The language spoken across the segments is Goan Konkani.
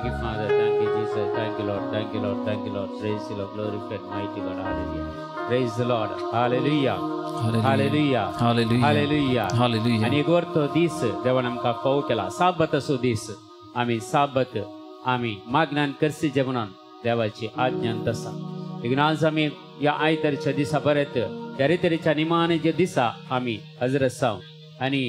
Thank you, Father. Thank you, Jesus. Thank you, Lord. Thank you, Lord. Thank you, Lord. Praise the Lord. Glorified, mighty God. Hallelujah. Praise the Lord. Hallelujah. Hallelujah. Hallelujah. Hallelujah. आनी एक वर्तो दीस देवान आमकां फावो केला, साबत असो दीस. आमी साबत आमी मागण्यान करसी म्हणून देवाची आज्ञान आसा. देखून आज आमी ह्या आयतारच्या दिसा परत तरेतरेच्या निमाणे दिसा आमी हजर आसाव आनी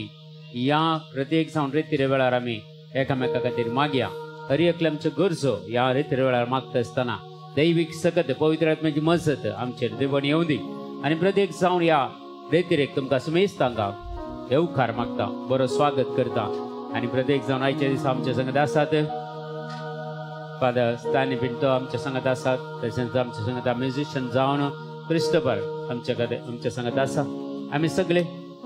ह्या प्रत्येक जावन रेतिरे वेळार आमी एकामेका खातीर मागया. हर एकले आमच्यो गरजो ह्या रेतिरे वेळार मागता आसतना दैवीक सकत पवित्र आत्म्याची मजत आमचेर देवान येवं दी. आनी प्रत्येक जावन ह्या रेतिरेक तुमकां सुमेस्तांक येवकार मागता, बरो स्वागत करता. आनी प्रत्येक जावन आयच्या दिसा आमच्या संगत आसात फादर स्टॅनली पिंटो आमच्या संगत आसात, तशेंच आमच्या संगत म्युझिशियन जावन क्रिस्टोफर आमच्या खातीर आमच्या संगत आसा. आमी सगळे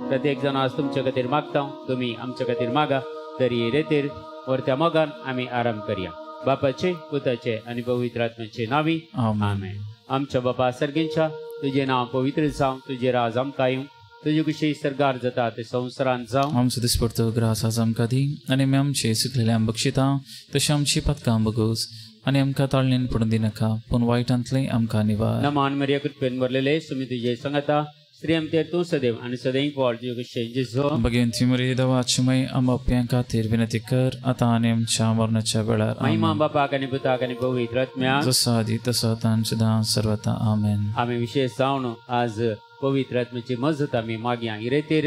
प्रत्येक जाण आज तुमच्या खातीर मागता, तुमी आमच्या खातीर मागा. तरी रेतीर वरत्या मोगान आमी आराम करया. बापाचे, पुताचे आनी पवित्र आत्म्याचे नांवी आमेन. आमच्या बापा सर्गेंच्या, तुजें नांव पवित्र जावं, तुजें राज आमकां येवं, तुजे कुशी सरकार जाता ते संवसारांत जावं. आमचो दिसपडतो ग्रास आज आमकां दी आनी आमी आमचे चुकलेले आम बक्षिता तशें आमची पातकां बगोस आनी आमकां ताळणेन पडून दिनाका, पूण वायटांतलें आमकां निवार. नमान मरिया, कृपेन भरलेले, सुमी तुजे संगता, स्त्री आमचेर तूं सदैव आनी सदैव पोळ तुजे कुशेन जेजू. भगवंती मरिये देवाची माय, आम पाप्यां खातीर विनंती कर आतां आनी आमच्या मरणाच्या वेळार. महिमा बापाक आनी पुताक आनी पवित्र आत्म्याक, जसो आदी तसो आतां आनी सदां सर्वता. आमेन. आमी विशेष जावन आज पवित्र आत्म्याची मजत आमी मागया. हिरेतीर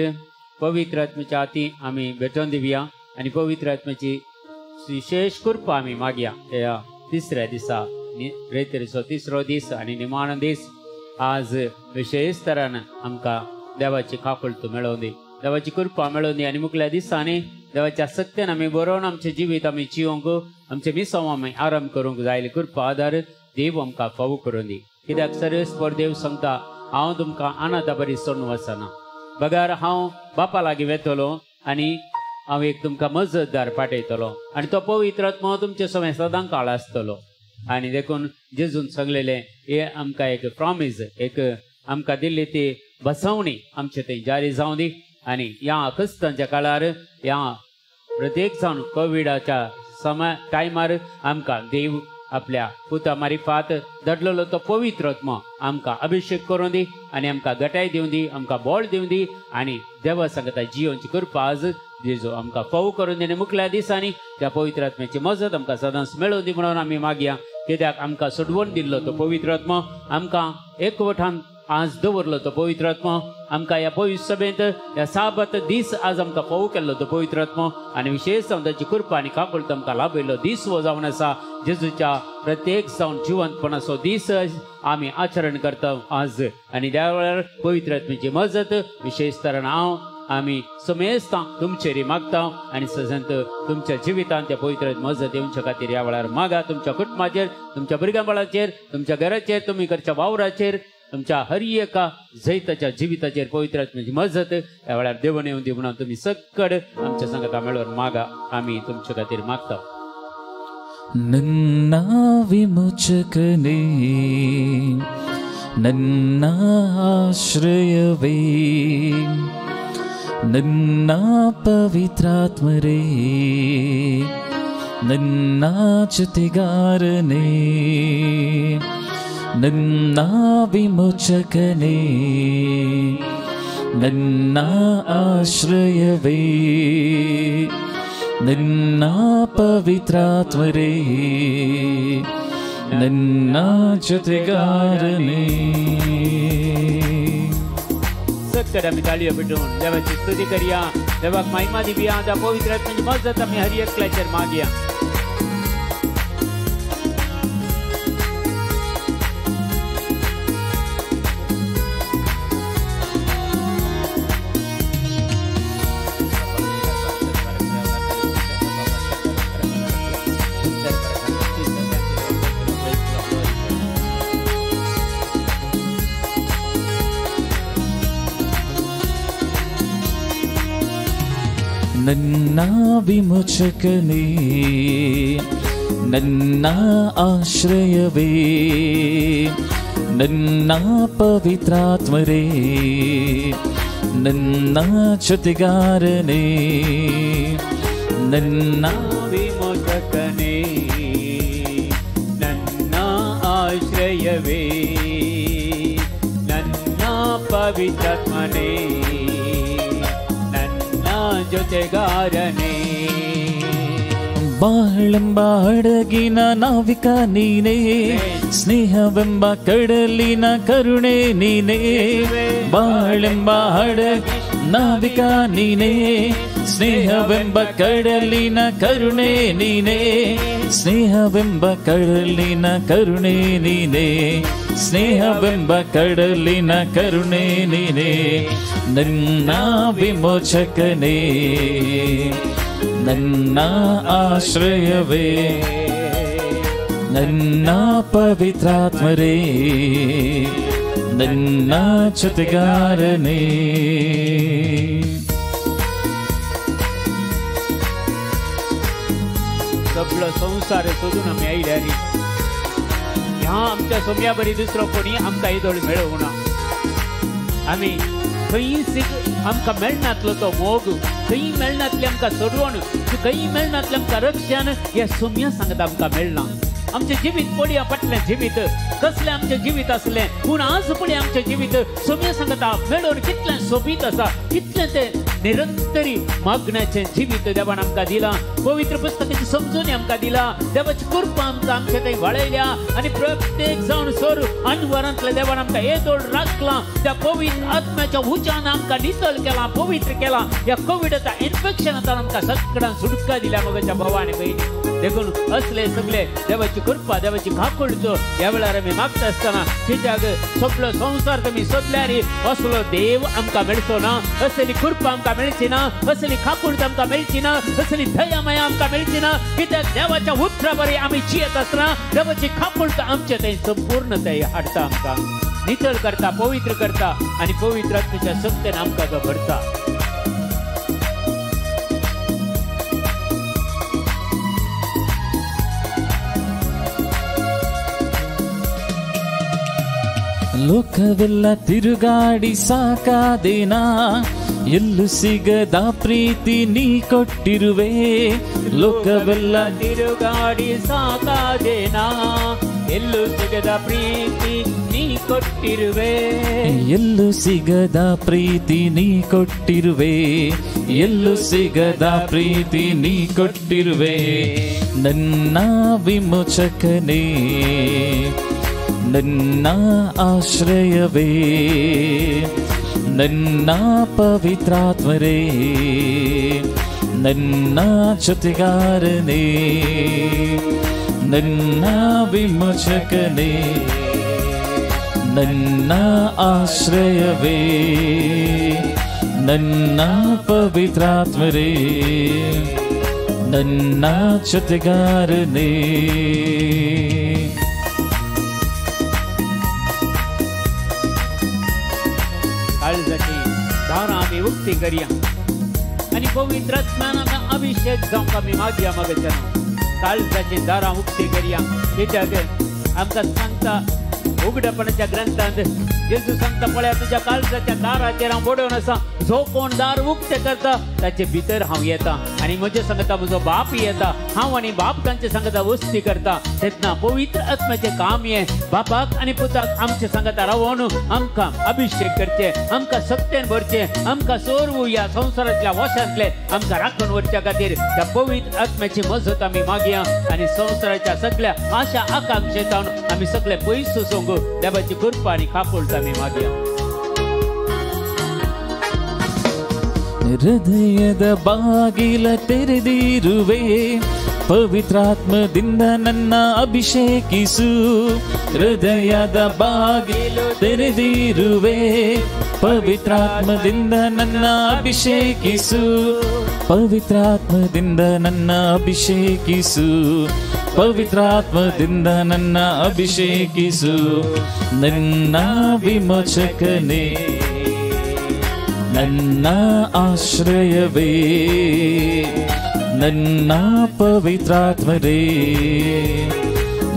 पवित्र आत्म्याच्या हाती आमी भेटोवन दिवया आनी पवित्र आत्म्याची विशेष कृपा आमी मागया. ह्या तिसऱ्या दिसा रेतीरचो तिसरो दीस आनी निमाणो दीस आज विशेष तरान आमकां देवाची काकुळट मेळोवन दी, देवाची कृपा मेळोवन दी. आनी मुखल्या दिसांनी देवाच्या सत्यान आमी बरोवन आमचें जिवीत आमी जिवंक, आमचें मिसांव आमी आराम करूंक जाय कृपा आदार देव आमकां फावो करून दी. कित्याक सर्वेस्पर देव सांगता, हांव तुमकां अनाथा बरी सोडून वचना, बगर हांव बापा लागीं वेतलो आनी हांव एक तुमकां मजतदार पाठयतलो आनी तो पवित्र आत्मो तुमचे समें सदां काळ आसतलो. आनी देखून जेजून सांगलेलें हे आमकां एक प्रॉमीस, एक आमकां दिल्ली ती बसवणी आमचे थंय जारी जावं दी. आनी ह्या क्रिस्तांच्या काळार ह्या प्रत्येक जावन कोविडाच्या समय टायमार आमकां देव आपल्या पुता मारिफात धाडलेलो तो पवित्र आत्मो आमकां अभिषेक करून दी आनी आमकां गटाय दिवं दी, आमकां बळ दिवं दी. आनी देवा सांगता जियोनची कृपा आज जेजू आमकां फावो करून दी. आनी मुखल्या दिसांनी त्या पवित्र आत्म्याची मजत आमकां सदांच मेळोवन दी म्हणून आमी मागया. कित्याक आमकां सोडवण दिल्लो तो पवित्र आत्मो, आमकां एकवठान आज दवरलो तो पवित्र आत्मो, आमकां ह्या पवित्र सभेंत ह्या साबत दीस आज आमकां फावो केल्लो तो पवित्र आत्मो आनी विशेष जावन ताची कृपा आनी काकुळट आमकां लाभयल्लो दीस हो जावन आसा. जेजूच्या प्रत्येक जावन जिवंतपणाचो दीस आमी आचरण करता आज. आनी त्या वेळार पवित्र आत्म्याची मजत विशेष तरान हांव आमी समेस्तां तुमचेर मागता आनी सजंत तुमच्या जिवितांत त्या पवित्र मजत येवच्या खातीर ह्या वेळार मागा. तुमच्या कुटुंबाचेर, तुमच्या भुरग्यां बाळाचेर, तुमच्या घराचेर, तुमी करच्या वावराचेर, तुमच्या हर एका जैताच्या जिविताचेर पवित्र आत्म्याची मजत ह्या वेळार देवन येवन दी म्हणून तुमी सकड आमच्या संगता मेळोवन मागा. आमी तुमच्या खातीर मागता. ನನ್ನ ವಿಮೋಚಕನೇ, ನನ್ನ ಆಶ್ರಯವೇ, ನನ್ನ ಪವಿತ್ರಾತ್ಮರೇ, ನನ್ನ ಜೊತೆಗಾರನೇ, ನನ್ನ ವಿಮೋಚಕನೇ, ನನ್ನ ಆಶ್ರಯವೇ, ನನ್ನ ಪವಿತ್ರಾತ್ಮರೇ, ನನ್ನ ಜೊತೆಗಾರನೇ. सकट आमी ताळयो पेटोवन देवाची स्तुती करया, देवाक महिमा दिवया. त्या पवित्र आत्म्याची मजत आमी हर एकल्याचेर मागया. ನನ್ನ ವಿಮೋಚಕನೇ, ನನ್ನ ಆಶ್ರಯವೇ, ನನ್ನ ಪವಿತ್ರಾತ್ಮರೇ, ನನ್ನ ಜೊತೆಗಾರನೇ, ನನ್ನ ವಿಮೋಚಕನೇ, ಪವಿತ್ರಾತ್ಮನೇ ನನ್ನ ಜೊತೆಗಾರನೇ. ಬಾಳೆಂಬ ಹಡಗಿನ ನಾವಿಕ ನೀನೇ, ಸ್ನೇಹವೆಂಬ ಕಡಲಿನ ಕರುಣೆ ನೀನೇ. ಬಾಳೆಂಬ ಹಡಗ ನಾವಿಕ ನೀನೇ, ಸ್ನೇಹವೆಂಬ ಕಡಲಿನ ಕರುಣೆ ನೀನೇ. ಸ್ನೇಹವೆಂಬ ಕಡಲಿನ ಕರುಣೆ ನೀನೇ, ಸ್ನೇಹವೆಂಬ ಕಡಲಿನ ಕರುಣೆ ನೀನೇ. ನನ್ನ ವಿಮೋಚಕನೇ, ನನ್ನ ಆಶ್ರಯವೇ, ನನ್ನ ಪವಿತ್ರಾತ್ಮರೇ, ನನ್ನ ಜೊತೆಗಾರನೇ. सगळो संवसार सोदून आमी आयल्या रे, ह्या आमच्या सोम्या बरी दुसरो कोणी आमकां येदोळ मेळोवना. आमी खंय आमकां मेळनातलो तो मोग, खंय मेळनातलें आमकां सोडवण, खंय मेळनातलें आमकां रक्षण, ह्या सोम्या सांगता आमकां मेळना. आमचें जिवीत पळया फाटलें जिवीत कसलें आमचें जिवीत आसलें, पूण आज पळय आमचें जिवीत सोम्या सांगता मेळोवन कितलें सोबीत आसा, कितलें तें निरंतरी मागण्याचें जिवीत देवान आमकां दिलां. पवित्र पुस्तकाची समजून आमकां दिला, देवाची कृपा आमकां आमचे थंय वाडयल्या आनी प्रत्येक जावन सोर अनवरांतल्या देवान आमकां येदोळ राखलां. त्या पवित्र आत्म्याच्या उज्यान आमकां नितळ केलां, पवित्र केलां. ह्या कोविडाच्या इन्फेक्शनांतल्यान आमकां सगळ्यां सुटका दिल्या मगच्या भावा आनी भयणी. देखून असले सगळे देवाची कृपा, देवाची खाकुडचो ह्या वेळार आमी मागता आसतना, कित्याक सगळो संवसार तुमी सोदल्यार असलो देव आमकां मेळचो ना, असली कृपा आमकां मेळची ना, असली खाकुडच आमकां मेळची ना, असली दया माया आमकां मेळची ना. कित्याक देवाच्या उतरा बरी आमी जियेत आसतना देवाची खाकुडच आमचे थंय संपूर्णताय हाडटा, आमकां नितळ करता, पवित्र करता आनी पवित्र आत्म्याच्या शक्तीन आमकां तो भरता. ಲೋಕವೆಲ್ಲ ತಿರುಗಾಡಿ ಸಾಕಾದೇನಾ, ಎಲ್ಲೂ ಸಿಗದ ಪ್ರೀತಿ ನೀ ಕೊಟ್ಟಿರುವೆ. ಲೋಕವೆಲ್ಲ ತಿರುಗಾಡಿ ಸಾಕಾದೇನಾ, ಎಲ್ಲೂ ಸಿಗದ ಪ್ರೀತಿ ನೀ ಕೊಟ್ಟಿರುವೆ. ಎಲ್ಲೂ ಸಿಗದ ಪ್ರೀತಿ ನೀ ಕೊಟ್ಟಿರುವೆ, ಎಲ್ಲೂ ಸಿಗದ ಪ್ರೀತಿ ನೀ ಕೊಟ್ಟಿರುವೆ. ನನ್ನ ವಿಮೋಚಕನೇ, ನನ್ನ ಆಶ್ರಯವೇ, ನನ್ನ ಪವಿತ್ರಾತ್ಮರೇ, ನನ್ನ ಜೊತೆಗಾರನೇ, ನನ್ನ ವಿಮೋಚಕನೇ, ನನ್ನ ಆಶ್ರಯವೇ, ನನ್ನ ಪವಿತ್ರಾತ್ಮರೇ, ನನ್ನ ಜೊತೆಗಾರನೇ. काळजाची दारां आमी उक्ती करया आनी पवित्र आत्म्यान आमी अभिषेक जावंक आमी मागया मगच्यान. काळजाची दारां उक्ती करया, कित्याक आमकां सांगता उगडपणाच्या ग्रंथांत जेजू सांगता, पळया तुज्या काळजाच्या दाराचेर हांव बडोवन आसा, जो कोण दार उक्तें करता ताचे भितर हांव येता आनी म्हजे सांगता म्हजो बाप येता, हांव आनी बाप तांचे सांगता वस्ती करता. तेन्ना पवित्र आत्म्याचें काम हें, बापाक आनी पुताक आमचे सांगता रावोन आमकां अभिषेक करचें, आमकां सत्तेन भरचें, आमकां सोरवू ह्या संवसारांतल्या वशांतले आमकां राखून व्हरच्या खातीर त्या पवित्र आत्म्याची मजत आमी मागया आनी संवसाराच्या सगळ्या आशा आकांक्षेतावन आमी सगळे पयस सोंगू देवाची कृपा आनी खापोलता आमी मागया. ಹೃದಯದ ಬಾಗಿಲ ತೆರೆದಿರುವೆ, ಪವಿತ್ರಾತ್ಮದಿಂದ ನನ್ನ ಅಭಿಷೇಕಿಸು. ಹೃದಯದ ಬಾಗಿಲ ತೆರೆದಿರುವೆ, ಪವಿತ್ರಾತ್ಮದಿಂದ ನನ್ನ ಅಭಿಷೇಕಿಸು. ಪವಿತ್ರಾತ್ಮದಿಂದ ನನ್ನ ಅಭಿಷೇಕಿಸು, ಪವಿತ್ರಾತ್ಮದಿಂದ ನನ್ನ ಅಭಿಷೇಕಿಸು. ನನ್ನ ವಿಮೋಚಕನೇ, ನನ್ನ ಆಶ್ರಯವೇ, ನನ್ನ ಪವಿತ್ರಾತ್ಮರೇ,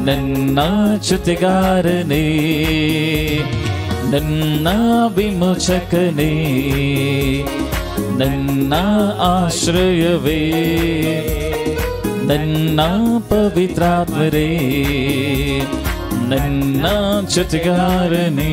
ನನ್ನ ಜೊತೆಗಾರನೇ, ನನ್ನ ವಿಮೋಚಕನೇ, ನನ್ನ ಆಶ್ರಯವೇ, ನನ್ನ ಪವಿತ್ರಾತ್ಮರೇ, ನನ್ನ ಜೊತೆಗಾರನೇ.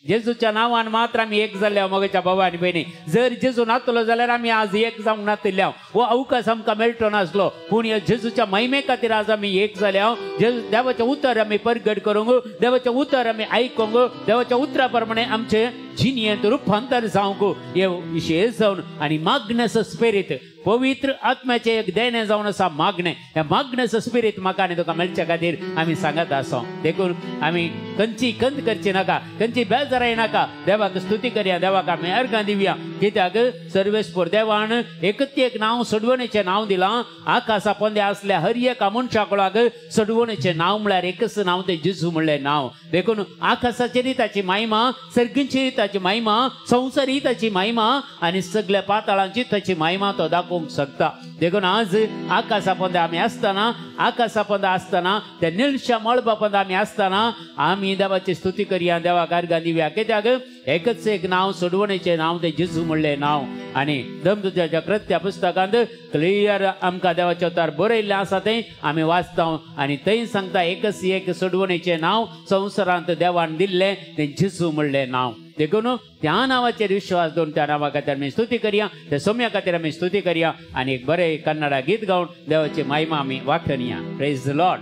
जेजूच्या नांवान मात्र आमी एक जाल्ले मोगाच्या बाबा आनी भयणी. जर जेजू नातलो जाल्यार आमी आज एक जावंक नातिल्ले. हो अवकाश आमकां मेळटो नासलो, पूण ह्या जेजूच्या महिमे खातीर आज आमी एक जाले. जेजू देवाचें उतर आमी परगट करूंक, देवाचें उतर आमी आयकूंक, देवाच्या उतरा प्रमाणे आमचे जिणेंत रुपांतर जावंक हे विशेष जावन आनी मागण्याचो स्पिरीत पवित्र आत्म्याचें एक देणें जावन आसा मागणें. ह्या मागण्याचो स्पिरीत म्हाका आनी तुका मेळचे खातीर आमी सांगत आसा. देखून आमी खंयची खंत करची नाका, खंयची बेजाराय नाका. देवाक स्तुती करया, देवाक आमी अर्घां दिवया. कित्याक सर्वेस्पर देवान एकच एक नांव सोडवणेचें नांव दिलां. आकाशा पोंदे आसल्या हर एका मनशाकुळाक सोडवणेचें नांव म्हळ्यार एकच नांव, तें जेजू म्हणलें नांव. देखून आकाशाचेरय ताची महिमा, सर्गींचेरय ताची महिमा, संवसारीय ताची महिमा आनी सगळ्या पाताळांची ताची महिमा तो दाखोवंक शकता. देखून आज आकाशा पोंदा आमी आसतना, आकाशा पोंदा आसतना, त्या निळशा मळबा पोंदा आमी आसतना आमी देवाची स्तुती करया, देवाक अर्घां दिवया. कित्याक एकच एक नांव सोडवणेचें नांव, तें जेजू म्हणलें नांव. आनी दमदुजाच्या कृत्या पुस्तकांत क्लियर आमकां देवाचें उतर बरयल्लें आसा, तें आमी वाचता आनी थंय सांगता एकच एक सोडवणेचें नांव संवसारांत देवान दिल्लें तें जेजू म्हणलें नांव. देखून त्या नांवाचेर विश्वास दवरून त्या नांवा खातीर आमी स्तुती करया, त्या सोम्या खातीर आमी स्तुती करया आनी एक बरें कन्नडा गीत गावन देवाची महिमा आमी वाखणया. Praise the lord.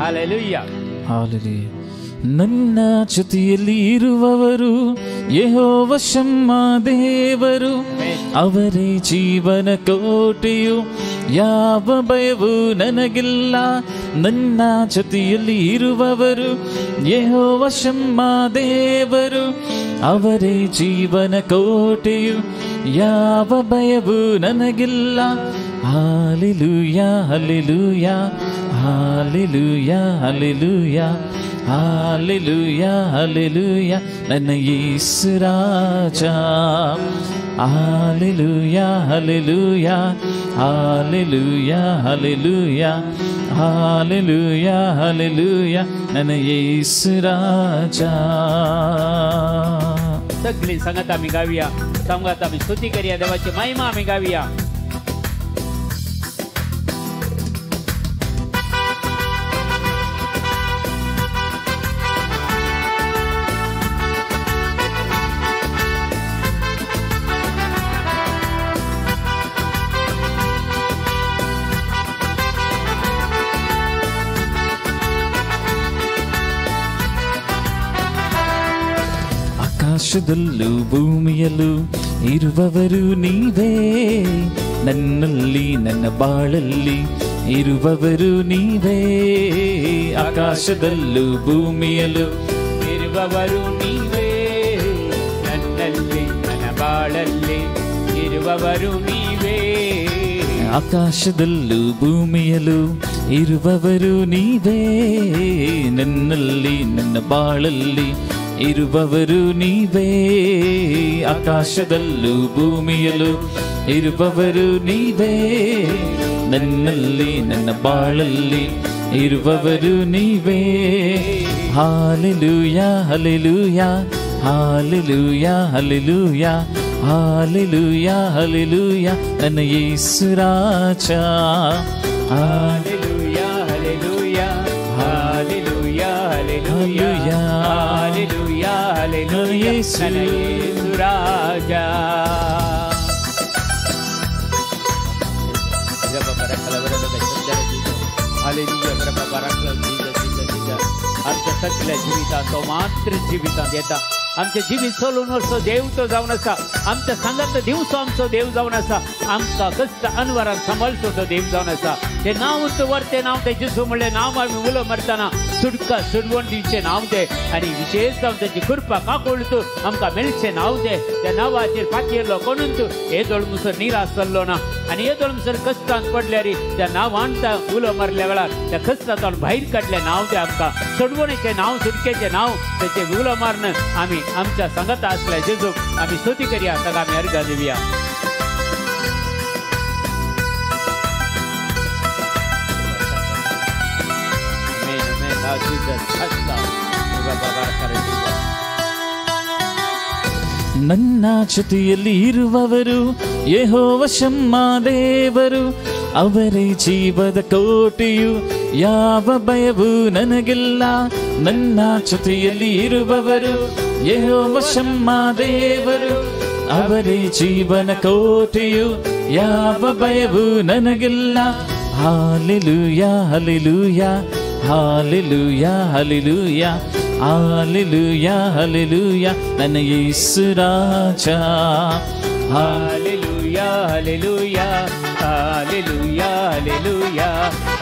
Hallelujah. Hallelujah. ನನ್ನ ಜೊತೆಯಲ್ಲಿ ಇರುವವರು ಯೆಹೋವ ಶಮ್ಮ ದೇವರು, ಅವರೇ ಜೀವನ ಕೋಟೆಯು, ಯಾವ ಭಯವೂ ನನಗಿಲ್ಲ. ನನ್ನ ಜೊತೆಯಲ್ಲಿ ಇರುವವರು ಯೆಹೋವ ಶಮ್ಮ ದೇವರು, ಅವರೇ ಜೀವನ ಕೋಟೆಯು, ಯಾವ ಭಯವೂ ನನಗಿಲ್ಲ. Hallelujah, hallelujah, hallelujah, hallelujah, hallelujah, hallelujah, ನನ್ನ ಯೇಸು ರಾಜ. Hallelujah, hallelujah, hallelujah, hallelujah, hallelujah, hallelujah, ನನ್ನ ಯೇಸು ರಾಜ. सगळी सांगत आमी गावया, सांगत आमी स्तुती करया, देवाची महिमा आमी गावया. ಆಕಾಶದಲ್ಲೂ ಭೂಮಿಯಲ್ಲೂ ಇರುವವರು ನೀವೇ, ನನ್ನಲ್ಲಿ ನನ್ನ ಬಾಳಲ್ಲಿ ಇರುವವರು ನೀವೇ. ಆಕಾಶದಲ್ಲೂ ಭೂಮಿಯಲ್ಲೂ ಇರುವವರು ನೀವೇ, ನನ್ನಲ್ಲಿ ನನ್ನ ಬಾಳಲ್ಲಿ ಇರುವವರು ನೀವೇ. ಆಕಾಶದಲ್ಲೂ ಭೂಮಿಯಲ್ಲೂ ಇರುವವರು ನೀವೇ, ನನ್ನಲ್ಲಿ ನನ್ನ ಬಾಳಲ್ಲಿ ಇರುವವರು ನೀವೇ. ಆಕಾಶದಲ್ಲೂ ಭೂಮಿಯಲ್ಲೂ ಇರುವವರು ನೀವೇ, ನನ್ನಲ್ಲಿ ನನ್ನ ಬಾಳಲ್ಲಿ ಇರುವವರು ನೀವೇ. Hallelujah, hallelujah, hallelujah, hallelujah, hallelujah, hallelujah, ನನ್ನ ಯೇಸು ರಾಜ. Hallelujah, hallelujah, hallelujah, hallelujah, hallelujah, hallelujah, ನನ್ನ ಯೇಸು ರಾಜ. आमच्या सगळ्या जिवितांत तो मात्र जिवितांत येता. आमच्या जिवीत सोलून वर्सो देव तो जावन आसा, आमच्या सांगात दिवसो आमचो देव जावन आसा, आमकां कश्ट अनवरान सांबाळचो तो देव जावन आसा. ते नांव वर ते नांव ते जेजू म्हणलें नांव आमी उलो मारतना सुटका सुडवण दिवचें नांव ते आनी विशेष जावन ताची कृपा काकुळट आमकां मेळचें नांव ते. त्या नांवाचेर फाटयेल्लो कोणूच येदोळ मुसर निराश जाल्लो ना आनी येदोळ मुसर कश्टांत पडल्यार त्या नांवान उलो मारल्या वेळार त्या कश्टांतल्यान भायर काडलें नांव ते आमकां सोडवणेचें नांव, सुटकेचें नांव ताचें उलो मारून आमी आमच्या सांगाता आसल्या जेजूक आमी स्तुती करया, ताका आमी अर्घां दिवया. ನನ್ನ ಜೊತೆಯಲ್ಲಿ ಇರುವವರು ಯೆಹೋವ ಶಮ್ಮ ದೇವರು, ಅವರೇ ಜೀವದ ಕೋಟೆಯು, ಯಾವ ಭಯವೂ ನನಗಿಲ್ಲ. ನನ್ನ ಜೊತೆಯಲ್ಲಿ ಇರುವವರು ಯೆಹೋವ ಶಮ್ಮ ದೇವರು ಅವರೇ ಜೀವನ ಕೋಟೆಯು, ಯಾವ ಭಯವೂ ನನಗಿಲ್ಲ. Hallelujah hallelujah hallelujah hallelujah hallelujah hallelujah ನನ್ನ ಯೇಸು ರಾಜ. Hallelujah hallelujah hallelujah hallelujah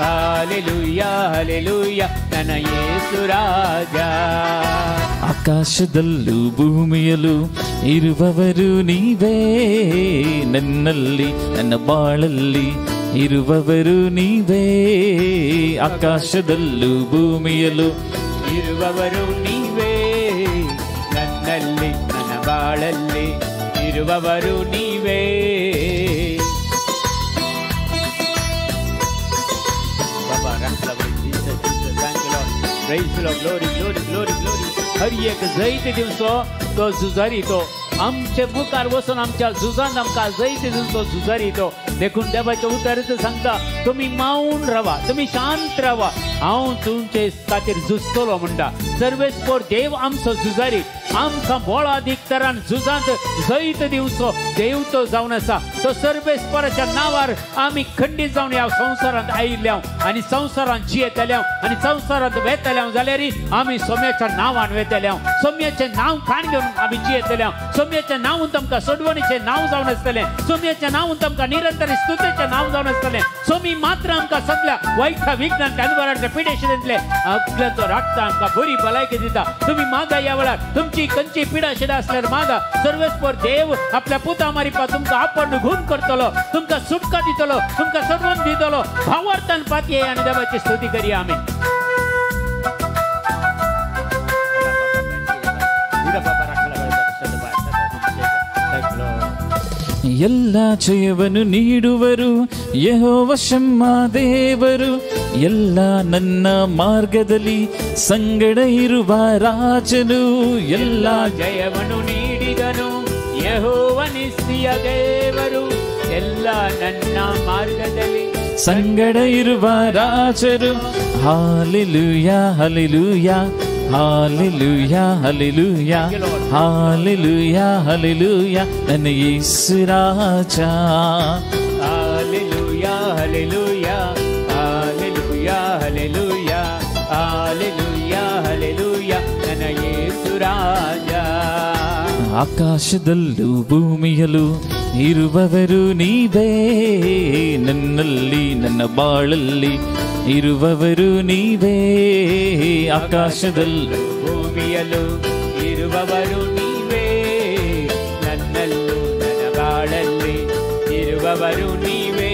hallelujah hallelujah ನನ್ನ ಯೇಸು ರಾಜ. ಆಕಾಶದಲ್ಲೂ ಭೂಮಿಯಲ್ಲೂ ಇರುವವರು ನೀವೇ, ನನ್ನಲ್ಲಿ ನನ್ನ ಬಾಳಲ್ಲಿ ಇರುವವರು ನೀವೇ. ಆಕಾಶದಲ್ಲೂ ಭೂಮಿಯಲ್ಲೂ ಇರುವವರು ನೀವೇ, ನನ್ನಲ್ಲಿ ನನ್ನ ಬಾಳಲ್ಲಿ ಇರುವವರು ನೀವೇ. Glory glory glory glory. हर एक जैत दिवसो तो झुजारी तो आमचे मुखार वचून आमच्या झुजान आमकां जैत दिवचो झुजारी तो. देखून देवाचें उतरच सांगता, तुमी मावन रावा, तुमी शांत रावा, हांव तुमचे खातीर झुजतलो म्हणटा. सर्वेस्पोर देव आमचो झुजारी, आमकां बळादीक तरान झुजांत जैत दिवचो देव तो जावन आसा. तो सर्वेस्पराच्या नांवार आमी खंडीत जावन ह्या संवसारांत आयिल्ल्या आनी संवसारांत जियेतल्या आनी संवसारांत वेतल्या जाल्यार आमी सोम्याच्या नांवान वेतल्या. सोम्याचें नांव खाण घेवन आमी जियेतल्या. सोम्याचें नांव तुमकां सोडवणीचें नांव जावन आसतलें. सोम्याचें नांव तुमकां निरंतर स्तुतीचें नांव जावन आसतलें. सोमी मात्र आमकां सगल्या वायट विघ्नांतले अनवरांतले पिडेशिडेंतले आपल्याचो राखता, आमकां बरी भलायकी दिता. तुमी मागा ह्या वेळार तुमची खंयची पिडा शिडा आसल्यार मागा. सर्वेस्पर देव आपल्या पुता मारिपा तुमकां आपण गुण करतलो, तुमकां सुटका दितलो, तुमकां सोडवण दितलो. भावार्थान पातये आनी देवाची स्तुती करया आमी. ಎಲ್ಲ ಜಯವನ್ನು ನೀಡುವರು ಯೆಹೋವ ಶಮ್ಮ ದೇವರು, ಎಲ್ಲ ನನ್ನ ಮಾರ್ಗದಲ್ಲಿ ಸಂಗಡ ಇರುವ ರಾಜನು. ಎಲ್ಲ ಜಯವನ್ನು ನೀಡಿದನು ಯೆಹೋವನಿಸ್ಸಿಯ ದೇವರು, ಎಲ್ಲ ನನ್ನ ಮಾರ್ಗದಲ್ಲಿ ಸಂಗಡ ಇರುವ ರಾಜರು. Hallelujah hallelujah hallelujah hallelujah hallelujah hallelujah ನನ್ನ ಯೇಸು ರಾಜ. Hallelujah hallelujah hallelujah hallelujah hallelujah hallelujah ನನ್ನ ಯೇಸು ರಾಜ. ಆಕಾಶದಲ್ಲೂ ಭೂಮಿಯಲ್ಲೂ ಇರುವವರು ನೀವೇ, ನನ್ನಲ್ಲಿ ನನ್ನ ಬಾಳಲ್ಲಿ ಇರುವವರು ನೀವೇ. ಆಕಾಶದಲ್ಲೂ ಭೂಮಿಯಲ್ಲೂ ಇರುವವರು ನೀವೇ, ನನ್ನಲ್ಲೂ ನನ್ನ ಬಾಳಲ್ಲಿ ಇರುವವರು ನೀವೇ.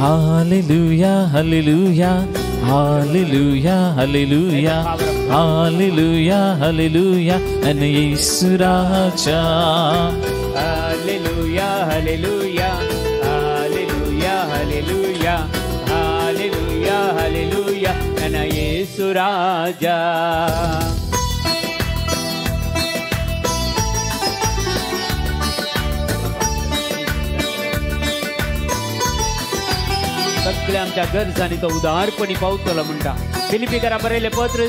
Hallelujah hallelujah hallelujah hallelujah hallelujah hallelujah ನನ್ನ ಯೇಸು ರಾಜ. Hallelujah hallelujah hallelujah hallelujah hallelujah hallelujah ನನ್ನ ಯೇಸು ರಾಜ. सगळ्या आमच्या गरजांनी तो उदारपणी पावतलो म्हणटा. फिलिपीकरा बरयलें पत्र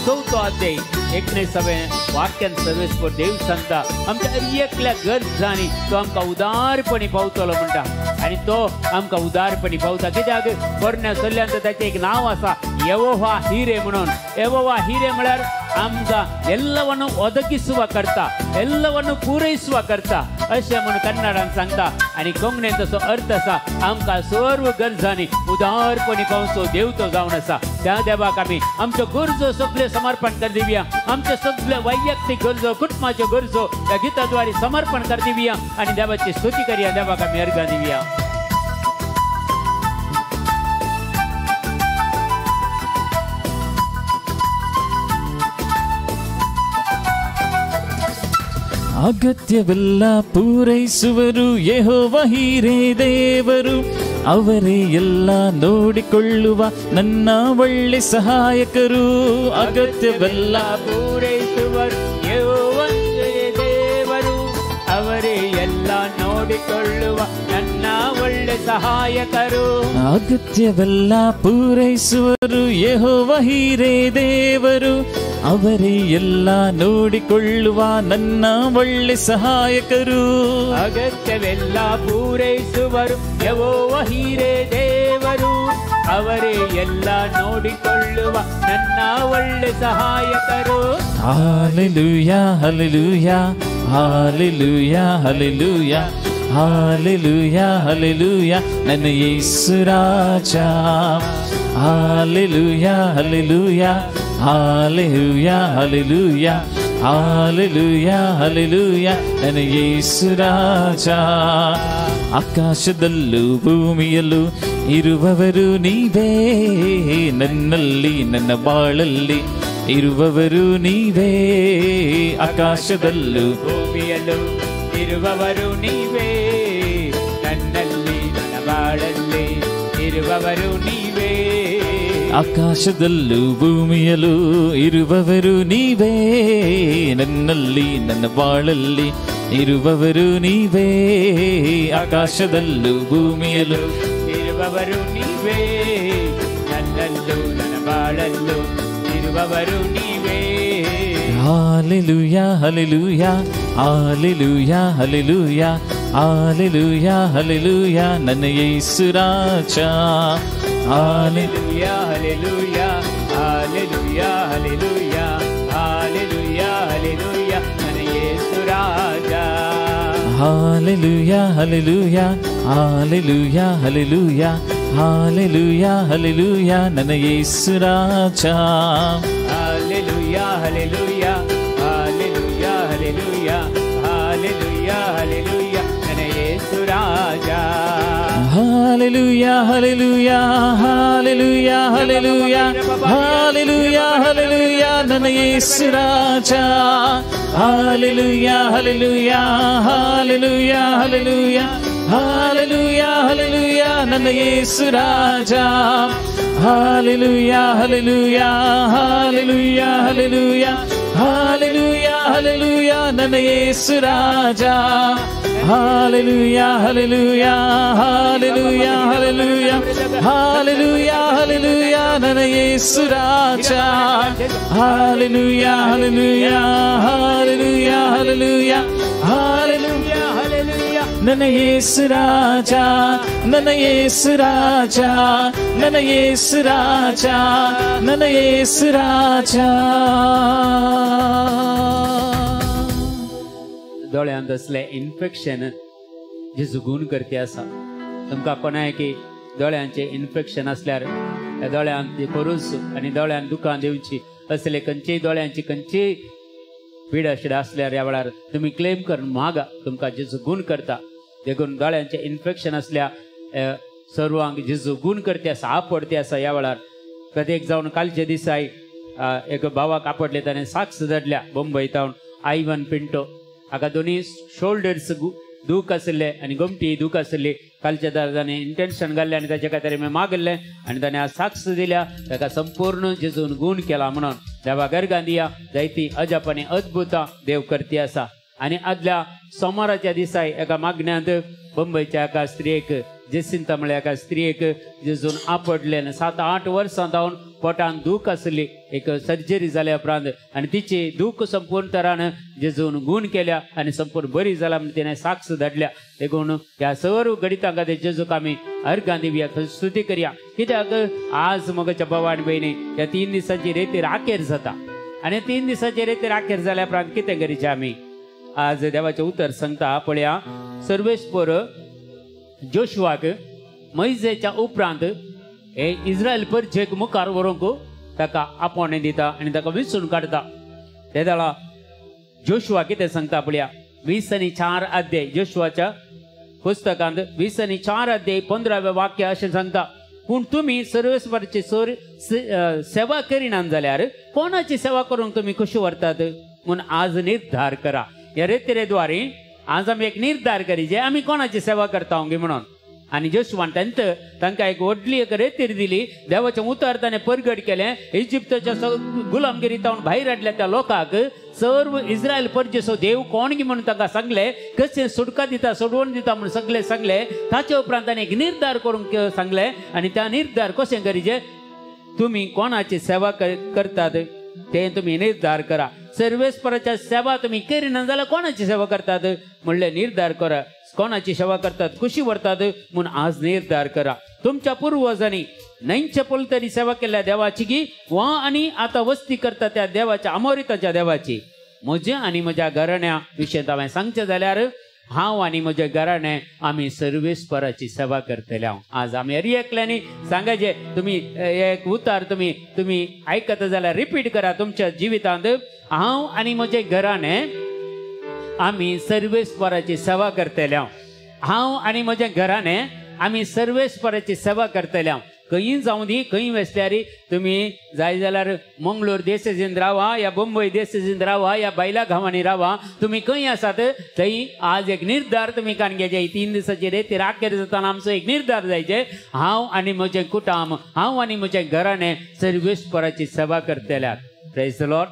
चवथो अध्याय 19व्या वाक्यान सर्वेस्पर देव सांगता, आमच्या एकल्या गरजांनी तो आमकां उदारपणी पावतलो म्हणटा. आनी तो आमकां उदारपणी पावता कित्याक पोरण्या सल्ल्यांत ताचें एक नांव आसा, यहोवा हिरे म्हणून. यहोवा हिरे म्हळ्यार आमकां ಎಲ್ಲವನ್ನು ಒದಗಿಸುವ ಕರ್ತ, ಎಲ್ಲವನ್ನು ಪೂರೈಸುವ ಕರ್ತ अशें म्हणून कन्नडान सांगता. आनी कोंकणीन तसो अर्थ आसा, आमकां सर्व गरजांनी उदारपणी पावचो देव तो जावन आसा. त्या देवाक आमी आमच्यो गरजो सगळ्यो समर्पण कर दिवया, आमच्यो सगळ्यो वैयक्तीक गरजो, कुटुंबाच्यो गरजो त्या गिताद्वारे समर्पण कर दिवया आनी देवाची स्तुती करया. देवाक आमी अर्घां दिवया. ಅಗತ್ಯವೆಲ್ಲ ಪೂರೈಸುವರು ಯೆಹೋವ ಹಿರೇ ದೇವರು, ಅವರೇ ಎಲ್ಲ ನೋಡಿಕೊಳ್ಳುವ ನನ್ನ ಒಳ್ಳೆ ಸಹಾಯಕರು. ಅಗತ್ಯವೆಲ್ಲ ಪೂರೈಸುವರು ಯೆಹೋವ ದೇವರು, ಅವರೇ ಎಲ್ಲ ನೋಡಿಕೊಳ್ಳುವ ನನ್ನ ಒಳ್ಳೆ ಸಹಾಯಕರು. ಅಗತ್ಯವೆಲ್ಲ ಪೂರೈಸುವರು ಯೆಹೋವ ಹಿರೇ ದೇವರು, ಅವರೇ ಎಲ್ಲ ನೋಡಿಕೊಳ್ಳುವ ನನ್ನ ಒಳ್ಳೆ ಸಹಾಯಕರು. ಅಗತ್ಯವೆಲ್ಲ ಪೂರೈಸುವರು ಯೆಹೋವ ಹೀರೇ ದೇವರು. ಅವರೇ ಎಲ್ಲ ನೋಡಿಕೊಳ್ಳುವ ನನ್ನ ಒಳ್ಳೆ ಸಹಾಯಕರು. Hallelujah, hallelujah, hallelujah, hallelujah, hallelujah, hallelujah, ನನ್ನ ಯೇಸು ರಾಜ. Hallelujah, hallelujah, hallelujah, hallelujah, hallelujah, hallelujah, ನನ್ನ ಯೇಸು ರಾಜ. ಆಕಾಶದಲ್ಲೂ ಭೂಮಿಯಲ್ಲೂ ಇರುವವರು ನೀವೇ, ನನ್ನಲ್ಲಿ ನನ್ನ ಬಾಳಲ್ಲಿ ಇರುವವರು ನೀವೇ. ಆಕಾಶದಲ್ಲೂ ಭೂಮಿಯಲ್ಲೂ ಇರುವವರು ನೀವೇ, ನನ್ನಲ್ಲಿ ನನ್ನ ಬಾಳಲ್ಲಿ ಇರುವವರು ನೀವೇ. ಆಕಾಶದಲ್ಲೂ ಭೂಮಿಯಲ್ಲೂ ಇರುವವರು ನೀವೇ, ನನ್ನಲ್ಲಿ ನನ್ನ ಬಾಳಲ್ಲಿ ಇರುವವರು ನೀವೇ. ಆಕಾಶದಲ್ಲೂ ಭೂಮಿಯಲ್ಲೂ ಇರುವವರು ನೀವೇ, ನನ್ನಲ್ಲೂ ನನ್ನ ಬಾಳಲ್ಲೂ ಇರುವವರು ನೀವೇ. Hallelujah, hallelujah, hallelujah, hallelujah, hallelujah, hallelujah, ನನ್ನ ಯೇಸು ರಾಜ. Hallelujah, hallelujah, hallelujah, hallelujah, hallelujah, hallelujah, ನನ್ನ ಯೇಸು ರಾಜ. Hallelujah, hallelujah, hallelujah, hallelujah, hallelujah, hallelujah, ನನ್ನ ಯೇಸು ರಾಜ. Hallelujah, hallelujah, hallelujah, hallelujah, hallelujah, hallelujah, ನನ್ನ ಯೇಸು ರಾಜ. Hallelujah, hallelujah, hallelujah, hallelujah, hallelujah, hallelujah, ನನ್ನ ಯೇಸು ರಾಜ. Hallelujah, hallelujah, hallelujah, hallelujah, hallelujah, hallelujah, ನನ್ನ ಯೇಸು ರಾಜ. Hallelujah, hallelujah, hallelujah, hallelujah, hallelujah, hallelujah, ನನ್ನ ಯೇಸು ರಾಜ. Hallelujah, hallelujah, hallelujah, hallelujah, hallelujah, hallelujah, ನನ್ನ ಯೇಸು ರಾಜ. Hallelujah, hallelujah, hallelujah, hallelujah, hallelujah, hallelujah, ನನ್ನ ಯೇಸು ರಾಜ, ನನ್ನ ಯೇಸು ರಾಜ, ನನ್ನ ಯೇಸು ರಾಜ, ನನ್ನ ಯೇಸು ರಾಜ. दोळ्यांत असले इन्फेक्शन जेजू गुण करते आसा. तुमकां कोणाय की दोळ्यांचें इन्फेक्शन आसल्यार त्या दोळ्यांत करूच आनी दोळ्यांत दुकां दिवची असले खंयचेय दोळ्यांची खंयचीय पिडा शिडा आसल्यार ह्या वेळार तुमी क्लेम करून मागा, तुमकां जेजू गुण करता. देखून दोळ्यांचें इन्फेक्शन आसल्या सर्वांक जेजू गुण करते आसा, आपडते आसा. ह्या वेळार प्रत्येक जावन कालचे दिसाय एक भावाक आपडले, ताणें साक्ष धाडल्या बंबय तावन, आयवन पिंटो. हाका दोनी शोल्डर्स दूख आशिल्ले आनी गोमटी दूख आशिल्ली. कालच्या ताणें इंटेन्शन घाल्लें आनी ताच्या खातीर आमी मागल्लें आनी ताणें आज साक्ष दिल्या, ताका संपूर्ण जेजून गुण केला म्हणून. देवा गर्गां दिया जायती अजाप आनी अद्भुतां देव करती आसा. आनी आदल्या सोमाराच्या दिसाय एका मागण्यांत बंबयच्या एका स्त्रियेक, जेसिंता म्हळ्यार एका स्त्रियेक जेजून आपडलें आनी 7-8 वर्सां जावन पोटान दूख आसली, एक सर्जरी जाल्या उपरांत आनी तिची दूख संपूर्ण तरान जेजून गुण केल्या आनी संपूर्ण बरी जाला म्हण तिणें साक्ष धाडल्या. देखून ह्या सर्व घडितां खातीर जेजूक आमी अर्घां दिवया, स्तुती करया. कित्याक आज मगच्या भाव आनी भयणी ह्या 3 दिसांची रेतीर आखेर जाता आनी 3 दिसांची रेतीर आखेर जाल्या उपरांत कितें करचें आमी? आज देवाचें उतर सांगता पळया, सर्वेस्पर जोशुआक मैजेच्या उपरांत हे इस्रायल परजेक मुखार व्हरूंक ताका आपोवणें दिता आनी ताका विचून काडटा. ते वेळा जोशुआ कितें सांगता पळया, 24 अध्याय जोशुआच्या पुस्तकांत 24 अध्याय 15 वाक्य अशें सांगता, पूण तुमी सर्वेस्पराची सेवा करिनात जाल्यार कोणाची सेवा करूंक तुमी कशी व्हरतात म्हूण आज निर्धार करा. ह्या रेतिरेद्वारे आज आमी एक निर्धार करी जे आमी कोणाची सेवा करता म्हणून. आनी जोशुआन तांकां एक व्हडली एक रेतीर दिली, देवाचें उतर ताणें परगट केलें, इजिप्ताच्या गुलामगिरी तावन भायर हाडल्या त्या लोकांक सर्व इस्रायल परजेचो देव कोण गी म्हणून तांकां सांगलें, कशें सुटका दिता सोडवण दिता म्हणून सगळें सांगलें. ताचे उपरांत ताणें एक निर्धार करूंक सांगलें आनी त्या निर्धार कशें करीचे, तुमी कोणाची सेवा करतात ते तुमी निर्धार करा. सर्वेस्पराच्या सेवा तुमी करिना जाल्यार कोणाची सेवा करतात म्हणल्यार निर्धार करा. कोणाची सेवा करतात, खुशी व्हरतात म्हूण आज निर्धार करा. तुमच्या पुर्वजांनी न्हंयचे पलतडी सेवा केल्ल्या देवाची की वा आनी आतां वस्ती करता त्या देवाच्या अमोरिताच्या देवाची. म्हजें आनी म्हज्या घराण्या विशयांत हांवें सांगचें जाल्यार हांव आनी म्हजें घराणें आमी सर्वेस्पराची सेवा करतले. हांव आज आमी हर एकल्यांनी सांगायचें, तुमी एक उतार तुमी तुमी आयकता जाल्यार रिपीट करा तुमच्या जिवितांत. हांव आनी म्हजें घराणें आमी सर्वेस्पराची सेवा करतले. हांव आनी म्हजें घराणें आमी सर्वेस्पराची सेवा करतले. खंयी जावं दी, खंय वसल्यार तुमी जाय जाल्यार मंगळूर देसेजीन रावा या मुंबय देसेजीन रावा या बायला गांवांनी रावा, तुमी खंय आसात थंय आज एक निर्धार तुमी कान घेवचे. 3 दिसाचे रेतीर आखेर जाताना आमचो एक निर्धार जायचे, हांव आनी म्हजें कुटुंब, हांव आनी म्हजें घराणें सर्वेस्पराची सेवा करतल्यात. Praise the lord,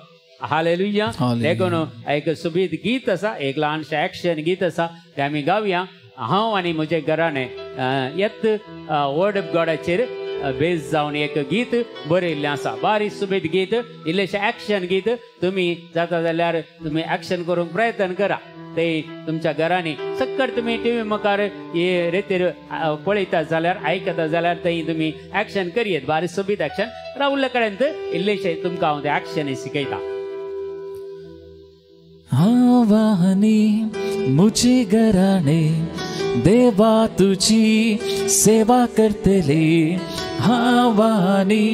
hallelujah. देखून एक सुबीत गीत आसा, एक ल्हानशें एक्शन गीत आसा, तें आमी गावया. हांव आनी म्हजें घराणें येत वर्ड ऑफ गॉडाचेर बेज जावन एक गीत बरयल्लें आसा. बारीक सुबीत गीत, इल्लेशें एक्शन गीत. तुमी जाता जाल्यार तुमी एक्शन करूंक प्रयत्न करा. ते तुमच्या घरांनी सक्कट तुमी टीव्ही मुखार हे रेतीर पळयता जाल्यार, आयकता जाल्यार थंय तुमी एक्शन करयेत. बारीक सोबीत एक्शन रावल्ले कडेन इल्लेशें तुमकां हांव तें एक्शन शिकयता. आवाहनी मुझे घराणे देवा तुझी सेवा करतले. आवाहनी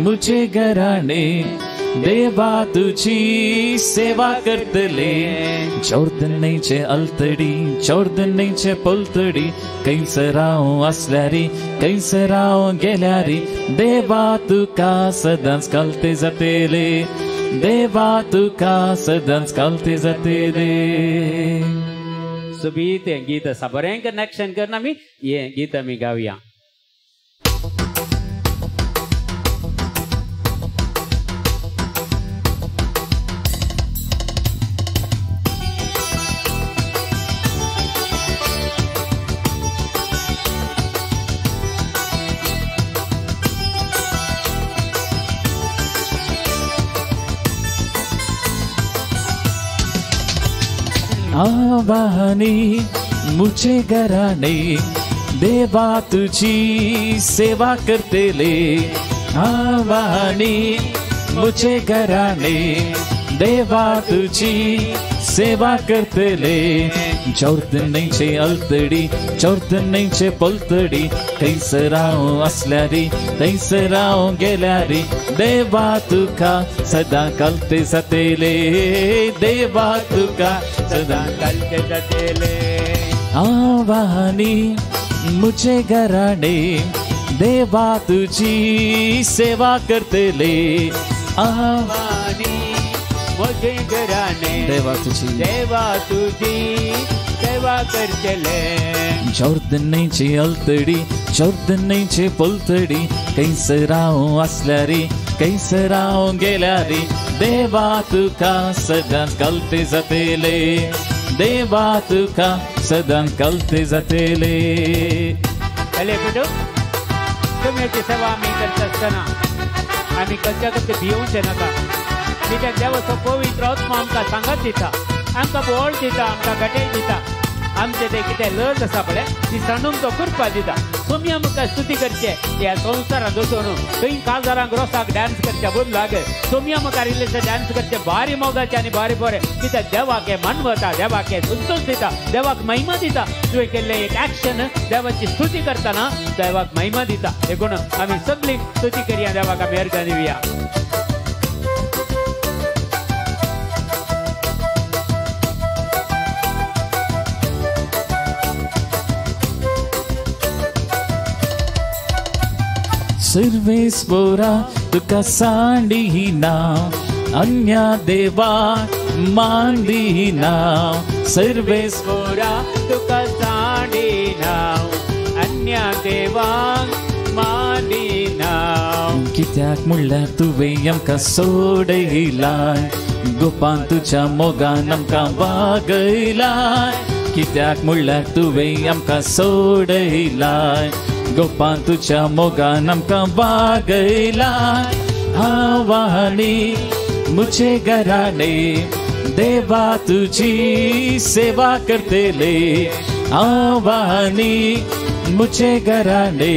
मुझे घराणे देवा तुझी सेवा करतले. चौरदन्नैचे अल्तडी, चौरदन्नैचे पलतडी, कैसर हांव आसल्यारी, कैसर हांव गेल्यारी, देवा तुका सदांच घालते जातेले, देवा तुका सदांच घालते जातेले. सोबीत हें गीत आसा, बरें कनेक्शन करून आमी हें गीत आमी गावया. आवाहनी मुझे घराणे देवा तुझी सेवा करतेले. आवाहनी मुझे घराणे देवा तुझी सेवा करतेले. चौरदन्नैचे अल्तडी, चौरदन्नैचे पलतडी, थंयसर हांव आसल्यारी, थंयसर हांव गेल्यारी, देवा तुका सदां घालते जातेले, देवा तुका सदां घालते जातेले. आवाहनी मुझे घराणे देवा तुझी सेवा करतेले. आवाहनी मुझे घराणे देवा तुझी, देवा तुझी सेवा करतले. चौरदन्नैचे अल्तडी, चौरदन्नैचे पलतडी, कैसर हांव आसल्यारी, कैसर हांव गेल्यारी, देवा तुका सदांच घालते जातेले, देवा तुका सदांच घालते जातेले. हॅलो पेटू, तुमची सेवा आमी करता आसतना आमी कसल्या कसले भियोवचें नाका. कित्याक देवाचो पवित्र आत्मा आमकां सांगत दिता, आमकां बोळ दिता, आमकां घटय दिता. आमचे ते कितें लज आसा पळय ती सांडून तो कृपा दिता. तुमी आमकां स्तुती करचे ह्या संवसारांत वचून थंय काजारांक रोसाक डांस करच्या बदलाक तुमी आमकां इल्लेशे डांस करचे भारी मोगाचे आनी भारी बरे. कित्याक देवाक हें मानवता, देवाक हें संतोश दिता, देवाक महिमा दिता. तुवें केल्लें एक एक्शन देवाची स्तुती करतना देवाक महिमा दिता. देखून आमी सगळीं स्तुती करया, देवाक आमी अर्घां दिवया. सर्वेस्पोरा तुका सांडिना, अन्य देवा मांदिना. सर्वेस्पोरा तुका सांडिना, अन्य देवा मांदिना. कित्याक म्हणल्यार तुवें आमकां सोडयलाय, गोपान तुज्या मोगान आमकां वागयलाय. कित्याक म्हणल्यार तुवें आमकां सोडयलाय, गोपान तुज्या मोगान आमकां वागयलाय. आव्हानी मुझे घराणे देवा तुझी सेवा करतेले. आव्हानी मुझे घराणे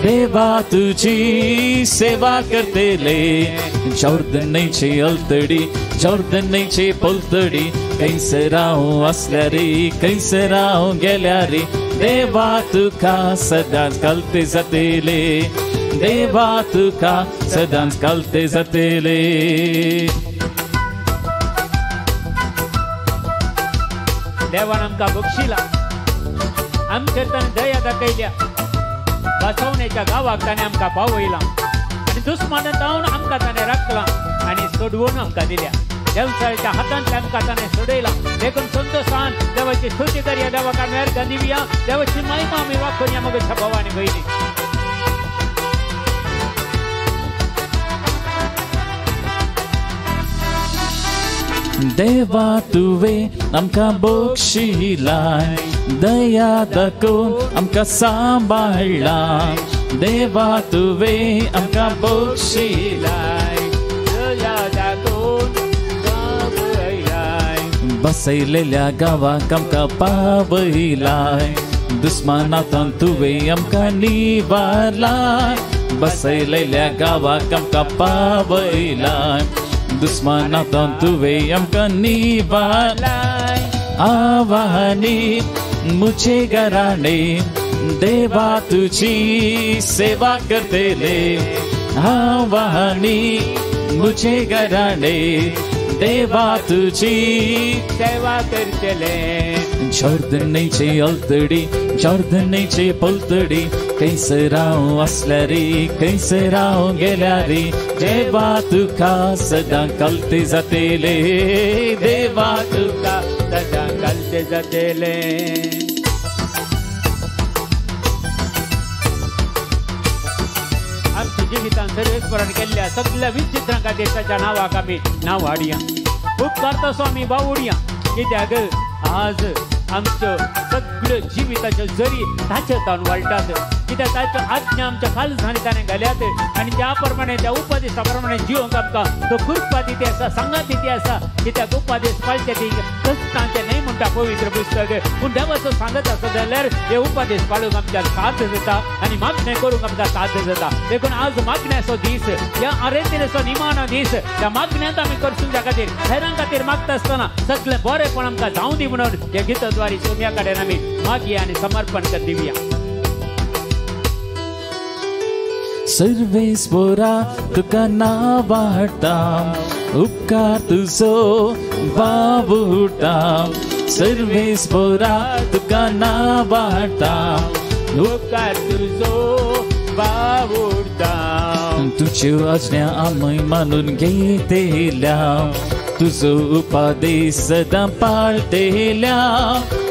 देवा तुझी सेवा करतेले. जॉर्दनचे अलतडी जॉर्दनचे पलतडी कैसे राव असल्या रे कैसे राव गेल्या रे देवा तुका सदांच घालते जातेले. देवा तुका सदांच घालते जातेले. देवान आमकां बक्षिला आमचेर ताणें दया दाखयल्या. बसवण्याच्या गांवाक ताणें आमकां पावयलां आनी दुस्मानां जावन आमकां ताणें राखलां आनी सोडवून आमकां दिल्या. देवचाराच्या हातांतल्यान आमकां ताणें सोडयलां. देखून संतोशान देवाची स्तुती करया. देवाक आमी अर्घां दिवया. देवाची महिमा आमी वाखोवया मगच्या भावा आनी भयणी. देवा तुवें आमकां बक्षिलाय दया दाखोवन आमकां सांबाळ्ळा. देवा तुवें आमकां बक्षिलाय दया दाखोवन सांबाळ्ळाय. बसयलेल्या गांवाक आमकां पावयलाय दुस्मानांतल्यान तुवें आमकां निवारलाय. बसयलेल्या गांवाक आमकां पावयलाय दुस्मानांतल्यान तुवें आमकां निवारलाय. आव्हानी मुझे घराणे देवा तुझी सेवा करतेले. आव्हानी मुझे घराणे देवा तुझी सेवा करतेले. जॉर्दनचे अलतडी जॉर्दनचे पलतडी कैसे राव असल्या रे कैसे राव गेल्या रे देवा तुका सदां घालते जातेले. देवा तुका सदां घालते जातेले. आमच्या जिवितान सर्वेस्परान केल्ल्या सगळ्या विचित्रां खातीर ताच्या नांवाक आमी नांव हाडया. उपकारता स्वामी बावुडया. कित्याक आज आमच्यो सगळ्यो जिविताच्यो जरी ताचे तावन वाळटात. कित्याक ताच्यो आज्ञा आमच्या काळजांनी ताणें घाल्यात आनी त्या प्रमाणे त्या उपदेशा प्रमाणे जिवंक आमकां तो कृपा दिती आसा, सांगात दिती आसा. कित्याक उपदेश पाळचे ती कश्टांचे न्हय म्हणटा पवित्र पुस्तक. पूण देवाचो सांगत आसा जाल्यार हे उपदेश पाळूंक आमच्या साथ जाता आनी मागणें करूंक आमकां साथ जाता. देखून आज मागण्याचो दीस, ह्या आरेतिरेचो निमाणो दीस. त्या मागण्यांत आमी करसूंच्या खातीर हेरां खातीर मागता आसतना सगळें बरेंपण आमकां जावं दी म्हणून ह्या गिताद्वारी सोम्या कडेन आमी मागया आनी समर्पण कर दिवया. सर्वेस्परा तुका नांव हाडटा उपकार तुजो बाबुटा. सर्वेस्परा तुका नांव हाडटा उपकार तुजो बाबुटा. तुज्यो आज्ञा आमी मानून घेतल्या तुजो उपदेश सदां पाळटेल्या.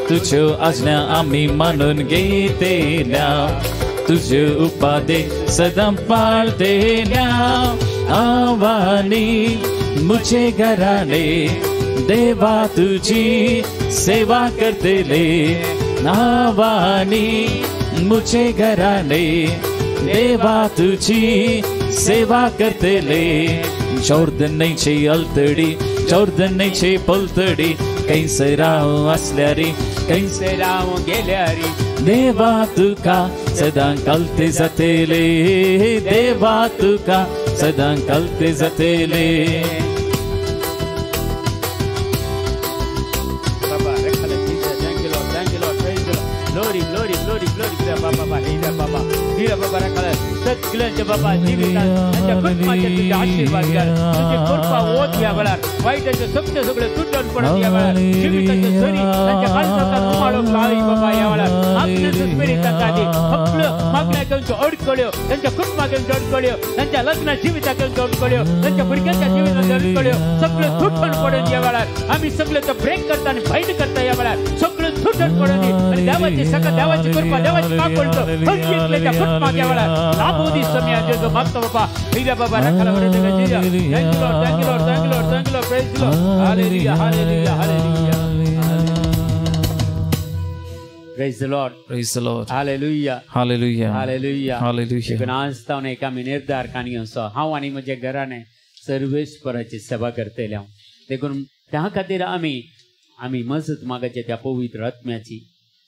तुज्यो आज्ञा आमी मानून घेतल्या तुझे उपदेश सदां पाळटेल्या. आव्हानी मुझे घराणे देवा तुझी सेवा करतेले. आव्हानी मुझे घराणे देवा तुझी सेवा करतेले. जॉर्दनचे अलतडी जॉर्दनचे पलतडी कैसे राव असल्या रे कैसे राव गेल्या रे देवा तुका सदां घालते जातेले. देवा तुका सदां घालते जातेले. बाबा रेखाले thank you Lord, thank you Lord, praise the Lord. Glory glory glory glory. बाबा हिरा बाबा हिरा बाबा रेखाले सगळ्यांच्या बाबा जिवितांत तांच्या कुटुंबाचेर तुजे आशीर्वाद घाल. तुजी कृपा ओत ह्या वेळार वायटाचे सगळे सगळे तुटून पडत ह्या वेळार जिविताच्यो सरी तांच्या काळजांत उमाळूंक लाय बाबा. ह्या वेळार मागण्याचो स्पिरीट तांकां दी. सगळ्यो मागण्या घेवच्यो अडकळ्यो तांच्या कुटुंबाक घेवच्यो अडकळ्यो तांच्या लग्न जिविताक घेवच्यो अडकळ्यो तांच्या भुरग्यांच्या जिवितांत अडकळ्यो सगळ्यो तुटून पडून ह्या वेळार आमी सगळे तो ब्रेक करता आनी फायट करता. ह्या वेळार सगळ्यो तुटून पडून आनी देवाची सगळं देवाची कृपा देवाची काकळतो हर एकल्याच्या कुटुंबाक ह्या वेळार लाभ दी स्वामी. जेजू मागतो बाबा हिरा बाबा रखाला बरे तुका. Thank you Lord, thank you Lord, thank you Lord, thank you Lord, praise the Lord. Hallelujah, hallelujah, hallelujah. Praise the Lord. Praise the Lord. Hallelujah. Hallelujah. Hallelujah. Hallelujah. देखून आज तावन एक आमी निर्धार काणी असो हांव आनी म्हज्या घराने सर्वेस्पराची सेवा करतले हांव. देखून त्या खातीर आमी आमी मजत मागायचे त्या पवित्र आत्म्याची,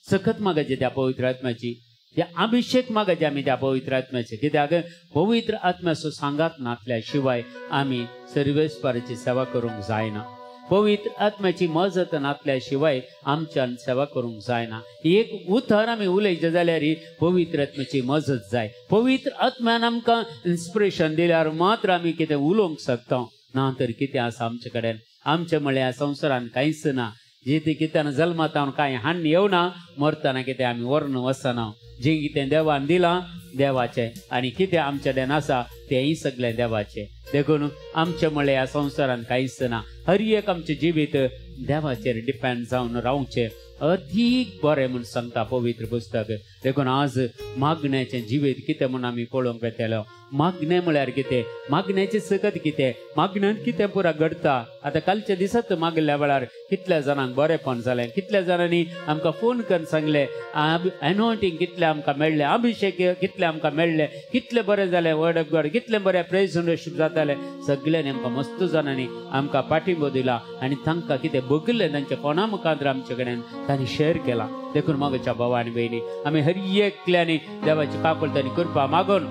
सकत मागायचे त्या पवित्र आत्म्याची, त्या अभिषेक मागायचे आमी त्या पवित्र आत्म्याचे. कित्याक पवित्र आत्म्याचो सांगात नासल्या शिवाय आमी सर्वेस्पराची सेवा करूंक जायना. पवित्र आत्म्याची मजत नासल्या शिवाय आमच्यान सेवा करूंक जायना. एक उतर आमी उलयचे जाल्यार पवित्र आत्म्याची मजत जाय. पवित्र आत्म्यान आमकां इन्स्पिरेशन दिल्यार मात्र आमी कितें उलोवंक शकता, ना तर कितें आसा आमचे कडेन. आमचें म्हळ्यार संवसारान कांयच ना. जिते कित्यान जल्मातावन कांय हान येवना, मरतना कितें आमी व्हरून वचना. जें कितें देवान दिलां देवाचें आनी कितें आमचे कडेन आसा तेंय सगळें देवाचें. देखून आमचें म्हळ्यार ह्या संवसारान कांयच ना. हर एक आमचें जिवीत देवाचेर डिपेंड जावन रावचें अदीक बरें म्हूण सांगता पवित्र पुस्तक. देखून आज मागण्याचें जिवीत कितें म्हूण आमी पळोवंक वेतलो. मागणें म्हळ्यार कितें, मागण्याचें सकत कितें, मागण्यांत कितें पुरा घडटा. आतां कालच्या दिसात मागल्या वेळार कितल्या जाणांक बरेंपण जालें, कितल्या जाणांनी आमकां फोन करून सांगलें एनॉयंटींग कितलें आमकां मेळ्ळें, अभिषेक कितलें आमकां मेळ्ळें, कितलें बरें जालें वर्ड ऑफ गॉड, कितलें बरें प्रेज वर्शिप जातालें. सगळ्यांनी आमकां मस्त जाणांनी आमकां पाठिंबो दिला आनी तांकां कितें बगलें तांच्या फोना मुखार आमचे कडेन तांणी शेअर केला. देखून मागच्या भाव आनी भयणी आमी हर एकल्यांनी देवाची काकुळट आनी कृपा मागून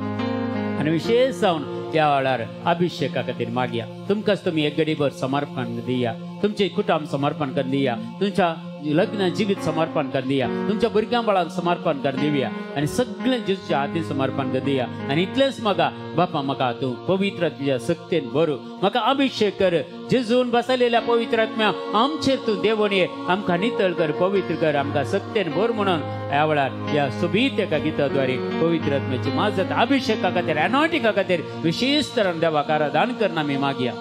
आनी विशेष जावन त्या वेळार अभिषेका खातीर मागया. तुमकांच तुमी एक गडीभर समर्पण दिया, तुमचें कुटुंब समर्पण करून दिया, तुमच्या लग्न जिवीत समर्पण करून दिया, तुमच्या भुरग्यां बाळांक समर्पण करून दिवया आनी सगळें जेजूच्या हातीन समर्पण करून दिया. आनी इतलेंच म्हाका बापा म्हाका तूं पवित्र तुज्या सक्तेन भरू, म्हाका अभिषेक कर. जेजून बसलेल्या पवित्र आत्म्या आमचेर तूं देवून ये, आमकां नितळ कर, पवित्र कर, आमकां सक्तेन भर म्हणून ह्या वेळार ह्या सोबीत एका गिताद्वारे पवित्र आत्म्याची माजत अभिषेका खातीर, एनॉयंटिंगा खातीर विशेष तरान देवाक आराधन करना आमी मागया.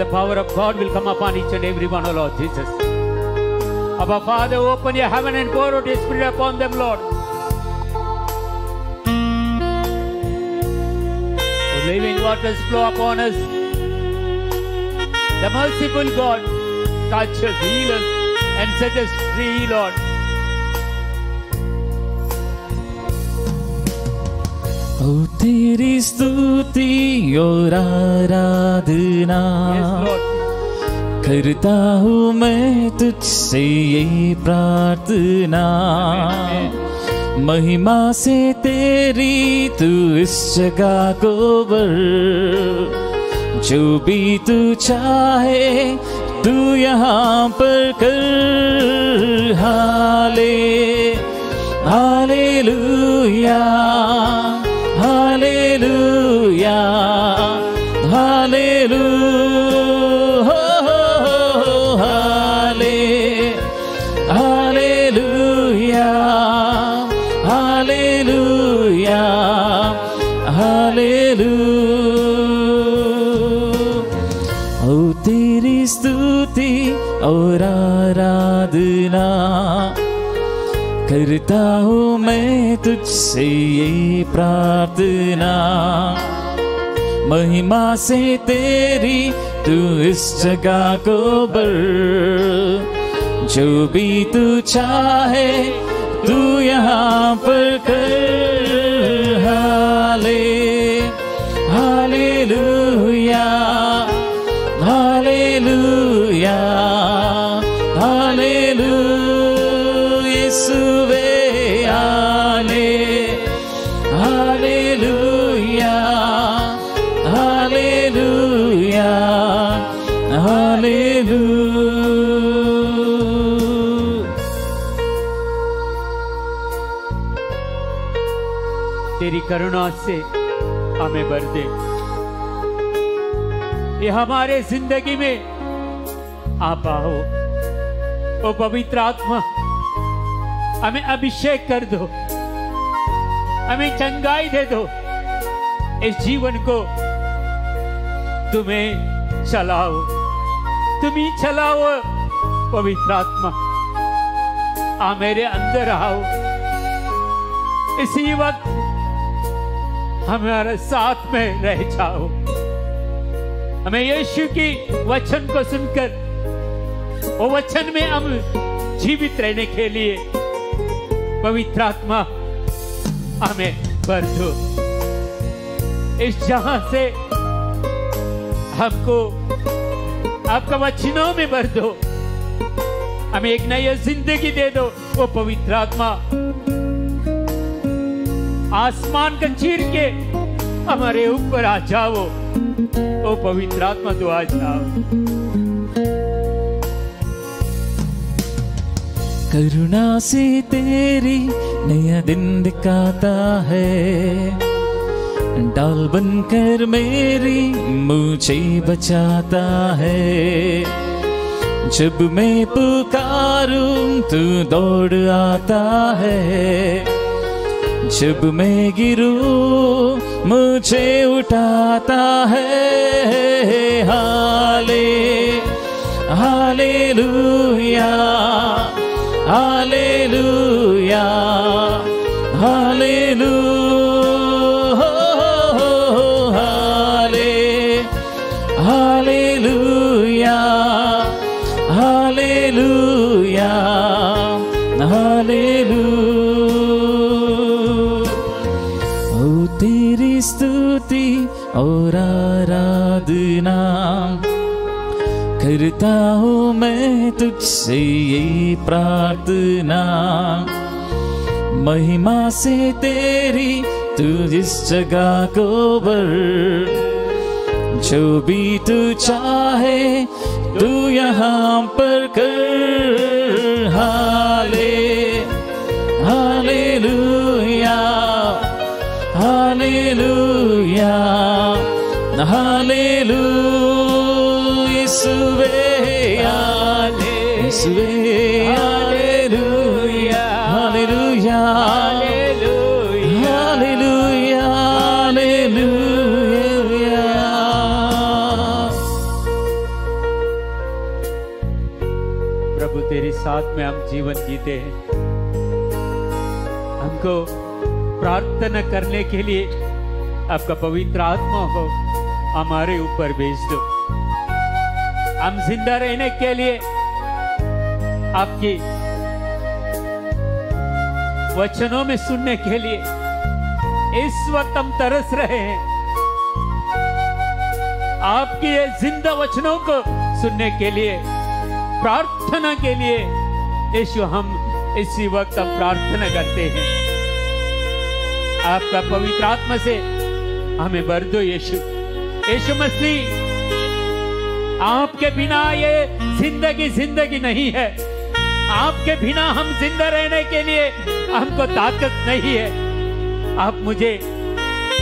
The power of God will come upon each and every one, O Lord Jesus. Abba Father, open your heaven and pour out your Spirit upon them, Lord. The living waters flow upon us. The merciful God touch us, heal us, and set us free, Lord. ओ तेरी स्तुति और आराधना, yes, Lord. करता हूँ मैं तुझसे ये प्रार्थना. महिमा से तेरी तू इस जगह को भर, जो भी तू चाहे तू यहाँ पर कर. हाले हालेलुया, हालेलुया, हालेलुया, हाले हालेलुया, हालेलुया, हालेलुया. ओ तेरी स्तुति और आराधना करता हूँ मैं तुझसे ये प्रार्थना. महिमा से तेरी तू इस जगह को भर, जो भी तू चाहे तू यहाँ पर कर. हाले हालेलुया, हालेलुया, हालेलुया, यीशुवे हाले हालेलुया, हालेलुया, हालेलुया. तेरी करुणा से हमें भर दे, ये हमारे जिंदगी में आप आओ। ओ पवित्र आत्मा, हमें अभिषेक कर दो, हमें चंगाई दे दो, इस जीवन को तुम्हें चलाओ, तुम ही चलाओ पवित्र आत्मा। आ मेरे अंदर आओ। इसी वक्त हमारे साथ में रह जाओ। हमें यीशु की वचन को सुनकर वो वचन में हम जीवित रहने के लिए पवित्र आत्मा हमें भर दो। इस जहां से हमको आपका वचनों में भर दो, हमें एक नई जिंदगी दे दो। वो पवित्र आत्मा आसमान का चीर के हमारे ऊपर आ जाओ। ओ पवित्र आत्मा तो आ जाओ। करुणा से तेरी नया दिन दिखाता है, डाल बनकर मेरी मुझे बचाता है। जब मैं पुकारूं तू दौड़ आता है, जब मैं गिरूं मुझे उठाता है। हाले हालेलुया हालेलुया हालेलुया हाले हालेलुया हालेलुया हालेलुया। ओ तेरी स्तुति और आराधना करता हूँ मैं तुझसे ये प्रार्थना, महिमा से तेरी तू जिस जगह को भर, जो भी तू चाहे तू यहाँ पर कर। हाले हालेलुया हालेलुया हालेलुया यीशुवे यीशुवे हालेलुया हालेलुया हालेलुया हालेलुया। प्रभु तेरे साथ में हम जीवन जीते हैं। हमको प्रार्थना करने के लिए आपका पवित्र आत्मा को हमारे ऊपर भेज दो। हम जिंदा रहने के लिए आपकी वचनों में सुनने के लिए इस वक्त हम तरस रहे हैं। आपकी ये जिंदा वचनों को सुनने के लिए, प्रार्थना के लिए यीशु हम इसी वक्त हम प्रार्थना करते हैं। आपका पवित्र आत्मा से हमें भर दो यीशु। यीशु मसीह, आपके बिना ये जिंदगी जिंदगी नहीं है। आपके बिना हम जिंदा रहने के लिए हमको ताकत नहीं है। आप मुझे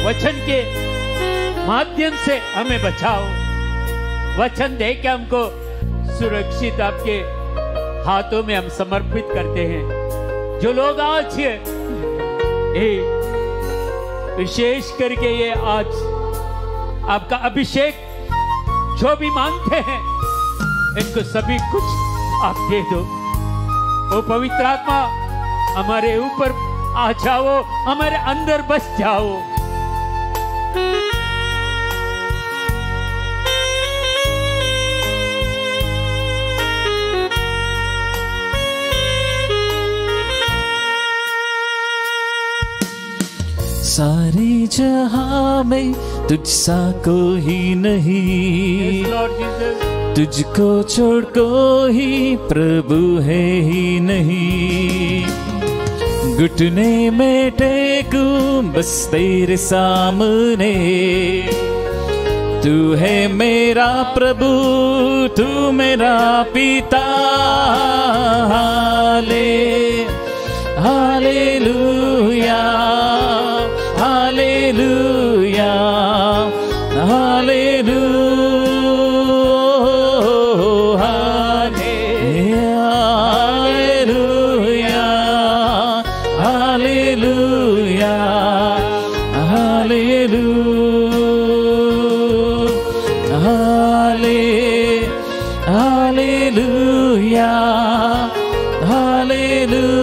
वचन के माध्यम से हमें बचाओ। वचन दे के हमको सुरक्षित आपके हाथों में हम समर्पित करते हैं। जो लोग आज ये विशेष करके ये आज आपका अभिषेक जो भी मांगते हैं, इनको सभी कुछ आप दे दो। ओ पवित्र आत्मा हमारे ऊपर आ जाओ, हमारे अंदर बस जाओ। सारे जहां में तुझसा कोई नहीं, तुझको छोड़ कोई प्रभु है ही नहीं। घुटने में टेकूं बस तेरे सामने, तू है मेरा प्रभु तू मेरा पिता। हाले hallelujah hallelujah hallelujah hallelujah hallelujah hallelujah हाले हालेलुया हालेलुया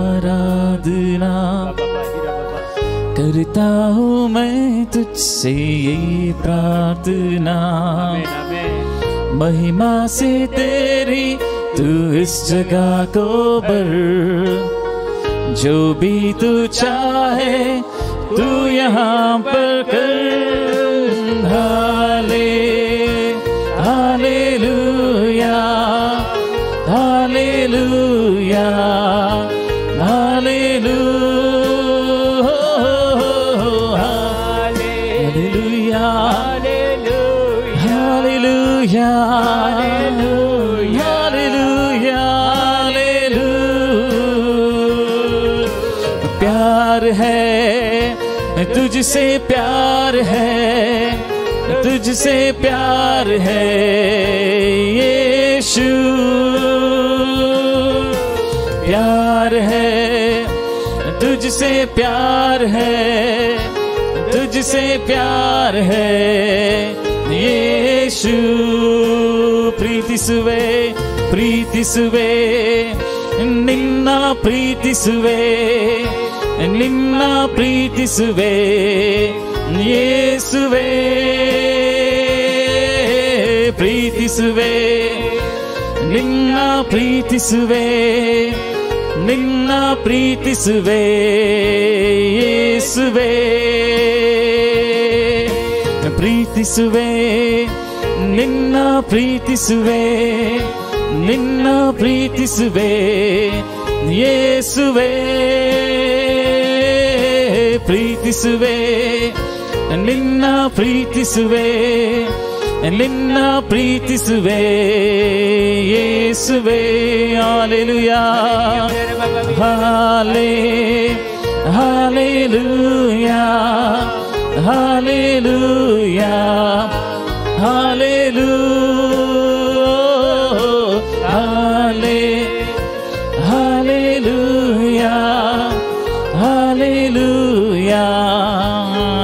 आराधना करता हूँ मैं तुझसे ये प्रार्थना। महिमा से तेरी तू इस जगह को भर, जो भी तू चाहे तू यहाँ पर कर। हाले hallelujah hallelujah hallelujah hallelujah hallelujah hallelujah. प्यार है तुझसे, प्यार है तुझसे, प्यार है यीशु, प्यार है तुझसे, प्यार है तुझसे, प्यार है यीशु। प्रीतिसुवे प्रीतिसुवे निन्न प्रीतिसुवे, निन्न प्रीतिसुवे यीशुवे, प्रीतिसुवे निन्न प्रीतिसुवे, निन्न प्रीतिसुवे यीशुवे, प्रीतिसुवे निन्न प्रीतिसुवे, निन्न प्रीतिसुवे यीशुवे, प्रीतिसुवे निन्न प्रीतिसुवे, निन्न प्रीतिसुवे यीशुवे। हालेलुया हाले हालेलुया हालेलुया हालेलुया हाले हालेलुया हालेलुया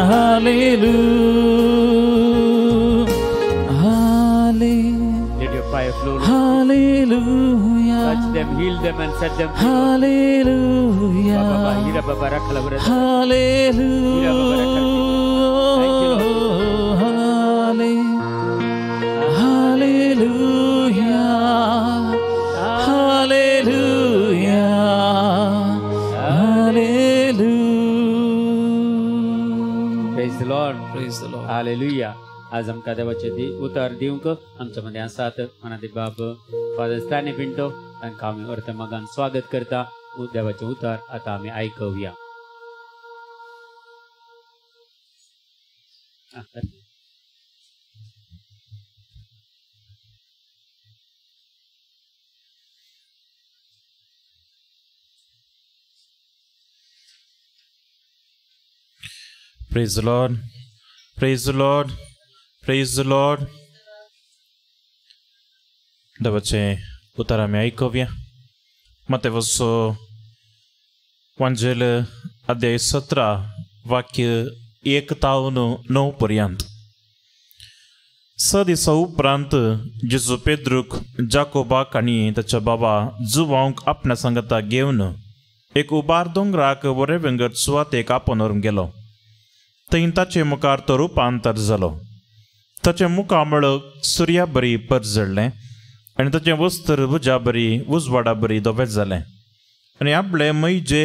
हालेलुया हाले। Let your fire flow. Hallelujah. Touch them, heal them and set them free. Hallelujah. Baba Hira Baba Rakhala. Hallelujah. Hallelujah. Hallelujah. Hallelujah. Praise the Lord. Praise the Lord. Hallelujah. आज आमकां देवाचें उतर दिवंक आमच्या मदें आसात मनादे बाब फादर स्टॅनली पिंटो, तांकां आमी अर्थ मागान स्वागत करता. देवाचें उतर आतां आमी आयकुया. Praise the Lord. Praise the Lord. Praise the Lord. देवाचें उतर आमी आयकुया. मातेवचो वांजेल अध्याय 17 वाक्य 1 तावन 9 पर्यंत. 6 दिसा उपरांत जेजू पेद्रूक, जाकोबाक आनी ताच्या बाबा जुवांक आपणा सांगता घेवन एक उबार दोंगराक बरे वेंगट सुवातेक आपोवन व्हरूंक गेलो. थंय ताचे मुखार तो रुपांतर जालो. ताचें मुखामळ सुर्या बरी परजळ्ळें आनी ताचें वस्त्र भुजा बरी उजवाडा बरी धवें जालें. आनी आपले मैजे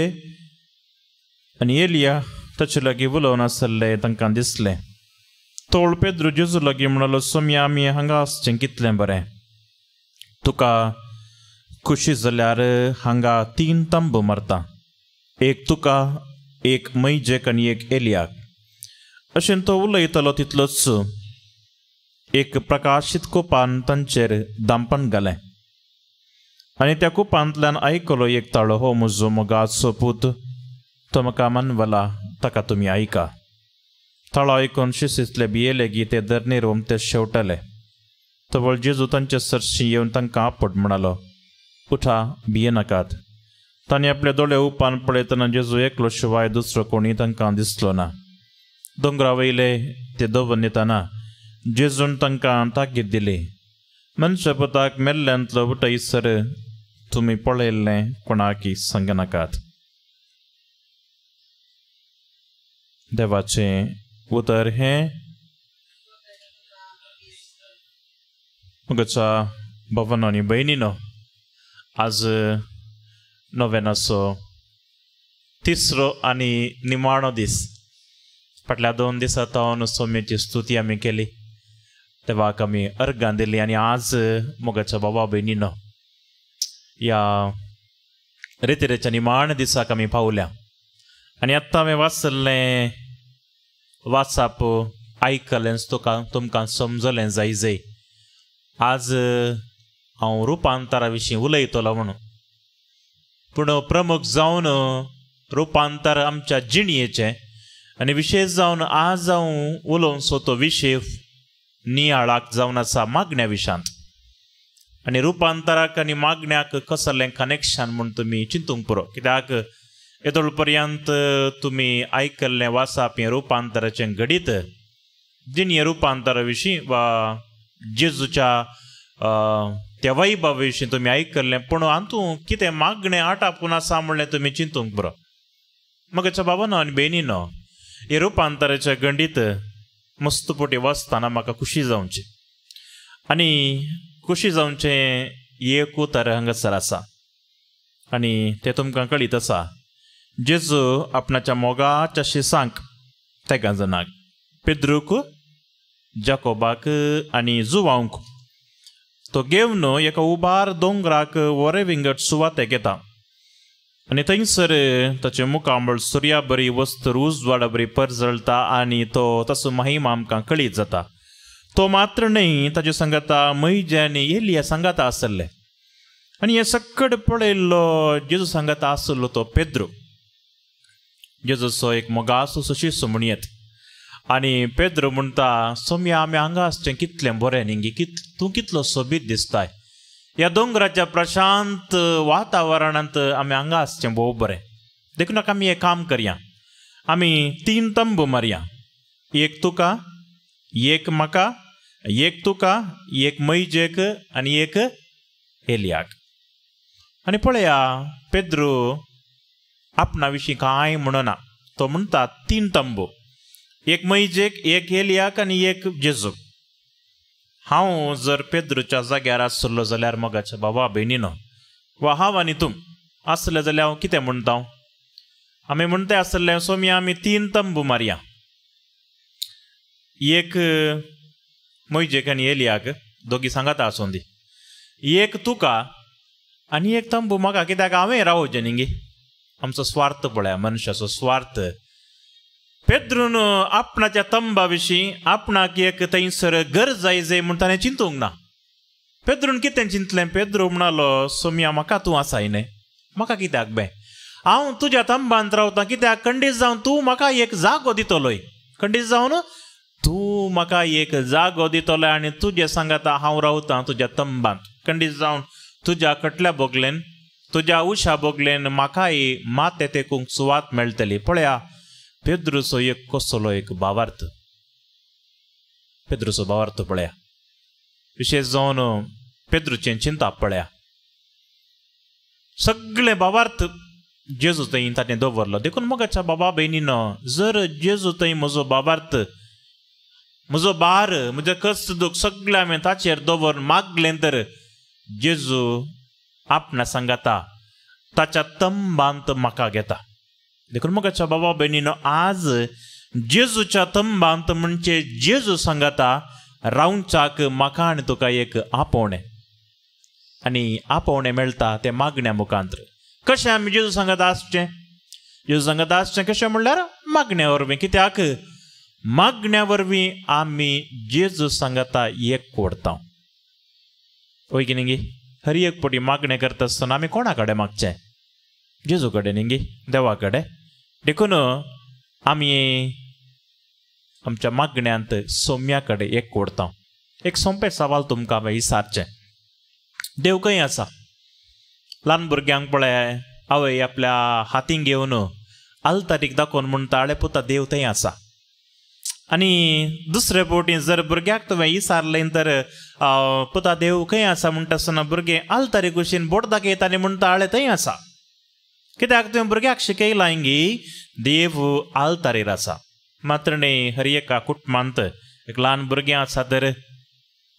आनी एलिया ताचे लागीं उलोवन आसले तांकां दिसलें. तोळ पेद्रू जेजू लागीं म्हणलो, सोम्या आमी हांगा आसचें कितलें बरें. तुका खुशी जाल्यार हांगा 3 तंबू मारता, एक तुका, एक मैजेक आनी एक एलियाक. अशें तो उलयतालो तितलोच एक प्रकाशीत कुपान तांचेर दांपण घालें आनी त्या कुपांतल्यान आयकलो एक ताळो, हो म्हजो मोगाचो पूत, तो म्हाका मानवला, ताका तुमी आयका. ताळो आयकून शिसितले भियेले गी ते धरणीर ओमते शेवटले. तवळ जेजू तांचे सरशी येवन तांकां आपट म्हणालो, उठा, भियेनाकात. तांणी आपले दोळे उपान पळयतना जेजू एकलो शिवाय दुसरो कोणी तांकां दिसलो ना. दोंगरा वयले ते दवर येतना जेजून तांकां ताकीद दिली, मनशापुताक मेल्ल्यांतलो उठयसर तुमी पळयल्लें कोणाकी सांगनाकात. देवाचें उतर हें म्हज्या भावांनो आनी भयणीनो, आज नोवेनाचो तिसरो आनी निमाणो दीस. फाटल्या 2 दिसां सावन सोम्याची स्तुती आमी केली, देवाक आमी अर्गां दिली आनी आज मोगाच्या बाबा भयणीनो ह्या रेतिरेच्या निमाण्या दिसाक आमी पावल्या. आनी आत्तां हांवें वाचलें वाचप आयकलेंच तुका तुमकां समजलें जाय जाय आज हांव रुपांतरा विशीं उलयतलो म्हणून. पूण प्रमुख जावन रुपांतर आमच्या जिणयेचें आनी विशेश जावन आज हांव उलोवचो तो विशय नियाळाक जावन आसा मागण्या विशांत. आनी रुपांतराक आनी मागण्याक कसलें कनेक्शन म्हूण तुमी चिंतूंक पुरो, कित्याक येदोळ पर्यंत तुमी आयकल्लें वाचप हें रुपांतराचें घडीत जिणये रुपांतरा विशीं वा जेजूच्या त्या वैभवा विशीं तुमी आयकल्लें, पूण हातूंत कितें मागणें आटापून आसा म्हणलें तुमी चिंतूंक पुरो. म्हज्या बाबानो आनी भयणीनो, हे रुपांतराच्या गंडीत मस्त पोटी वाचतना म्हाका खुशी जावची आनी खुशी जावचें एक उतर हांगासर आसा आनी तें तुमकां कळीत आसा. जेजू आपणाच्या मोगाच्या शिसांक तेगां जाणांक, पेद्रूक, जाकोबाक आनी जुवांक तो घेवन एका उबार दोंगराक वरे विंगड सुवातेक येता आनी थंयसर ताचें मुखामळ सुर्या बरी वस्त्र उजवाडा बरी परजळटा आनी तो ताचो महिमा आमकां कळीत जाता. तो मात्र न्हय, ताचे सांगाता मैजे आनी एलिया सांगाता आसले आनी हें सकट पळयल्लो जेजू सांगाता आसलो तो पेद्रू, जेजूचो एक मोगासो शिश्य म्हणयेत. आनी पेद्रू म्हणटा, सोम्या आमी हांगा आसचें कितलें बरें न्ही, तूं कितलो सोबीत दिसताय, ह्या दोंगराच्या प्रशांत वातावरणांत आमी हांगा आसचें भोव बरें, देखून आमी एक काम करया, आमी 3 तंबू मारया, एक तुका, एक म्हाका, एक तुका, एक मैजेक आनी एक एलियाक. आनी पळया पेद्रू आपणा विशीं कांय म्हणना, तो म्हणटा 3 तंबू, एक मैजेक, एक एलियाक आनी एक जेजूक. हांव जर पेद्रूच्या जाग्यार आसलो जाल्यार मोगाच्या बाबा भयणीनो, वा हांव आनी तूं आसलें जाल्यार हांव कितें म्हणटा? आमी म्हणटा आसलें सोम्या आमी 3 तंबू मारया, एक मैजेक आनी एलियाक, दोगी सांगाता आसूं दी, एक तुका आनी एक तंबू म्हाका, कित्याक हांवें रावचें न्ही. आमचो स्वार्थ पळया, मनशाचो स्वार्थ. पेद्रून आपणाच्या तंबा विशीं आपणाक एक थंयसर गरज जाय जाय म्हूण ताणें चिंतूंक ना. पेद्रून कितें चिंतलें? पेद्रू म्हणालो, सोम्या म्हाका तूं आसाय न्ही, म्हाका कित्याक बे, हांव तुज्या तंबांत रावतां, कित्याक खंडीत जावन तूं म्हाका एक जागो दितलोय, खंडीत जावन तूं म्हाका एक जागो दितलो आनी तुजे सांगाता हांव रावतां तुज्या तंबांत, खंडीत जावन तुज्या कटल्या बोगलेन, तुज्या उशा बोगलेन म्हाकाय माते तेकूंक सुवात मेळटली. पळया पेद्रूचो एक कसलो एक भावार्थ, पेद्रूचो भावार्थ पळया, विशेश जावन पेद्रूचें चिंताप पळया, सगळे भावार्थ जेजू थंय ताणें दवरलो. देखून मोगाच्या बाबा भयणीनो, जर जेजू थंय म्हजो भावार्थ, म्हजो भार, म्हजें कश्ट दूख सगळें हांवें ताचेर दवरून मागलें तर जेजू आपणा सांगाता ताच्या तंबांत म्हाका घेता. देखून मोगाच्या बाबा भयणीनो, आज जेजूच्या तंबांत म्हणजे जेजू सांगाता रावच्याक म्हाका आनी तुका एक आपोवणें, आनी आपोवणें मेळटा तें मागण्या मुखांत्र. कशें आमी जेजू सांगाता आसचें? जेजू सांगाता आसचें कशें म्हणल्यार मागण्या वरवीं. कित्याक मागण्या वरवीं आमी जेजू सांगाता एक कोडता, वय की न्ही? हर एक पटी मागणें करता आसतना आमी कोणा कडेन मागचें? जेजू कडेन न्ही, देवा कडेन. देखून आमी आमच्या मागण्यांत सोम्या कडेन एक कोडता. एक सोंपें सवाल तुमकां हांवें विचारचें, देव खंय आसा? ल्हान भुरग्यांक पळय, आवय आपल्या हातीन घेवन आल्तारीक दाखोवन म्हणटा, आळे पुता देव थंय आसा. आनी दुसरे फावटी जर भुरग्याक तुवें विचारलें तर पुता देव खंय आसा म्हणटा आसतना भुरगें आल्तारी कुशीन बोट दाखयता आनी म्हणटा, आळे थंय आसा. कित्याक तुवें भुरग्याक शिकयलां गी देव आल्तारीर आसा. मात्र न्ही हर एका कुटुंबांत एक ल्हान भुरगें आसा तर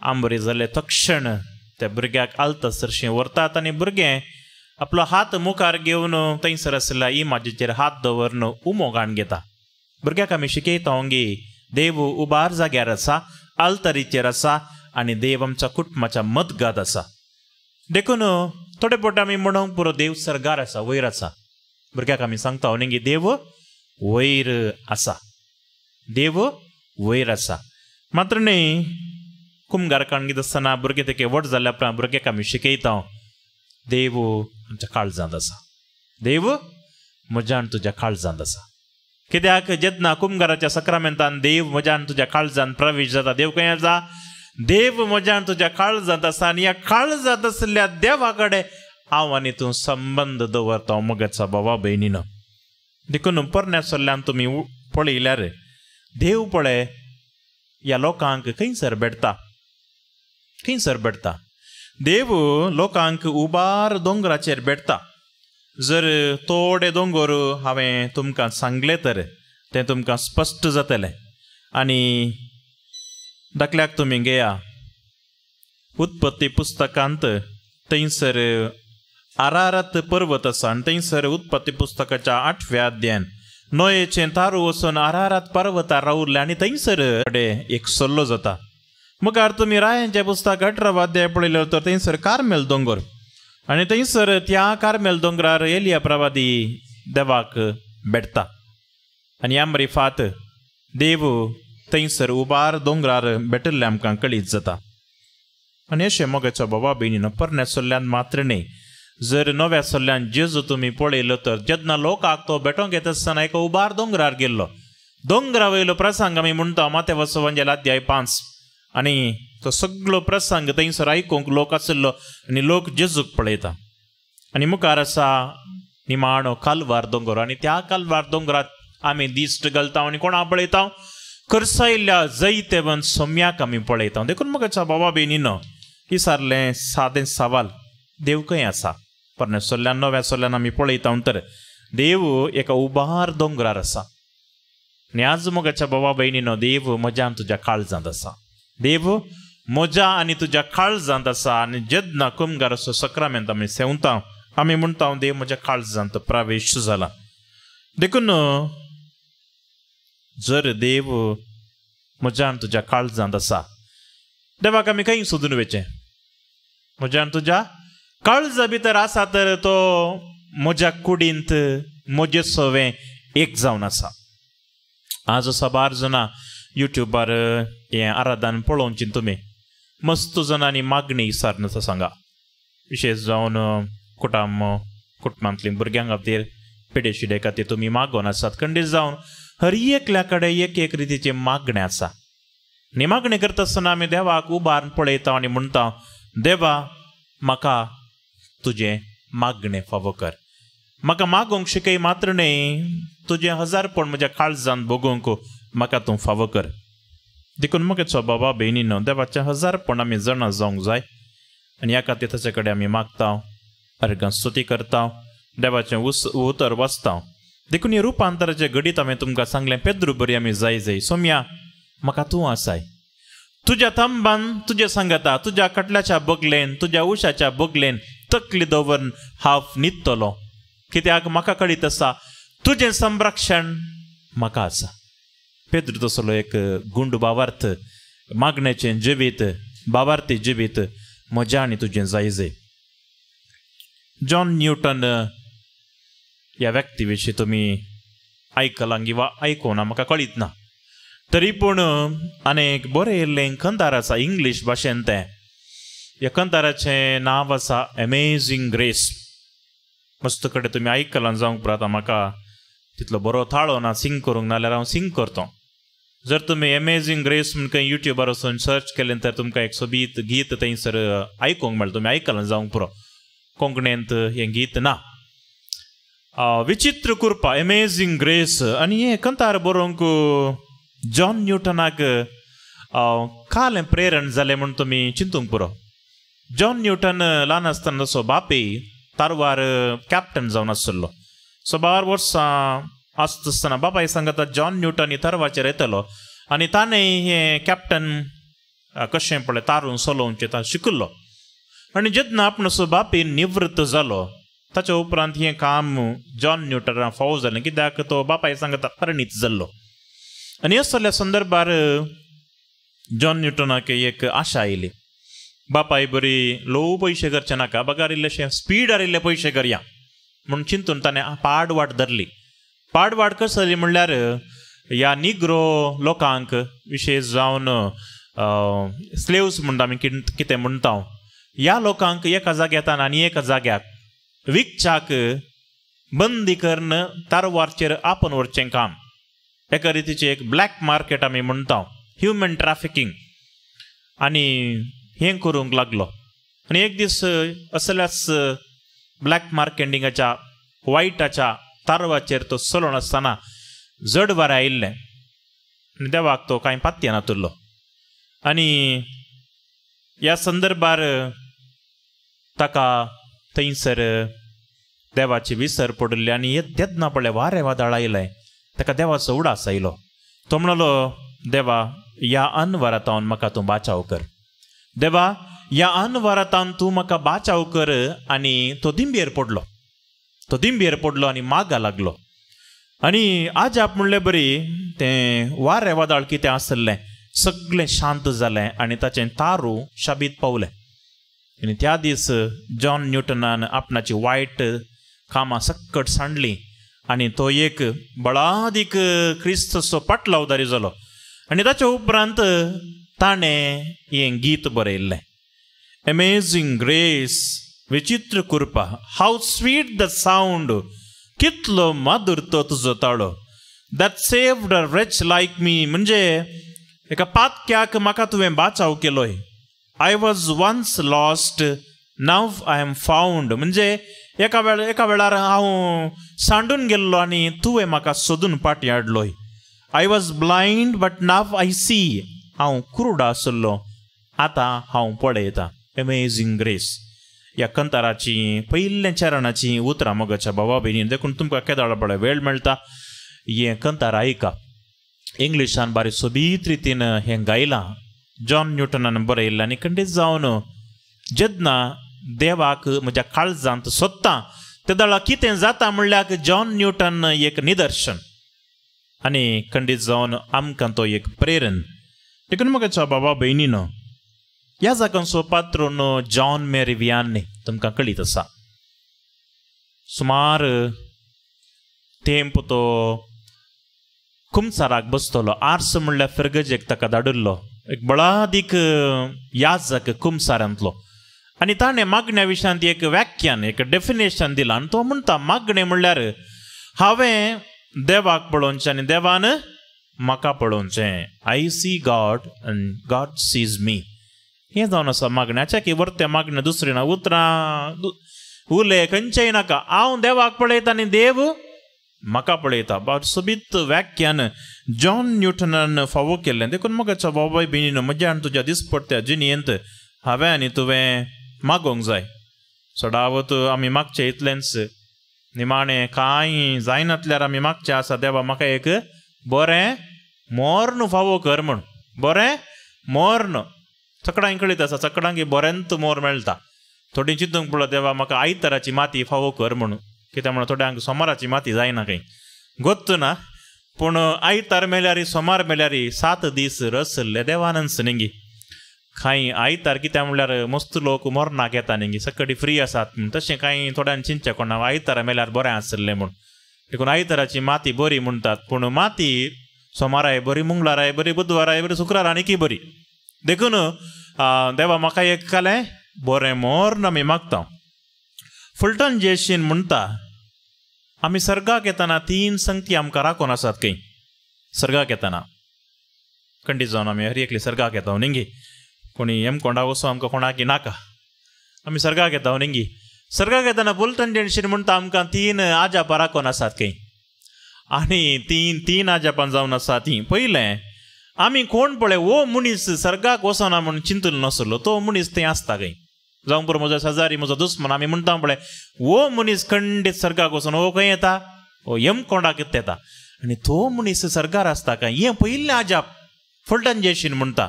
आंबरी जालें तक्षण त्या भुरग्याक आलता सरशीं व्हरतात आनी भुरगें आपलो हात मुखार घेवन थंयसर आशिल्ल्या इमाजीचेर हात दवरून उमो घाण घेता. भुरग्याक आमी शिकयता गी देव उबार जाग्यार आसा, आल्तरीचेर आसा आनी देव आमच्या कुटुंबाच्या मदगात आसा. देखून थोडे फावट आमी म्हणूंक पुरो देव सर्गार आसा, वयर आसा. भुरग्याक आमी सांगता न्ही देव वयर आसा, देव वयर आसा. मात्र न्ही कुमगारकाण घेत आसतना भुरगे तेके व्हड जाल्या उपरांत भुरग्याक आमी शिकयता देव आमच्या काळजांत आसा, देव म्हज्या आनी तुज्या काळजांत आसा. कित्याक जेन्ना कुमगाराच्या सक्रामेंतान देव म्हज्या आनी तुज्या काळजांत प्रवेश जाता, देव खंय आसा? देव म्हज्या आनी तुज्या काळजांत आसा आनी ह्या काळजांत आशिल्ल्या देवा कडेन हांव आनी तूं संबंद दवरता मगचा बाबा भयणीनो. देखून पोरण्या सल्ल्यान तुमी पळयल्यार देव पळय ह्या लोकांक खंयसर भेटता, खंयसर भेटता. देव लोकांक उबार दोंगराचेर भेटता. जर थोडे दोंगर हांवें तुमकां सांगले तर तें तुमकां स्पश्ट जातलें. आनी धाकल्याक तुमी घेया उत्पत्ती पुस्तकांत थंयसर आरारात पर्वत आसा आनी थंयसर उत्पत्ती पुस्तकाच्या 8व्या अध्यायान नोयेचें तारू वचून आरारात पर्वतार रावलें आनी थंयसर एक सल्लो जाता. मुखार तुमी रायांचें पुस्तक 18वा अध्याय पळयलो तर थंयसर कार्मेल दोंगर आनी थंयसर त्या कार्मेल दोंगरार एलिया प्रवादी देवाक भेटता आनी आमरी फात देव थंयसर उबार दोंगरार भेटिल्लें आमकां कळीत जाता. आनी अशें मोगाचो बाबा भयणीनो पोरण्या सल्ल्यान मात्र न्ही जर नव्या सल्ल्यान जेजू तुमी पळयलो तर जेन्ना लोकांक तो भेटोंक येता आसतना एका उबार दोंगरार गेल्लो. दोंगरा वयलो प्रसंग आमी म्हणटा मातेवस वंजेल अध्याय 5 आनी तो सगळो प्रसंग थंयसर आयकूंक लोक आशिल्लो आनी लोक जेजूक पळयता. आनी मुखार आसा निमाणो कालवार दोंगर आनी त्या कालवार दोंगरात आमी दिश्ट घालता आनी कोणा पळयता? करसायल्ल्या जैतेवन सोम्याक आमी पळयता. देखून म्हाका बाबा भयणीनो विचारलें सादें सवाल, देव खंय आसा? पोरण्या सल्ल्यान नव्या सल्ल्यान आमी पळयता तर देव एका उबार दोंगरार आसा. आनी आज मोगाच्या बाबा भयणीनो देव म्हज्या आनी तुज्या काळजांत आसा, देव म्हज्या आनी तुज्या काळजांत आसा. आनी जेन्ना कुमगाराचो सक्रामेंत आमी सेवता आमी म्हणटा देव म्हज्या काळजांत प्रवेश जाला. देखून जर देव म्हज्या आनी तुज्या काळजांत आसा देवाक आमी खंय सोदून वचचें? म्हज्या आनी तुज्या काळजा भितर आसा तर तो म्हज्या कुडींत म्हजे सवें एक जावन आसा. आज साबार जाणां युट्यूबार हें आराधन पळोवचें तुमी मस्त जाणांनी मागणी विचारून आसा सांगा, विशेश जावन कुटुंबांतलीं भुरग्यां खातीर पिडे शिडे खातीर तुमी मागोन आसात. खंडीत जावन हर एकल्या कडेन एक एक रितीचें मागणें आसा. आनी मागणें करता आसतना आमी देवाक उबारून पळयता आनी म्हणटा देवा म्हाका तुजें मागणें फावो कर, म्हाका मागूंक शिकय मात्र न्ही तुजें हजारपण म्हज्या काळजान भोगूंक म्हाका तूं फावो कर. देखून म्हगेचो बाबा भयणीनो देवाचें हजारपण आमी जाणा जावंक जाय आनी ह्या खातीर ताचे कडेन आमी मागता, अर्गां स्तुती करता, देवाचें उतर वाचता. देखून हें रुपांतराचें घडीत हांवें तुमकां सांगलें पेद्रू बरी आमी जाय जाय सोम्या म्हाका तूं आसाय, तुज्या थांबान तुजें सांगता, तुज्या कटल्याच्या बगलेन तुज्या उशाच्या बगलेन तकली दवरून हांव न्हिदतलो, कित्याक म्हाका कळीत आसा तुजें संरक्षण म्हाका आसा. पेद्रू तसलो एक गुंड भावार्थ मागण्याचें जिवीत भावार्थी जिवीत म्हज्या आनी तुजें जाय जाय. जॉन न्यूटन ह्या व्यक्ती विशीं तुमी आयकलां किंवा आयकुना म्हाका कळीत ना, तरी पूण आनी एक बरें येयल्लें कंतार आसा इंग्लीश भाशेन तें. ह्या कंताराचें नांव आसा अमेझींग ग्रेस. मस्त कडेन तुमी आयकलां जावंक पुरो, आतां म्हाका तितलो बरो थाळो ना सिंग करूंक, नाल्यार हांव सिंग करता. जर तुमी अमेझींग ग्रेस म्हूण खंय युट्यूबार वचून सर्च केलें तर तुमकां एक सोबीत गीत थंयसर आयकूंक मेळटा, तुमी आयकलां जावंक पुरो. कोंकणींत हें गीत ना. विचित्र कृपा अमेझींग ग्रेस. आनी हें कंतार बरोवंक जॉन न्यूटनाक कालें प्रेरण जालें म्हूण तुमी चिंतूंक पुरो. जॉन न्यूटन ल्हान आसतना तसो बापूय तारवार कॅप्टन जावन आशिल्लो. साबार वर्सां आसता आसतना बापाय सांगता जॉन न्यूटन तरवाचेर येतलो आनी ताणें हें कॅप्टन कशें पळय तारून चलोवचें ताणें शिकिल्लो. आनी जेन्ना आपणाचो बापूय निवृत्त जालो ताच्या उपरांत हें काम जॉन न्यूटनाक फावो जालें, कित्याक तो बापाय सांगता परिणीत जाल्लो. आनी असल्या संदर्भार जॉन न्यूटनाक एक आशा आयली, बापाय बरी ल्हव पयशे करचे नाका, बगार इल्लेशें स्पीडार इल्ले पयशे करया म्हूण चिंतून ताणें पाडवाट धरली. पाडवाट कसली म्हणल्यार ह्या निग्रो लोकांक विशेश जावन स्लेव्स म्हणटा आमी कितें म्हणटा, ह्या लोकांक एका जाग्यान आनी एका जाग्याक विकच्याक बंदी करून तारवारचेर आपोवन व्हरचें काम, एका रितीचें एक ब्लॅक मार्केट आमी म्हणटा, ह्युमन ट्रॅफिकींग, आनी हें करूंक लागलो. आनी एक दीस असल्याच ब्लॅक मार्केटिंगाच्या वायटाच्या तारवाचेर तो चलोवन आसतना जड वारें आयिल्लें आनी देवाक तो कांय पात्या नातुरलो. आनी ह्या संदर्भार ताका थंयसर देवाची विसर पडिल्ली आनी तेन्ना पळय वारें वादळ आयलें, ताका देवाचो उडास आयलो. तो म्हणलो, देवा ह्या अनवरातावन म्हाका तूं बाचाव कर, देवा ह्या अनवरातावन तूं म्हाका बाचाव कर. आनी तो दिंबेर पडलो, तो दिंबेर पडलो आनी मागा लागलो. आनी आजाप म्हणले बरी तें वारें वादळ कितें आसलें सगळें शांत जालें आनी ताचें तारू शाबीत पावलें. आनी त्या दीस जॉन न्यूटनान आपणाची वायट कामां सक्कट सांडली आनी तो एक बळादीक क्रिस्तचो पाटलावदारी जालो. आनी ताच्या उपरांत ताणें हें गीत बरयल्लें, अमेझींग ग्रेस, विचित्र कृपा, हाव स्वीट the sound, कितलो माधुर तो तुजो ताळो, that saved a wretch like me, म्हणजे एका पातक्याक म्हाका तुवें बाचाव केलोय, I was once lost now I am found, म्हणजे एका वेळार हांव सांडून गेल्लो आनी तुवें म्हाका सोदून फाटीं हाडलोय, I was blind but now I see, हांव कुरुडा आसलो आतां हांव पळयतां. अमेझींग ग्रेस ह्या कंताराची पयल्या चरणाची उतरां मोगाच्या बाबा भयणी. देखून तुमकां केदाळ पळय वेळ मेळटा हें कंतार आयका. इंग्लिशान बारी सोबीत रितीन हें गायलां, जॉन न्यूटनान बरयल्लें. आनी खंडीत जावन जेन्ना देवाक म्हज्या काळजांत सोदता तेदळा कितें जाता म्हणल्यार जॉन न्यूटन एक निदर्शन आनी खंडीत जावन आमकां तो एक प्रेरण. देखून म्हज्या बाबा भयणीनो ह्या जागांचो पात्रोन जॉन मेरी वियानी तुमकां कळीत आसा. सुमार तेंप तो कुमसाराक बसतलो, आर्स म्हणल्यार फिरगजेक ताका धाडिल्लो एक बळादीक याजक कुमसारांतलो. आनी ताणें मागण्या विशयांत एक व्याख्यान, एक डेफिनेशन दिलां आनी तो म्हणटा मागणें म्हणल्यार हांवें देवाक पळोवचें आनी देवान म्हाका पळोवचें, I see God and God sees me, हें जावन आसा मागण्याचें की वर्तें मागणें दुसरें ना, उतरां उले खंयचेय नाका, हांव देवाक पळयता आनी देव म्हाका पळयता. सोबीत व्याख्यान जॉन न्यूटनान फावो केल्लें. देखून म्हज्या बाबाय भयणीनो म्हज्या आनी तुज्या दिसपडट्या जिणेंत हांवें आनी तुवें मागोवंक जाय. सदावत आमी मागचें इतलेंच, निमाणें कांय जायनातल्यार आमी मागचें आसा देवा म्हाका एक बरें मोर्न फावो कर म्हूण, बरें मोर्न. चकडांक कळीत आसा, चकडांक बरेंच मोर मेळटा. थोडीं चिंतूंक पडलो देवा म्हाका आयताराची माती फावो कर म्हणून, कित्याक म्हणून थोड्यांक सोमाराची माती जायना खंय गोत्त ना, पूण आयतार मेल्यार सोमार मेल्यार 7 दीस रसल्ले देवानंच न्ही. कांय आयतार कित्याक म्हणल्यार मस्त लोक मोरनाक येता न्ही, सकडी फ्री आसात म्हूण, तशें कांय थोड्यांक चिंतचें कोणा आयतारा मेल्यार बरें आसलें म्हूण. देखून आयताराची माती बरी म्हणटात, पूण माती सोमाराय बरी, मंगळाराय बरी, बुधवाराय बरी, शुक्रार आनीकय बरी. देखून देवा म्हाका एक कालें बरें मोर्न आमी मागता. फुलटन जेशीन म्हणटा आमी सर्गाक येतना 3 संगती आमकां राखून आसात खंय. सर्गाक येतना खंडीत जावन आमी हर एकली सर्गाक येता न्ही, कोणी हेमकोंडा वचो आमकां कोणाकी नाका, आमी सर्गाक येता न्ही. सर्गाक येतना फुलटन जेशीन म्हणटा आमकां 3 आजापां राखून आसात खंय. आनी तीन आजापां जावन आसा तीं. पयलें आमी कोण पळय हो मनीस सर्गाक वचना म्हूण चिंतून नासलो, तो मनीस थंय आसता खंय. जावं पुरो म्हजो शेजारी, म्हजो दुस्मन, आमी म्हणटा पळय हो मनीस खंडीत सर्गाक वचून हो खंय येता ओ यमकोंडाक येता आनी तो मनीस सर्गार आसता काय हें पयलें आजाप फुलटन जेशीन म्हणटा.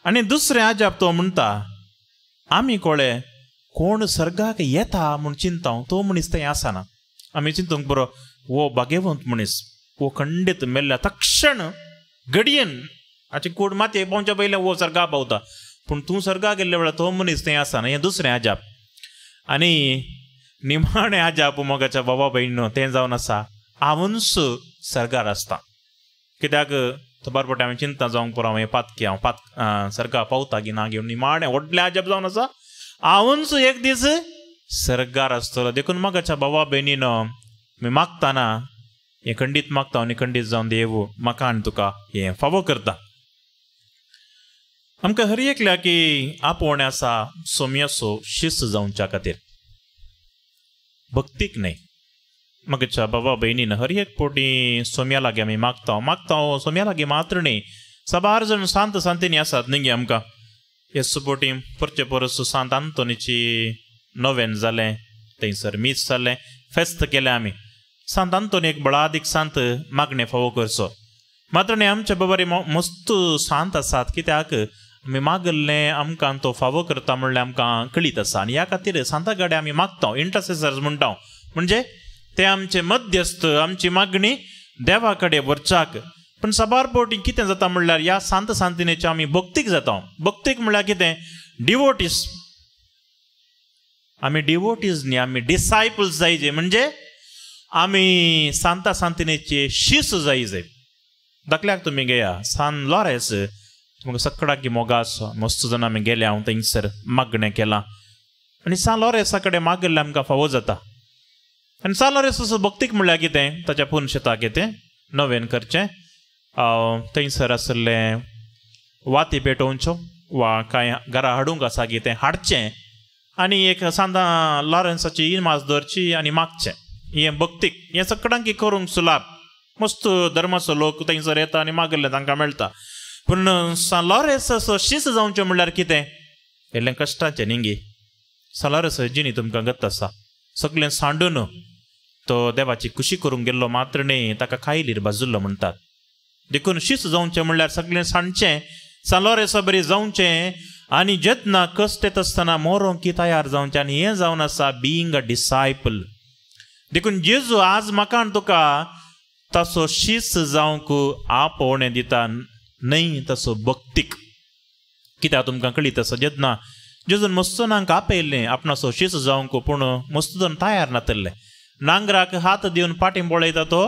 आनी दुसरें आजाप तो म्हणटा आमी कोळे कोण सर्गाक येता म्हूण चिंता तो मनीस थंय आसना. आमी चिंतूंक बरो वो भाग्यवंत मनीस वो खंडीत मेल्ल्या तक्षण घडयेन हाची कूड मातयेक पावच्या पयलें वो सर्गा पावता पूण तूं सर्गा गेल्ल्या वेळार तो मनीस थंय आसना. हें दुसरें आजाप. आनी निमाणें आजाप मोगाच्या बाबा भयणीनो तें जावन आसा हांवूच सर्गार आसता. कित्याक थोबार पडटा हांवें चिंता जावंक पुरो हांव पातकी हांव पात सर्गा पावता की ना घेवन निमाणें व्हडलें आजाप जावन आसा हांवूच एक दीस सर्गार आसतलो. देखून मोगाच्या बाबा भयणीनो मी मागताना हें खंडीत मागता आनी खंडीत जावन देव म्हाका आनी तुका हें फावो करता. आमकां हर एकल्या की आपोवणें आसा सोम्याचो शिस्त जावच्या खातीर भक्तीक न्हय. म्हज्या बाबा भयणीन हर एक पोटी सोम्या लागीं आमी मागता मागता सोम्या लागीं मात्र न्हय साबार जाण सांत सांतीनी आसात न्ही आमकां. हेच पोटी परचे परस सांत आंतोनीची नोवेन जालें थंयसर मीस जालें फेस्त केलें आमी. सांत आंतोनी एक बळादीक सांत मागणें फावो करचो मात्र न्ही. आमच्या बाबारी मस्त सांत आसात कित्याक आमी मागल्लें आमकां तो फावो करता म्हणल्यार आमकां कळीत आसा. आनी ह्या खातीर सांता गाडे आमी मागता इंटरसेसर्स म्हणटा म्हणजे ते आमचे मध्यस्थ आमची मागणी देवा कडेन व्हरच्याक. पूण साबार पावटी कितें जाता म्हणल्यार ह्या सांत सांतिनेचे आमी भक्तीक जाता. भक्तीक म्हणल्यार कितें डिवोटीस. आमी डिवोटीज न्ही आमी डिसायपल्स जायजे म्हणजे आमी सांता सांतिनेचे शीस जायजे. धाकल्याक तुमी घेया सान लॉरेस तुमकां सगळ्याक मोगास मस्त जाण आमी गेले हांव थंयसर मागणें केलां आनी सान लॉरेसा कडेन मागिल्लें आमकां फावो जाता. आनी सान लॉरेस भक्तीक म्हणल्यार कितें ताच्या पूर्ण शेताक कितें नवेन करचें थंयसर आशिल्लें वाती पेटोवच्यो वा कांय घरा हाडूंक आसा कितें हाडचें आनी एक सांता लॉरेन्साची इमाज दवरची आनी मागचें. हें भक्तीक हें सगळ्यांक करूंक सुलाभ मस्त धर्माचो लोक थंयसर येता आनी मागिल्लें तांकां मेळटा. पूण सान लॉरेन्साचो शीस जावचें म्हणल्यार कितें इल्लें कश्टाचें न्ही गे. सान लॉरेन्स जिणी तुमकां गत आसा सगळें सांडून तो देवाची खुशी करूंक गेल्लो मात्र न्ही ताका कायलीर भाजुल्लो म्हणटात. देखून शीस जावचें म्हणल्यार सगळें सांडचें सान लॉरेन्सा बरी जावचें आनी जेन्ना कश्ट येता आसतना मोरोंक तयार जावचें. आनी हें जावन आसा बिईंग अ डिसायपल. देखून जेजू आज म्हाका आनी तुका ताचो शीस जावंक आपोवणें दिता न्हय तसो भक्तीक. कित्याक तुमकां कळीत आसा जेन्ना जेजून मस्त जाणांक आपयल्लें आपणाचो शीस जावंक पूण मस्त जाण तयार नातल्ले. नांगराक हात दिवन फाटीं पळयता तो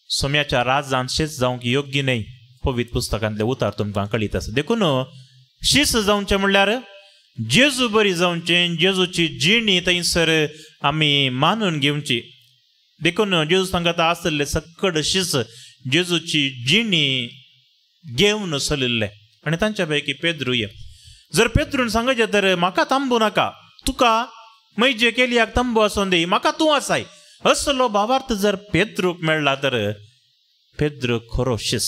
सोम्याच्या राजान शीस जावंक योग्य न्हय. पवित्र पुस्तकांतले उतार तुमकां कळीत आसा. देखून शीस जावचें म्हणल्यार जेजू बरी जावचें जेजूची जिणी थंयसर आमी मानून घेवची. देखून जेजू सांगता आसले सकड शीस जेजूची जिणी घेवन चलिल्ले आनी तांच्या पैकी पेद्रू ये. जर पेद्रून सांगचें तर म्हाका थांबू नाका तुका म्हजे केलियाक तंबू आसून दी म्हाका तूं आसाय असलो भावार्थ जर पेद्रूक मेळ्ळा तर पेद्रू खरो शीस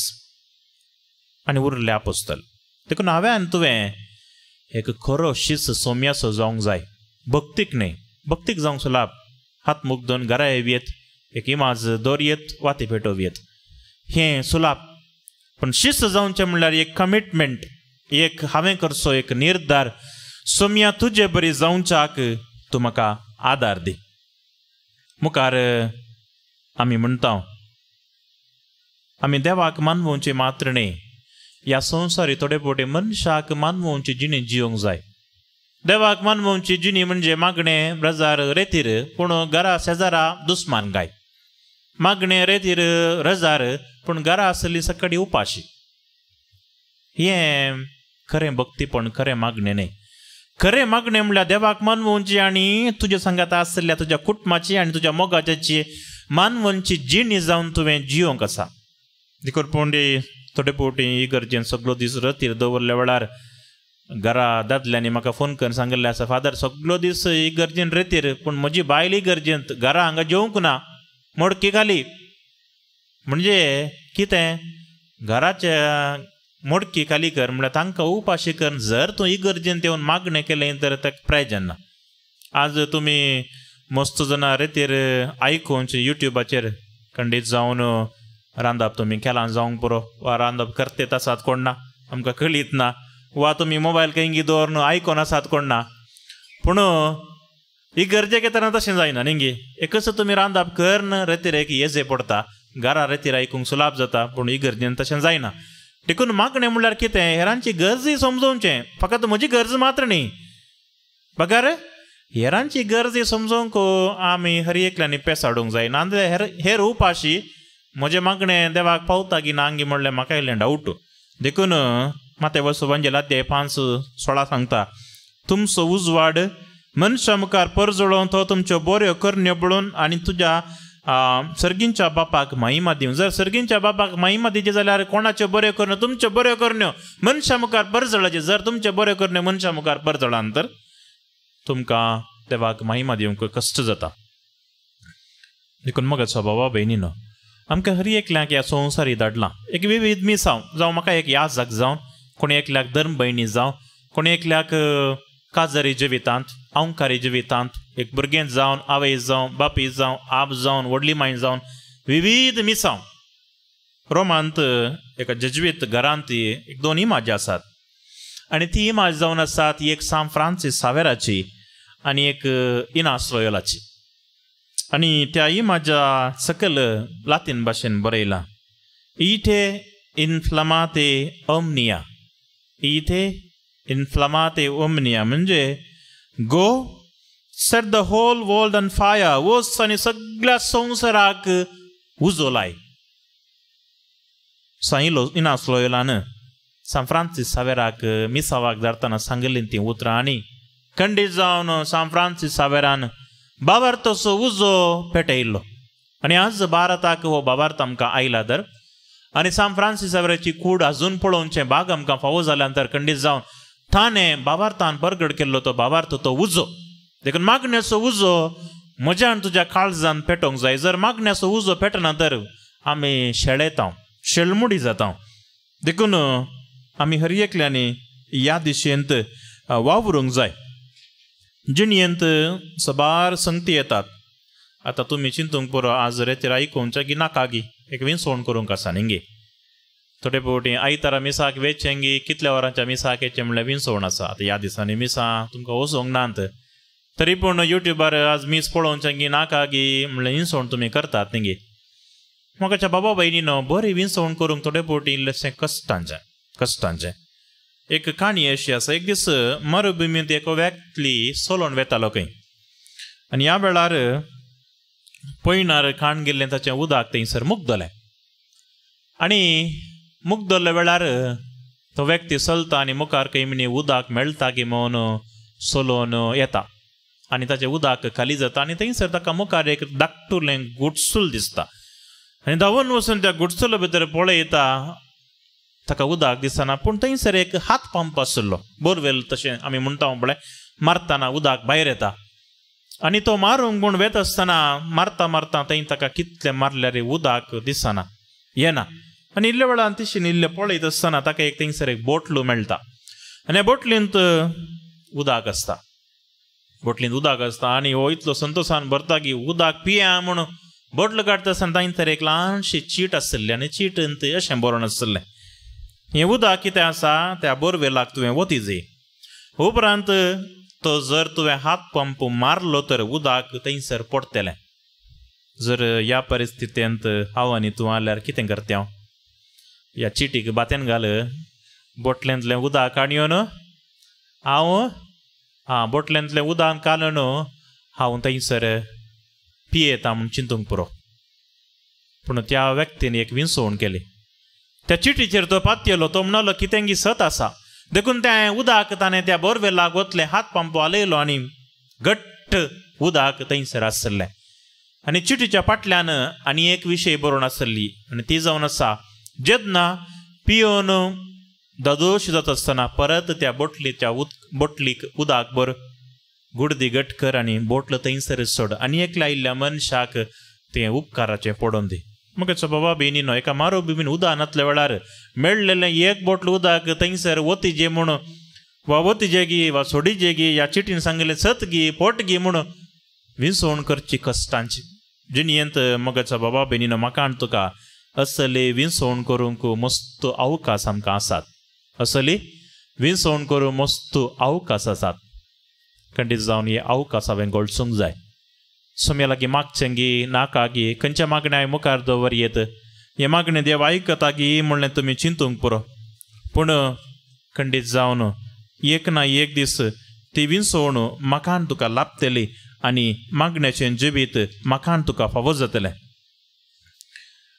आनी उरले आपोस्तल. देखून हांवें आनी तुवें एक खरो शीस सोम्याचो जावंक जाय. भक्तीक न्हय भक्तीक जावंक सुलाभ हात मुख दोन घरा येवयेत एक इमाज दवरयेत वाती पेटोवयेत हें सुलाभ. पूण शीस जावचें म्हणल्यार एक कमिटमेंट एक हांवें करचो एक निर्धार सोम्या तुजे बरी जावच्याक तूं म्हाका आदार दी. मुखार आमी म्हणटा आमी देवाक मानवोवचें मात्र न्हय ह्या संवसारी थोडे पोटे मनशाक मानवोवची जिणी जियोंक जाय. देवाक मानवोवची जिणी म्हणजे मागणें रजार रेतीर पूण घरा शेजारा दुस्मान गाय. मागणें रेतीर रजार पूण घरा आसली सकाळी उपाशी. हें खरें भक्तीपण खरें मागणें न्हय. खरें मागणें म्हणल्यार देवाक मानवोवची आनी तुज्या सांगाता आसल्या तुज्या कुटुंबाची आनी तुज्या मोगाची मानवोवची जिणी जावन तुवें जियोंक आसा. देखून पोंडी थोडे फावटी इगर्जेन सगळो दीस रतीर दवरल्या वेळार घरा दादल्यांनी म्हाका फोन करून सांगिल्लें आसा फादर सगळो दीस इगर्जेन रेतीर पूण म्हजी बायल इगर्जेंत घरा हांगा जेवंक ना मोडकी घाली. म्हणजे कितें घराच्या मोडकी खाली कर म्हणल्यार तांकां उपाशी कर. जर तूं इगर्जेन येवन मागणें केलें तर ताका प्रायजन ना. आज तुमी मस्त जाणां रेतीर आयकून युट्यूबाचेर खंडीत जावन रांदप तुमी केलां जावंक पुरो वा रांदप करतेत आसात कोण ना आमकां कळीत ना वा तुमी मोबायल खंय दवरून आयकोन आसात कोण ना. पूण इगर्जेक येतना तशें जायना न्ही, एकच तुमी रांदप करन रेतिरेक येजे पडटा, घरा रेतीर आयकूंक सुलाभ जाता, पूण इगर्जेन तशें जायना. देखून मागणें म्हणल्यार कितें, हेरांची गरजूय समजोवचें, फकत म्हजी गरज मात्र न्ही बगर हेरांची गरज समजोवंक आमी हर एकल्यांनी पेसाडूंक जाय. नाजाल्यार हेर उपाशी म्हजें मागणें देवाक पावता की ना म्हणल्यार म्हाका इल्लें डावट. देखून माते वसुबांजेल अध्याय 5:16 सांगता, तुमचो उजवाड मनशा मुखार परजळोवन तो तुमच्यो बऱ्यो करण्यो पळोवन आनी तुज्या सर्गींच्या बापाक महिमा दिवं. जर सर्गींच्या बापाक महिमा दिची जाल्यार कोणाच्यो बऱ्यो करण्यो, तुमच्यो बऱ्यो करण्यो मनशा मुखार परजळाचे. जर तुमच्यो बऱ्यो करण्यो मनशा मुखार परजळान तर तुमकां देवाक महिमा दिवंक कश्ट जाता. देखून मगाचो बाबा भयणीनो, आमकां हर एकल्याक ह्या संवसारी धाडलां एक विविध मिसांव, जावं म्हाका एक याजक जावं, कोणी एकल्याक धर्म भयणी जावं, कोणी एकल्याक काजारी जिवितांत अंकारी जिवितांत एक भुरगें जावन, आवय जावं, बापी जावं, आप जावन, व्हडली माय जावन, विविध मिसांव. रोमांत एका जजवीत घरांत एक दोन इमाजी आसात आनी ती इमाज जावन आसात एक सांत फ्रांसीस सावेराची आनी एक इनास लोयोलाची. आनी त्या इमाजा सकयल लातीन भाशेन बरयलां, इथे इन्फ्लमाते ओमनिया, इथे इन्फ्लमाते ओमनिया, म्हणजे go set the whole world on fire, वच आनी सगळ्या संवसाराक उजो लाय. सांगिल्लो इनास लोयोलान सांत फ्रांसीस सावेराक मिसावाक धाडटना सांगिल्लीं तीं उतरां आनी खंडीत जावन सांत फ्रांसीस सावेरान बाबार्थाचो उजो पेटयल्लो. आनी आज भारताक हो बाबार्थ आमकां आयला तर आनी सांत फ्रांसीस सावेराची कूड अजून पळोवचें भाग आमकां फावो जाल्यान तर खंडीत जावन ताणें बाबार्थान परगट केल्लो तो बाबार्थ तो उजो. देखून मागण्याचो उजो म्हज्या आनी तुज्या काळजान पेटोवंक जाय. जर मागण्याचो उजो पेटना तर आमी शेळेता, शेळमुडी जाता. देखून आमी हर एकल्यांनी ह्या दिशेंत वावरूंक जाय. जिणयेंत सबार संगती येतात. आतां तुमी चिंतूंक पुरो आज रेतीर आयकोवच्या की नाका गी एक विंसवण करूंक आसा न्ही गे. थोडे फावटी आयतारा मिसाक वेचें गी कितल्या वरांच्या मिसाक येचें म्हणल्यार विंसवण आसा. आतां ह्या दिसांनी मिसां तुमकां वचोंक नात तरी पूण युट्यूबार आज मीस पळोवचें गी नाका गी म्हणल्यार विंसवण तुमी करतात न्ही गे. म्हाका बाबा भयणीनो बरी विंसवण करूंक थोडे फावटी इल्लेशें कश्टांचें कश्टांचें. एक काणी अशी आसा, एक दीस मरुभुमींत एक व्यक्ती सोलोन वेतालो खंय आनी ह्या वेळार पयणार खाण गेल्लें ताचें उदक थंयसर मुगदलें आनी मुगदल्ल्या वेळार तो व्यक्ती चलता आनी मुखार खंय म्हणी उदक मेळटा की म्हणून सोलोन येता आनी ताचें उदक खाली जाता आनी थंयसर ताका मुखार एक धाकटुलें गुडसूल दिसता आनी धांवून वचून त्या गुडसुला भितर पळयता, ताका उदक दिसना पूण थंयसर एक हात पंप आशिल्लो, बोरवेल तशें आमी म्हणटा पळय, मारतना उदक भायर येता आनी तो मारूंक म्हूण वेता आसतना मारता मारता थंय ताका कितलें मारल्यार उदक दिसना, येना. आनी इल्ल्या वेळान तिशीन इल्लें पळयत आसतना ताका एक थंयसर एक बोटलो मेळटा आनी ह्या बोटलींत उदक आसता, बोटलींत उदक आसता आनी हो इतलो संतोशान भरता की उदक पिया म्हूण बोटल काडटा आसतना थंयसर एक ल्हानशी चीट आशिल्ली आनी चीटंत अशें बरोवन आशिल्लें, हें उदक कितें आसा त्या बोरवेलाक तुवें वती जाय, उपरांत तो जर तुवें हात पंप मारलो तर उदक थंयसर पडटलें. जर ह्या परिस्थितींत हांव आनी तूं आल्यार कितें करता हांव, ह्या चिटीक बातेन घाल, बोटलेंतलें उदक काडयोन हांव आं बोटलेंतलें उदक काडून हांव थंयसर पियेता म्हूण चिंतूंक पुरो. पूण त्या व्यक्तीन एक विंसवण केली, त्या चिटीचेर तो पातयेलो, तो म्हणलो कितें गी सत आसा, देखून तें उदक ताणें त्या बोरवेलाक वतलें, हात पंप हालयलो आनी घट्ट उदक थंयसर आशिल्लें. आनी चिटीच्या फाटल्यान आनी एक विशय बरोवन आशिल्ली आनी ती जावन आसा, जेन्ना पियोन दादोश जाता आसतना परत त्या बोटलीच्या बोटलीक उदक भर, गुडदी घट कर आनी बोटल थंयसर सोड आनी एकल्या आयिल्ल्या मनशाक तें उपकाराचें पडोवन दी. मगेचो बाबा बेनीनो एका मारो बिबीन उदक नातल्या वेळार मेळ्ळेलें एक बोटल उदक थंयसर वतीजे म्हूण वा वतीजे गी वा सोडीजे गी ह्या चिटीन सांगिल्लें सत गी पोट गी म्हूण विंसवण करची कश्टांची. जिणयेंत मोगाच्या बाबा भयणीनो म्हाका आनी तुका असली विंसवण करूंक मस्त अवकाश आमकां आसात. असली विंसवण करूंक मस्त अवकाश आसात. खंडीत जावन हे अवकाश हांवें गळसूंक जाय. सोम्या लागीं मागचें गी नाका गी खंयच्या मागण्या हांवें मुखार दवर येत हे मागणें देव आयकता गी म्हणलें तुमी चिंतूंक पुरो. पूण खंडीत जावन एक ना एक दीस ती विंसवण म्हाका आनी तुका लाभतली आनी मागण्याचें जिवीत म्हाका आनी तुका फावो जातलें.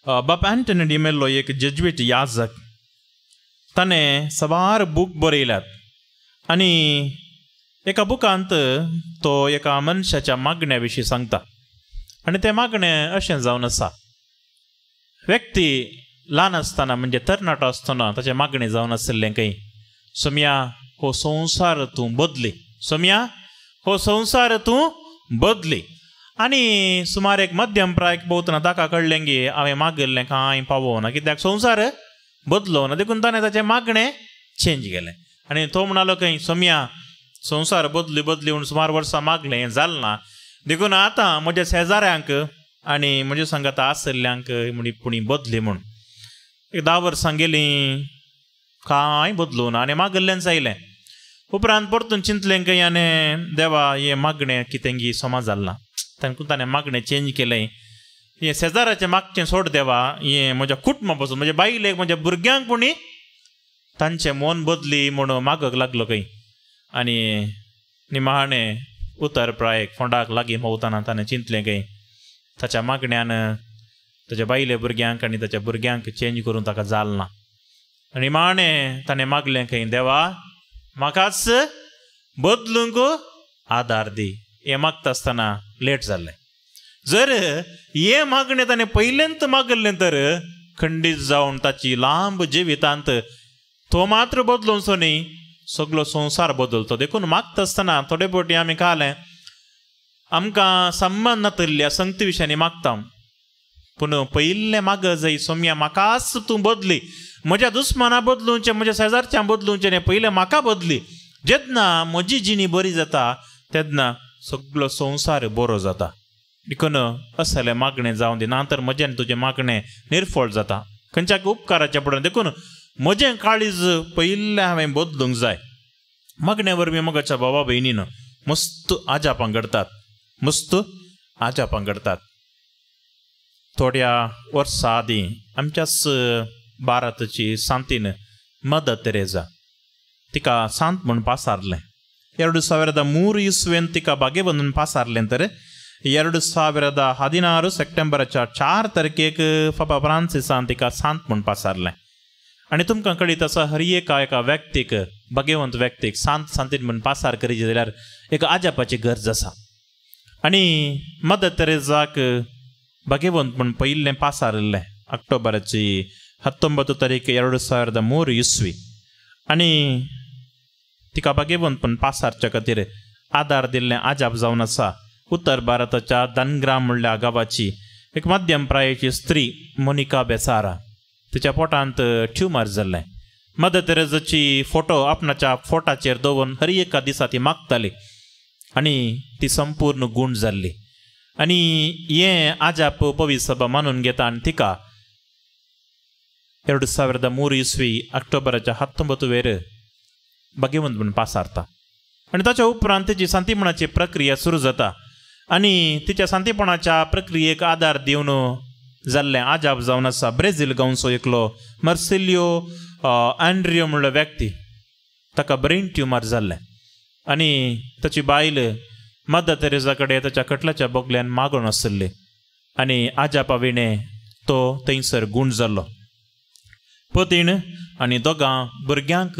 बाप एंटनी डिमेल्लो एक जेज्वेट याजक, ताणें सवार बूक बरयल्यात आनी एका बुकांत तो एका मनशाच्या मागण्या विशीं सांगता आनी तें मागणें अशें जावन आसा. व्यक्ती ल्हान आसतना म्हणजे तरणाटो आसतना ताचें मागणें जावन आशिल्लें खंय, सोम्या हो संवसार तूं बदली, सोम्या हो संवसार तूं बदली. आनी सुमार एक मध्यम प्रायक भोंवतना ताका कळ्ळें की हांवें मागिल्लें कांय पावोना, कित्याक संवसार बदलो ना, देखून ताणें ताचें मागणें चेंज केलें. आनी तो म्हणालो खंय, सोम्या संवसार बदली बदली म्हूण सुमार वर्सां मागलें हें जालें ना, देखून आतां म्हज्या शेजाऱ्यांक आनी म्हज्या सांगाता आशिल्ल्यांक म्हणी पुणी बदली म्हूण. एक 10 वर्सां गेलीं कांय बदलूं ना आनी मागिल्लेंच आयलें. उपरांत परतून चिंतलें खंय आनी देवा हें मागणें कितें गी समा जालें ना, तांकां ताणें मागणें चेंज केलें. हें शेजाराचें मागचें सोड देवा, हें म्हज्या कुटुंबा पासून म्हज्या बायलेक म्हज्या भुरग्यांक पुणी तांचें मन बदली म्हूण मागक लागलो खंय. आनी निमाणें उतर प्रायक फोंडाक लागीं पावतना ताणें चिंतलें खंय ताच्या मागण्यान ताच्या बायले भुरग्यांक आनी ताच्या भुरग्यांक चेंज करून ताका जालें ना. आनी निमाणें ताणें मागलें खंय, देवा म्हाकाच बदलूंक आदार दी. हें मागता आसतना लेट जाल्लें. जर हें मागणें ताणें पयलेंच मागिल्लें तर खंडीत जावन ताची लांब जिवितांत तो मात्र बदलूनसो न्ही, सगलो संवसार बदलतो. देखून मागता आसतना थोडे फावटी आमी कालें आमकां संबंद नातिल्ल्या संगती विशयांनी मागता, पूण पयिल्लें माग जाय सोम्या म्हाकाच तूं बदली, म्हज्या दुस्माना बदलुचें म्हज्या शेजारच्यां बदलुचें न्ही, पयलें म्हाका बदली. जेन्ना म्हजी जिणी बरी जाता तेन्ना सगलो संवसार बरो जाता. देखून असलें मागणें जावं दी, ना तर म्हजें आनी तुजें मागणें निर्फळ जाता, खंयच्याक उपकाराचें पडना. देखून म्हजें काळीज पयिल्लें हांवें बदलूंक जाय. मागण्या वरवीं मोगाच्या बाबा भयणीन मस्त आजापां घडतात, मस्त आजापां घडतात. थोड्या वर्सां आदीं आमच्याच भारताची सांतीन मदर तेरेजा तिका सांत म्हूण पासारलें. 2003 इस्वेन तिका बागेबंदून पासारलें तर 2016 सप्टेंबराच्या 4 तारखेक पापा फ्रांसिसान तिका सांत म्हूण पासारलें. आनी तुमकां कळीत आसा हर एका एका व्यक्तीक भाग्यवंत व्यक्तीक सांत सांतीन म्हूण पासार करीत जाल्यार एक आजापाची गरज आसा. आनी मदर तेरेजाक भाग्यवंत म्हूण पयिल्लें पासारिल्लें ऑक्टोबराची 19 तारीख 2003 इस्वी. आनी तिका भाग्यवंत म्हूण पासारच्या खातीर आदार दिल्लें आजाप जावन आसा उत्तर भारताच्या दनग्राम म्हणल्या गांवाची एक मध्यम प्रायेची स्त्री मोनिका बेसारा. तिच्या पोटांत ट्युमर जाल्लें. मदर तेरेजाची फोटो आपणाच्या फोटाचेर दवरून हर एका दिसा ती मागताली आनी ती संपूर्ण गूण जाल्ली. आनी हें आजाप पवित्र सभा मानून घेता आनी तिका 2003 इस्वी ऑक्टोबराच्या 19 वेर भाग्यवंत म्हूण पासारता. आनी ताच्या उपरांत तिची सांतीपणाची प्रक्रिया सुरू जाता आनी तिच्या सांतीपणाच्या प्रक्रियेक आदार दिवन जाल्लें आजाप जावन आसा ब्रेझील गांवचो एकलो मर्सिलियो एंड्रियो म्हणलो व्यक्ती, ताका ब्रेन ट्युमर जाल्लें. आनी ताची बायल मदर तेरेजा कडेन ताच्या कटलाच्या बोगल्यान मागून आशिल्ली आनी आजापा विणें तो थंयसर गूण जाल्लो. पतीण आनी दोगां भुरग्यांक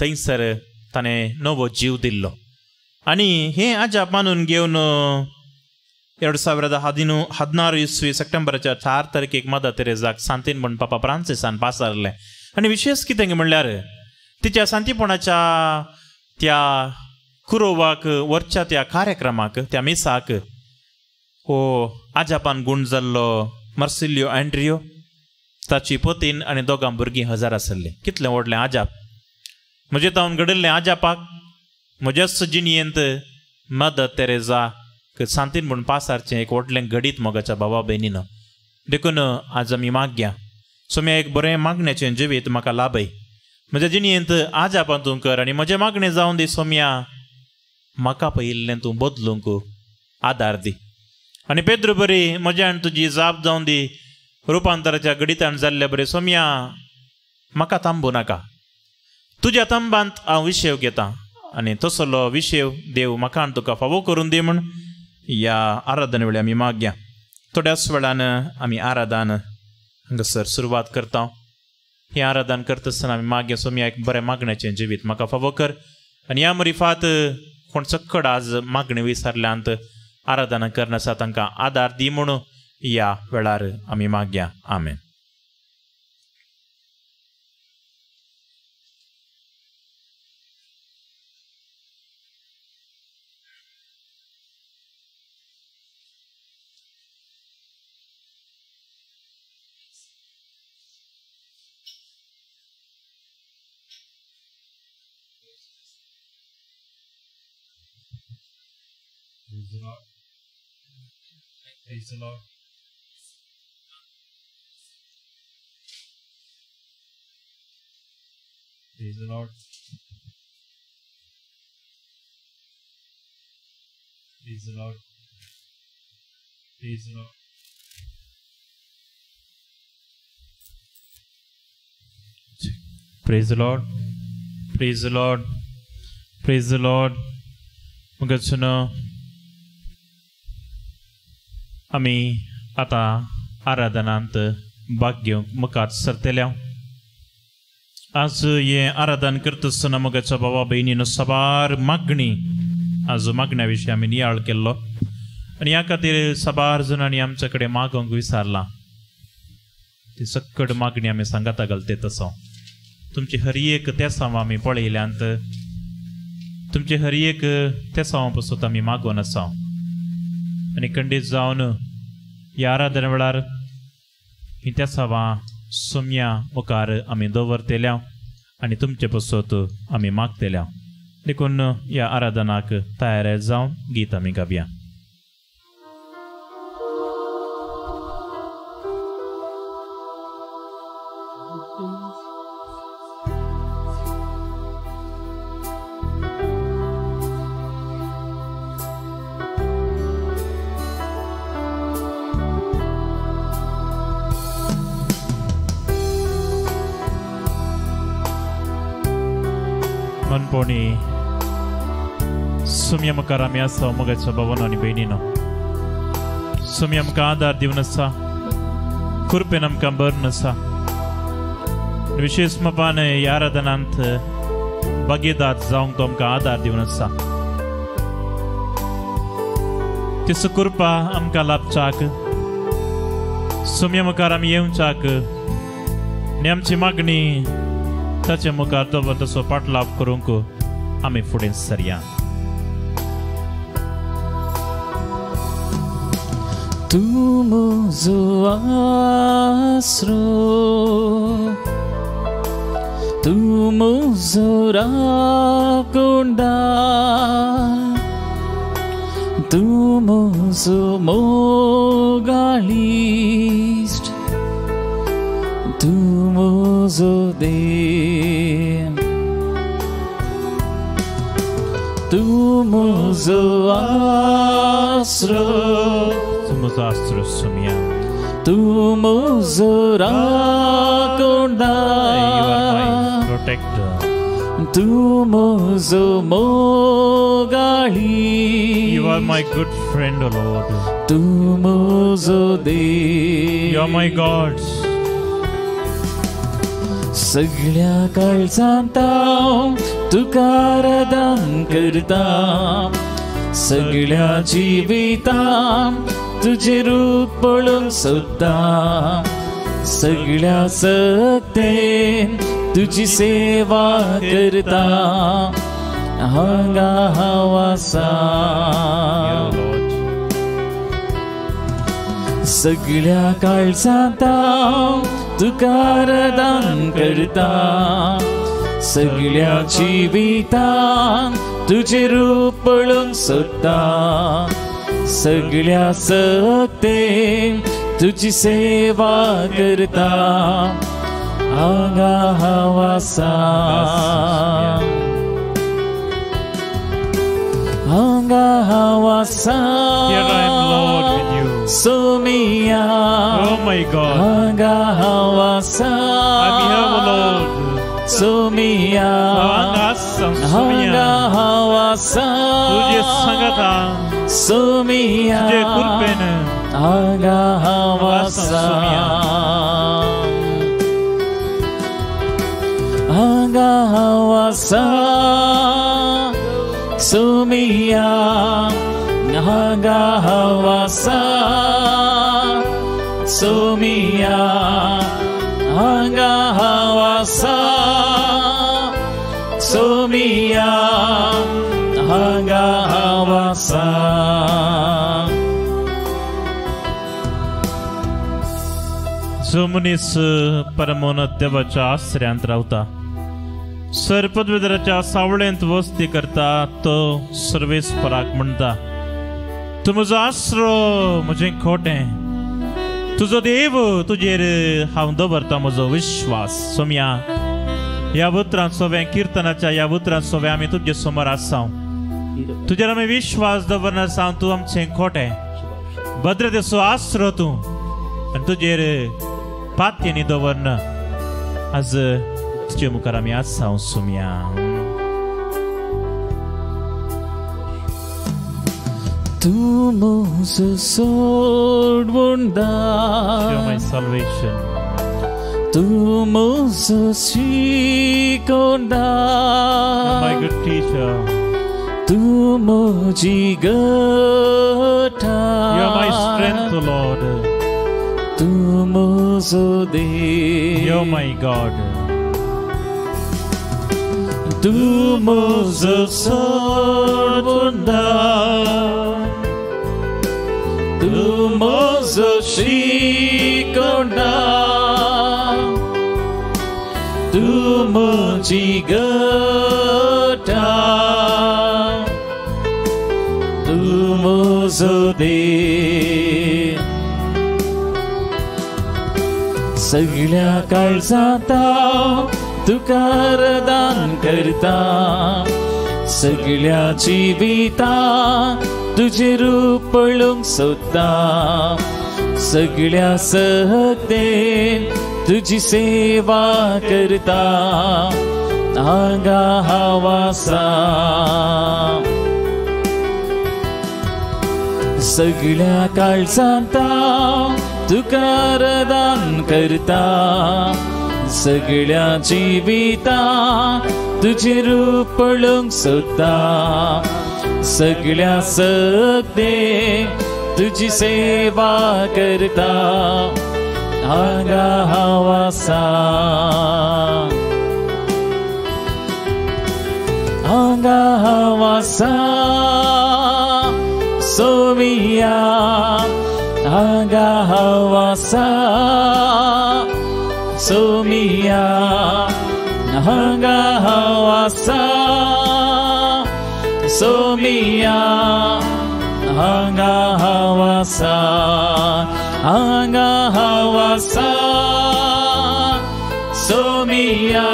थंयसर ताणें नवो जीव दिल्लो. आनी हें आजाप मानून घेवन 2016 इस्वी सप्टेंबराच्या 4 तारखेक मदर तेरेजाक सांतीन म्हूण पापा फ्रांसिसान पासारलें. आनी विशेश कितें म्हणल्यार तिच्या सांतीपणाच्या त्या कुरोवाक वरच्या त्या कार्यक्रमाक त्या मिसाक हो आजापान गूण जाल्लो मर्सिलियो एंड्रियो ताची पतीन आनी दोगां भुरगीं हजर आसल्लीं. कितलें व्हडलें आजाप म्हजे तावन घडिल्लें आजापाक म्हज्याच जिणयेंत मदर तेरेजा सांतीन म्हूण पासारचें एक व्हडलें घडीत मोगाच्या बाबा भयणीनो. देखून आज आमी मागया सोम्या एक बरें मागण्याचें जिवीत म्हाका लाभय, म्हज्या जिणेंत आजापां तूं कर आनी म्हजें मागणें जावन दी सोम्या, म्हाका पयिल्लें तूं बदलूंक आदार दी. आनी पेद्रू बरी म्हज्यान तुजी जाप जावन दी रुपांतराच्या घडितान जाल्ले बरें सोम्या, म्हाका थांबू नाका, तुज्या तंबांत हांव विशेव घेता आनी तसलो विशेव देव म्हाका आनी तुका फावो करून दी म्हूण ह्या आराधने वेळी आमी मागया. थोड्याच वेळान आमी आराधन हांगासर सुरवात करता. हें आराधन करता आसतना आमी मागया सोम्या एक बरें मागण्याचें जिवीत म्हाका फावो कर. आनी ह्या मरिफात कोण चक्कड आज मागणी विसरल्यांत आराधना करनासा तांकां आदार दी म्हूण ह्या वेळार आमी मागया. आमेन. Praise the Lord. Praise the Lord. Praise the Lord. Praise the Lord. Praise the Lord. Praise the Lord. Praise the Lord. Praise the Lord. मुगचनो आमी आतां आराधनांत भाग घेवंक मुखार सरतल्या. आज हें आराधन करता आसतना मोगाच्या बाबा भयणीनो साबार मागणी आज मागण्या विशीं आमी नियाळ केल्लो आनी ह्या खातीर साबार जाणांनी आमचे कडेन मागोवंक विसरलां. ती सक्कड मागणी आमी सांगाता घालते तसो तुमची हर एक तेसांव आमी पळयल्यांत, तुमचे हर एक तेसांव पसून आमी मागोवन आसा. आनी खंडीत जावन ह्या आराधना वेळार ही तेसांवां सोम्या मुखार आमी दवरतल्या आनी तुमचे पसत आमी मागतल्या. देखून ह्या आराधनाक तयार जावन गीत आमी गावया. मनपोणी सुम्या मुखार आमी आसा मोगाच्या बाबानो आनी भयणीनो. सुम्या आमकां आदार दिवन आसा, कृपेन आमकां भरून आसा. विशेश मापान ह्या आराधनांत भागीदार जावंक तो आमकां आदार दिवन आसा. तिचो कृपा आमकां लाभच्याक सुम्या मुखार आमी येवच्याक आनी आमची मागणी ताचे मुखार दवर तसो पाटलाव करूंक आमी फुडें सरया. तूं म्हजो आसरो, तूं म्हजो राखणदार, तूं म्हजो मोगाळीश्ट, तूं म्हजो देव, तूं म्हजो आसरो, तूं म्हजो आसरो सोम्या, तूं म्हजो राखणदार, प्रोटेक्टर, तूं म्हजो मोगाळी, You are my good friend, O Lord. तूं म्हजो देव, You are my God. सगळ्या काळजांत हांव तुका आराधन करता, सगळ्या जिवितांत तुजें रूप पळोवंक सोदता, सगळ्या सक्तेन तुजी सेवा करता, हांगा हांव आसा. सगळ्या काळजांत हांव तुका आराधन करता, सगळ्या जिवितांत तुजें रूप पळोवंक सोदता, सगळ्या सकतेन तुजी सेवा करता हांगा हांव आसा हांगा हांव आसा Here I am, Lord, with you. Somiya Oh my God. हांगा हांव आसा I'm here, O Lord. Somiya हांगा आसा हांगा सोमिया हांव आसा तुजे सांगाता सोमिया तुजे कृपेन हांगा हांव आसा हांगा हांव आसा सोमिया हांगा हांव आसा सोमिया हांगा हांव आसा सोमिया हांगा हांव आसा. जो मनीस परमोन देवाच्या आश्रयांत रावता सरपदवेदराच्या सावळेंत वस्ती करता तो सर्वेस्पराक म्हणटा तूं म्हजो आसरो म्हजें खोटें तुजो देव तुजेर हांव दवरता म्हजो विश्वास. सोमया ह्या उतरां सोव्या किर्तनाच्या ह्या उतरां सोव्या आमी तुजे समोर आसा तुजेर आमी विश्वास दवरना सावन तूं आमचें खोटें भद्रतेचो आसरो तूं आनी तुजेर पातयेनी दवरना आज तुजे मुखार आमी आसा सोमया. तूं म्हजो सोडवणदार You are my salvation. तूं म्हजो शिकोवणदार You are my good teacher. तूं म्हजी गटा You are my strength, O Lord. तूं म्हजो देव You are my God. तूं म्हजो सोडवणदार तूं म्हजो शिकोवणदार तूं म्हजी गटा तूं म्हजो देव. सगळ्या काळजांत तुका दान करता सगळ्या जिविता तुजें रूप पळोवंक सोदता सगळ्या सहतेन तुजी सेवा करता हांगा हांव आसा सगळ्या काळजांत तुका दान करता सगळ्या जिविता तुजें रूप पळोवंक सोदता सगळ्या सकते तुजी सेवा करता हांगा हांव आसा हांगा हांव आसा सोमिया हांगा हांव आसा सोमिया हांगा हांव आसा सोमिया हांगा हांव आसा हांगा हांव आसा सोमिया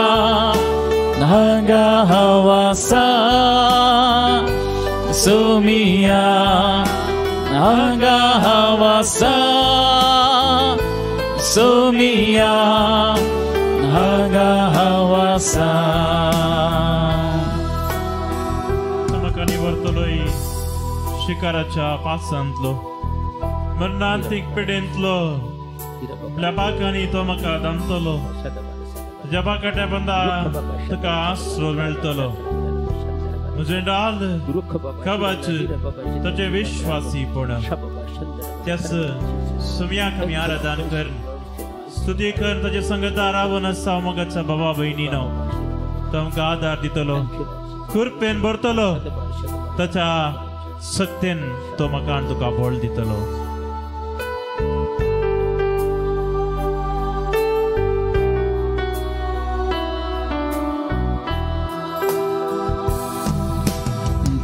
हांगा हांव आसा सोमिया हांगा हांव आसा सोमिया हांगा हांव आसा. म्हाका निवडतलोय शिकाराच्या पासांतलो मरणांतीक पिडेंतलो आपल्या तो म्हाका दामतलो तुज्या बाकाट्या बंदा तुका आसरो मेळटलो म्हजें डाल खबच ताचे विश्वासी पूण त्यास सुम्याक आमी आराधन कर स्तुती कर ताचे संगता रावन आसा मोगाच्या बाबा भयणीनो तो आमकां आदार दितलो कृपेन भरतलो ताच्या शक्तेन तो म्हाका आनी तुका बळ दितलो.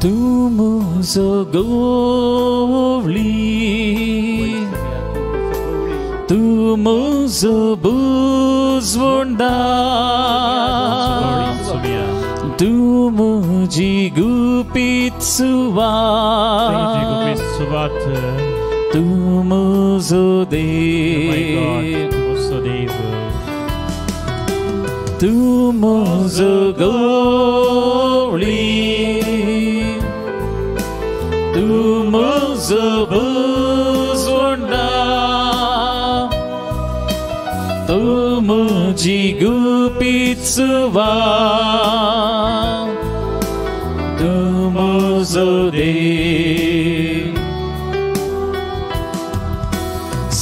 तूं म्हजो गोवली तूं म्हजो बुजवंडा तूं म्हजी गुपीत सुवात तूं म्हजो देव तूं म्हजो गोवली तूं म्हजो बुजवंडा तूं म्हजी गुपीत सुवात तूं म्हजो देव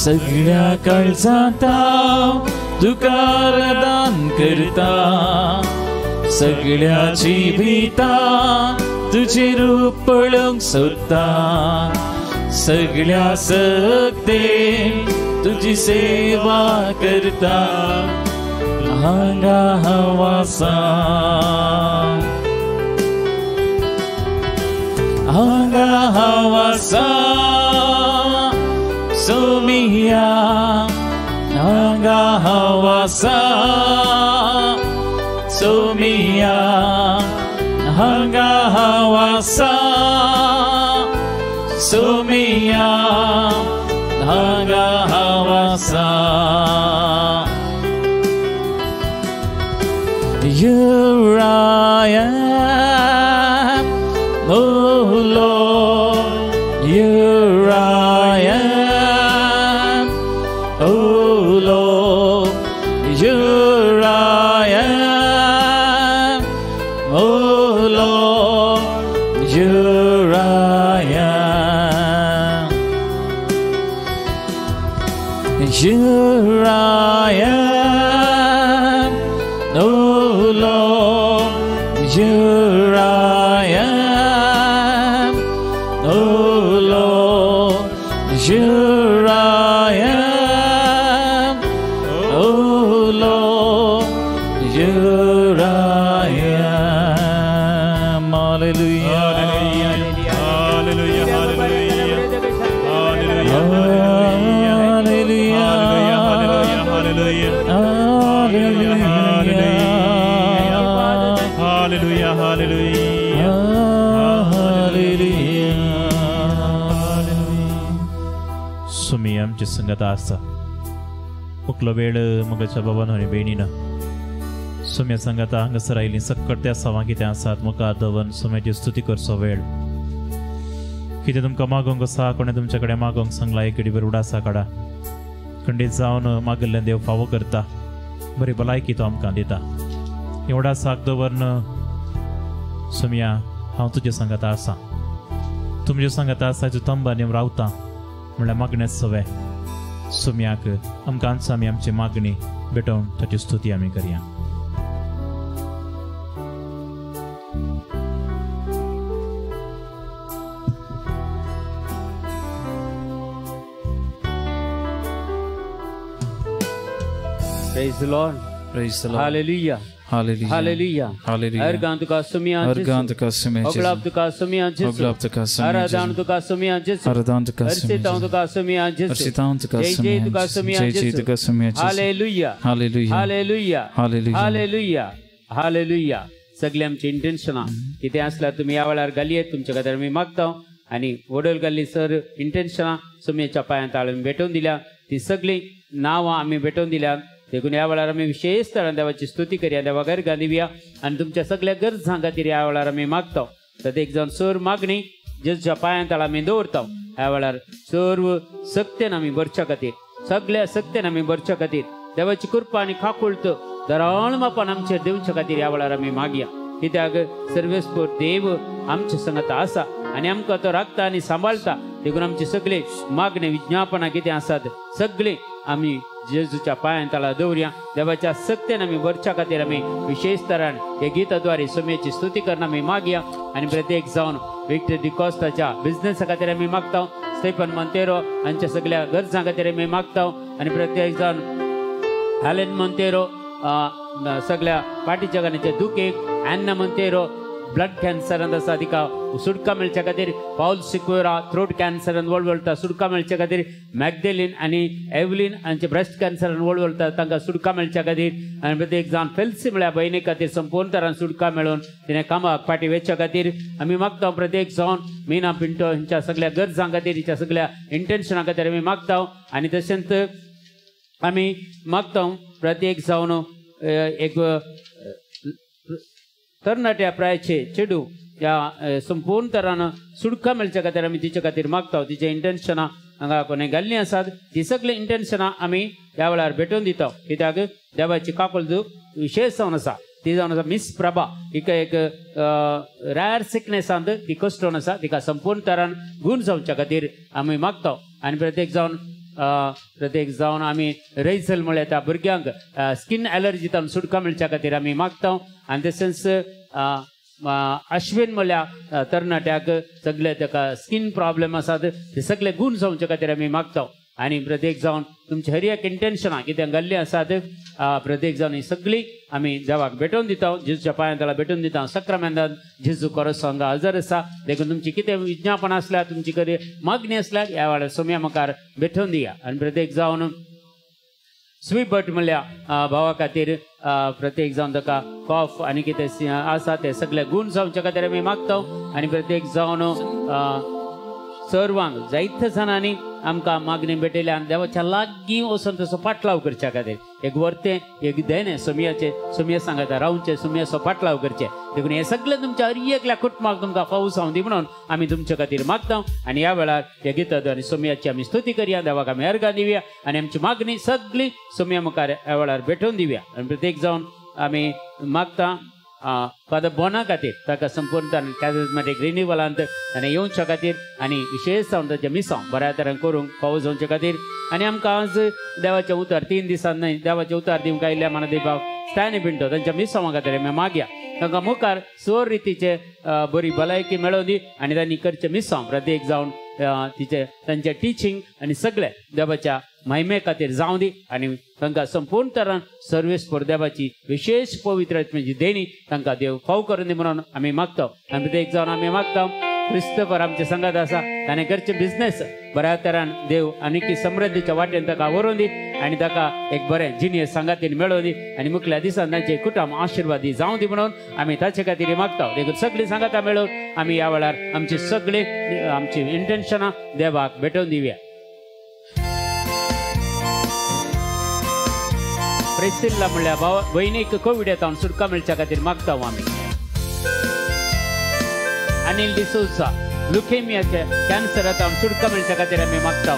सगळ्या काळजांत हांव तुका आराधन करता सगळ्या जिविता तुजें रूप पळोवंक सोदता सगळ्या सक्तेन तुजी सेवा करता हांगा हांव आसा हांगा हांव आसा सोमिया हांगा हांव आसा सोमिया हांगा हांव आसा सोमिया हांगा हांव आसा. Here I am, oh Lord, here I am, oh Lord, here I am, oh Lord, here I am, here I am, oh Lord, here I am, oh Lord, here I am, oh Lord, here I am. Hallelujah. Hallelujah, hallelujah, hallelujah, Hallelujah. Hallelujah, Hallelujah. Hallelujah, hallelujah, Hallelujah. Sumi आमची संगत आसा मुकलो वेळ मगाच्या बाबान आनी भयणीन सुम्या संगता हांगासर आयलीं सक्कट त्या सवां कितें आसात मुखार दवरून सुम्याची स्तुती करचो वेळ कितें तुमकां मागोवंक आसा कोणें तुमच्या कडेन मागोवंक सांगला एक घडीभर उडासा काडा खंडीत जावन मागिल्लें देव फावो करता बरी भलायकी तो आमकां दिता उडासाक दवरून सुम्या हांव तुजे सांगाता आसा तुमचे सांगाता आसा तंबानी रावता म्हणल्यार मागणें सवे सुम्याक आमकां आमी आमची मागणी भेटोवन ताची स्तुती आमी करया. Praise the Lord. Praise the Lord. Hallelujah. Hallelujah. Hallelujah. Hallelujah. हर तुका सुमिया हर तुका सुमिया होगलाप तुका सुमिया होगलाप तुका सुमिया आराधन तुका सुमिया आराधन तुका अर्चितां तुका सुमिया अर्चितां तुका जय जय तुका सुमिया जय जय तुका सुमिया. Hallelujah. Hallelujah. Hallelujah. Hallelujah. Hallelujah. Hallelujah. सगळे आमचे इंटेन्शनां कितें आसल्यार तुमी ह्या वेळार घालयेत तुमच्या खातीर आमी मागता आनी वडोल घाल्ली सर इंटेन्शनां सुमयेच्या पांयांत आमी भेटोवन दिल्या ती सगळीं नांवां आमी भेटोवन दिल्या देखून ह्या वेळार आमी विशेष तरान देवाची स्तुती करया देवा गरगां दिवया आनी तुमच्या सगळ्या गरजां खातीर ह्या वेळार आमी मागता तर एक जावन सर मागणी जेजूच्या पांयांत आमी दवरता ह्या वेळार सर्व सक्तेन आमी भरच्या खातीर सगळ्या सक्तेन आमी भरच्या खातीर देवाची कृपा आनी खाकुळत दराळ मापान आमचेर दिवच्या खातीर ह्या वेळार आमी मागया कित्याक सर्वेस्पर देव आमच्या संगत आसा आनी आमकां तो राखता आनी सांबाळटा देखून आमचे सगळे मागणे विज्ञापनां कितें आसात सगळे आमी जेजूच्या पांयांत दवरया देवाच्या सक्तेन आमी भरच्या खातीर आमी विशेष तरान हे गीताद्वारे सुमयेची स्तुती करून आमी मागया आनी प्रत्येक जावन विक्टर डिकॉस्ताच्या बिझनेसा खातीर आमी मागता स्टेफन मोंतेरो हांच्या सगळ्या गरजां खातीर आमी मागता आनी प्रत्येक जावन हॅलन मोंतेरो सगळ्या पाटीच्या गाण्याच्या दुखेक ॲन्ना मोंतेरो ब्लड कॅन्सरान आसा तिका सुटका मेळच्या खातीर, पावल सिक्वेरा थ्रोट कॅन्सरान वळवळटा सुटका मेळच्या खातीर, मॅगदेलीन आनी एवलीन हांचे ब्रेस्ट कॅन्सरान वळवळटा तांकां सुटका मेळच्या खातीर, आनी प्रत्येक जावन फेल्सी म्हळ्यार भयणी खातीर संपूर्ण तरान सुटका मेळून तिणें कामाक फाटीं वचच्या खातीर आमी मागता. प्रत्येक जावन मीना पिंटो हिंच्या सगळ्या गरजां खातीर, हिच्या सगळ्या इंटेन्शना खातीर आमी मागता. आनी तशेंच आमी मागता प्रत्येक जावन एक तरणाट्या प्रायचे चेडूं ह्या संपूर्ण तरान सुटका मेळच्या खातीर आमी तिच्या खातीर मागता. तिचे इंटेन्शनां हांगा कोणें घाल्लीं आसात ती सगळीं इंटेन्शनां आमी ह्या वेळार भेटोवन दिता, कित्याक देवाची काकुळट विशेश जावन आसा. ती जावन आसा मिस प्रभा, हिका एक रॅर सिकनेसांत ती कश्टोन आसा, तिका संपूर्ण तरान गूण जावच्या खातीर आमी मागता. आनी प्रत्येक जावन आमी रेझल म्हळ्यार त्या भुरग्यांक स्कीन एलर्जींतल्यान सुटका मेळच्या खातीर आमी मागता. आनी तशेंच अश्विन म्हळ्यार तरणाट्याक सगळे ताका स्कीन प्रॉब्लेम आसात ते सगळे गूण जावच्या खातीर आमी मागता. आनी प्रत्येक जावन तुमचे हर एक इंटेन्शनां कितें घाल्लीं आसात प्रत्येक जावन ही सगळीं आमी देवाक भेटोवन दिता, जेजूच्या पांयां तळा भेटोवन दिता. सक्रामेंतान जेजू कोरस हांगा हजर आसा, देखून तुमची कितें विज्ञापन आसल्यार, तुमची कडेन मागणी आसल्यार ह्या वेळार सोम्या मुखार भेटोवन दिया. आनी प्रत्येक जावन स्वीबट म्हणल्या भावा खातीर प्रत्येक जावन ताका कॉफ आनी कितें आसा ते सगळे गूण जावच्या खातीर आमी मागता. आनी प्रत्येक जावन सर्वांक जायत्या जाणांनी आमकां मागणी भेटयल्या आनी देवाच्या लागीं वचून तसो पाटलाव करच्या खातीर एक वर्तें एक देणें सोमयाचें सोमया सांगता रावचें सोमयाचो पाटलाव करचें. देखून हें सगळें तुमच्या हर एकल्या कुटुंबाक तुमकां फावो जावं दी म्हणून आमी तुमच्या खातीर मागता. आनी ह्या वेळार ह्या गितां आनी सोमयाची आमी स्तुती करया, देवाक आमी अर्गां दिवया आनी आमची मागणी सगळी सोमया मुखार ह्या वेळार भेटोवन दिवया. आनी प्रत्येक जावन आमी मागता फादर बोना खातीर ताका संपूर्ण कॅरिज्मॅटीक रिन्युवलांत ताणें येवच्या खातीर आनी विशेश जावन ताचें मिसांव बऱ्या तरेन करूंक फावो जावचे खातीर. आनी आमकां आज देवाचें उतर 3 दिसान न्हय देवाचें उतर दिवंक आयिल्ल्या मानादेबाब स्टॅनी पिंटो तांच्या मिसांवा खातीर आमी मागया, तांकां मुखार सोर रितीचे बरी भलायकी मेळोवन दी आनी तांणी करचें मिसांव प्रत्येक जावन तिचे तांचें टिचींग आनी सगळें देवाच्या महिमे खातीर जावं दी आनी तांकां संपूर्ण तरान सर्वीस फॉर देवाची विशेष पवित्र आत्म्याची देणी तांकां देव फाव करून दी म्हणून आमी मागता. आनी प्रत्येक जावन आमी मागता क्रिस्तफर आमचे संगात आसा, ताणें करचें बिजनेस बऱ्या तरान देव आनीक समृद्धीच्या वाटेन ताका व्हरून दी आनी ताका एक बरें जिनियस सांगातीन मेळोवन दी आनी मुखल्या दिसान तांचे कुटुंब आशिर्वादी जावं दी म्हणून आमी ताचे खातीर मागता. देखून सगळीं सांगाता मेळोवन आमी ह्या वेळार आमची सगळीं आमची इंटेन्शनां देवाक भेटोवन दिवया. प्रेसिल्ला म्हणल्यार भाव भयणीक कोवीड येता सुटका मेळच्या खातीर मागता आमी. अनिल डिसोजा लुकेमियाचे कॅन्सर येता सुटका मेळच्या खातीर आमी मागता.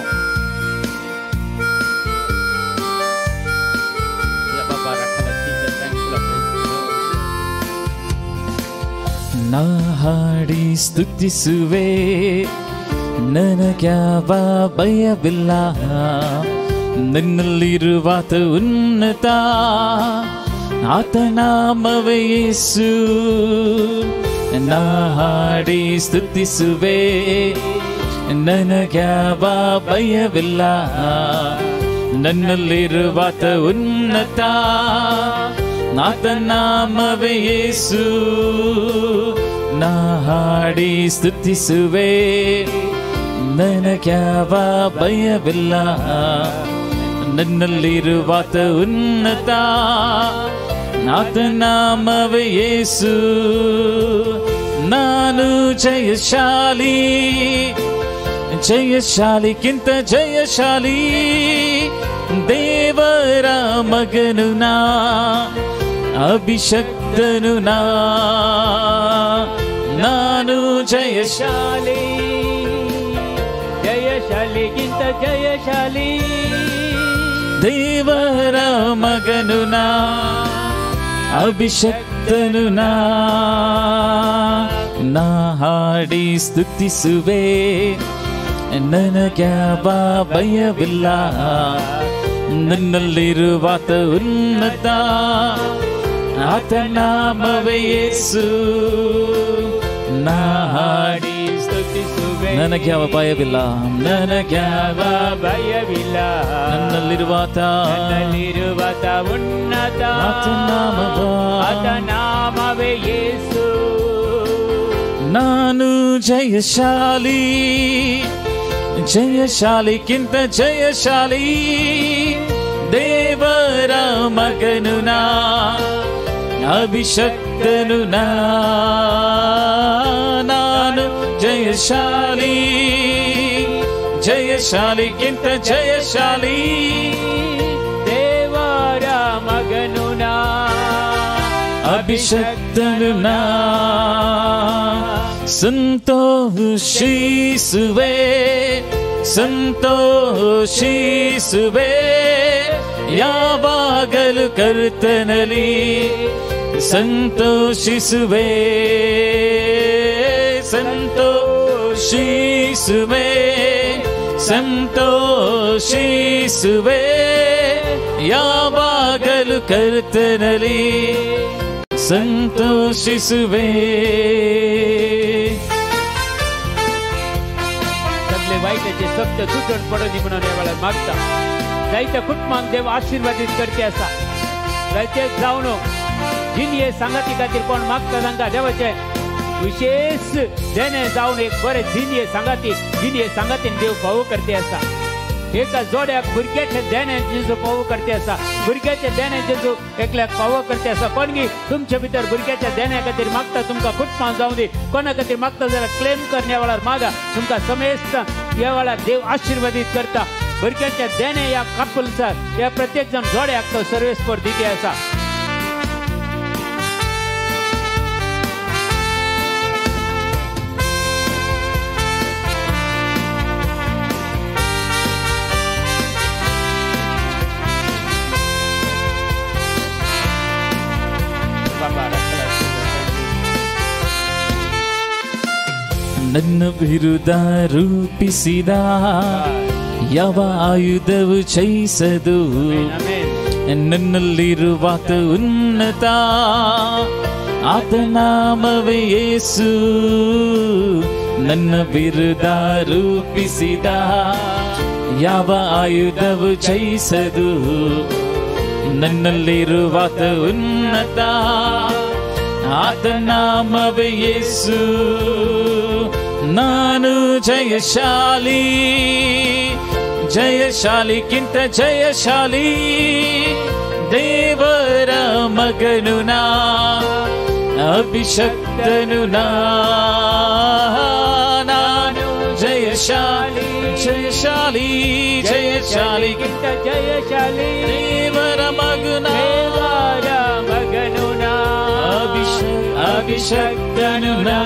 ನಾ ಹಾಡಿ ಸ್ತುತಿಸುವೆ, ನನಗ್ಯಾವ ಭಯವಿಲ್ಲ, ನನ್ನಲ್ಲಿರುವಾತ ಉನ್ನತ, ಆತ ನಾಮವೇ ಯೇಸು. ನಾ ಹಾಡಿ ಸ್ತುತಿಸುವೆ, ನನಗ್ಯಾವ ಭಯವಿಲ್ಲ, ನನ್ನಲ್ಲಿರುವಾತ ಉನ್ನತ, ಆತ ನಾಮವೇ ಯೇಸು. ನಾ ಹಾಡಿ ಸ್ತುತಿಸುವೆ, ನನಗ್ಯಾವ ಭಯವಿಲ್ಲ, ನನ್ನಲ್ಲಿರುವಾತ ಉನ್ನತ, ಆತ ನಾಮವೇ ಯೇಸು. ನಾನು ಜಯಶಾಲಿ, ಜಯಶಾಲಿಗಿಂತ ಜಯಶಾಲಿ, ದೇವರ ಮಗನು ನಾ, ಅಭಿಷಕ್ತನು ನಾ. ನಾನು ಜಯಶಾಲಿ, ಜಯಶಾಲಿಗಿಂತ ಜಯಶಾಲಿ, ದೇವರ ಮಗನು ನಾ, ಅಭಿಷಕ್ತನು ನಾ. ನಾ ಹಾಡಿ ಸ್ತುತಿಸುವೆ, ನನಗ್ಯಾವ ಭಯವಿಲ್ಲ, ನನ್ನಲ್ಲಿರುವಾತ ಉನ್ನತ, ಆತ ನಾಮವೇ ಯೇಸು. ನಾ ಹಾಡಿ ಸ್ತುತಿಸುವೆ, ನನಗ್ಯಾವ ಭಯವಿಲ್ಲ, ನನಗ್ಯಾವ ಭಯವಿಲ್ಲ, ನನ್ನಲ್ಲಿರುವಾತ, ನನ್ನಲ್ಲಿರುವಾತ ಉನ್ನತ, ಆತ ನಾಮವೇ ಆತ ನಾಮವೇ ಯೇಸು. ಜಯಶಾಲಿ, ಜಯಶಾಲಿಗಿಂತ ಜಯಶಾಲಿ, ದೇವರ ಮಗನು ನಾ, ಅಭಿಷಕ್ತನು ನಾ. ನಾನು ಜಯಶಾಲಿ, ಜಯಶಾಲಿಗಿಂತ ಜಯಶಾಲಿ, ದೇವರ ಮಗನು ನಾ, ಅಭಿಷಕ್ತನು ನಾ. ಸಂತೋಷಿಸುವೆ, ಸಂತೋಷಿಸುವೆ, ಯಾವಾಗಲೂ ಕರ್ತನಲ್ಲಿ ಸಂತೋಷಿಸುವೆ, ಸಂತೋಷಿಸುವೆ, ಸಂತೋಷಿಸುವೆ, ಯಾವಾಗಲೂ ಕರ್ತನಲ್ಲಿ ಸಂತೋಷಿಸುವೆ. सगळे वायटाचे सक्त तुटण पडोनी म्हणून ह्या वेळार मागता. जायत्या कुटुंबांक देव आशिर्वादीत करते आसा. जायते जावन जिनये सांगाती खातीर कोण मागता तांकां देवाचे विशेष देणे जावन एक बरें जिनये सांगाती, जिनये सांगातीन देव फावो करते आसा. एका जोड्याक भुरग्याचे देणे जेजू फावो करते आसा, भुरग्याचे देणे जेजू एकल्याक फावो करते आसा. कोणगी तुमचे भितर भुरग्याच्या देण्या खातीर मागता, तुमकां कुटुंबां जावं दी, कोणा खातीर मागता जाल्यार क्लेम करण्या वेळार मागा, तुमकां समेस्त ह्या वेळार देव आशिर्वादीत करता. भुरग्याच्या देणे ह्या कपलसा ह्या प्रत्येक जाण जोड्याक तो सर्वेस्पर दिते आसा. ನನ್ನ ವಿರುದ್ಧ ರೂಪಿಸಿದ ಯಾವ ಆಯುಧವು ಜಯಿಸದು, ನನ್ನಲ್ಲಿರುವಾತ ಉನ್ನತ, ಆತ ನಾಮವೇ ಯೇಸು. ನನ್ನ ವಿರುದ್ಧ ರೂಪಿಸಿದ ಯಾವ ಆಯುಧವು ಜಯಿಸದು, ನನ್ನಲ್ಲಿರುವಾತ ಉನ್ನತ, ಆತ ನಾಮವೇ ಯೇಸು. ನಾನು ಜಯಶಾಲಿ, ಜಯಶಾಲಿಗಿಂತ ಜಯಶಾಲಿ, ದೇವರ ಮಗನು ನಾ, ಅಭಿಷಕ್ತನು ನಾ. ನಾನು ಜಯಶಾಲಿ, ಜಯಶಾಲಿ, ಜಯಶಾಲಿಗಿಂತ ಜಯಶಾಲಿ, ದೇವರ ಮಗನು, ದೇವರ ಮಗನು ನಾ, ಅಭಿಷಕ್ತನು ನಾ.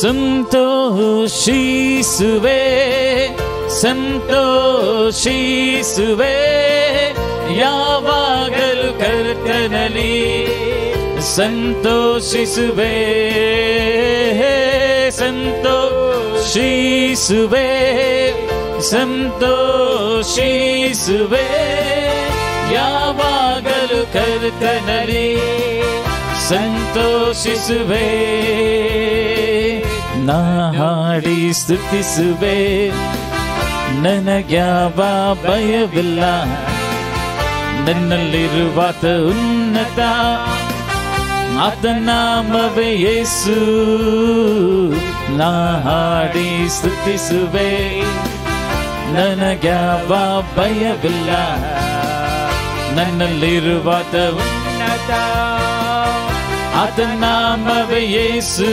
ಸಂತೋಷಿಸುವೆ, ಸಂತೋಷಿಸುವೆ, ಯಾವಾಗಲೂ ಕರ್ತನಲ್ಲಿ ಸಂತೋಷಿಸುವೆ, ಸಂತೋಷಿಸುವೆ, ಸಂತೋಷಿಸುವೆ, ಯಾವಾಗಲೂ ಕರ್ತನಲ್ಲಿ ಸಂತೋಷಿಸುವೆ. ನಾ ಹಾಡಿ ಸ್ತುತಿಸುವೆ, ನನಗ್ಯಾವ ಭಯವಿಲ್ಲ, ನನ್ನಲ್ಲಿರುವಾತ ಉನ್ನತ, ಆತ ನಾಮವೇ ಯೇಸು. ನಾ ಹಾಡಿ ಸ್ತುತಿಸುವೆ, ನನಗ್ಯಾವ ಭಯವಿಲ್ಲ, ನನ್ನಲ್ಲಿರುವಾತ ಉನ್ನತ, ಆತ ನಾಮವೇ ಯೇಸು.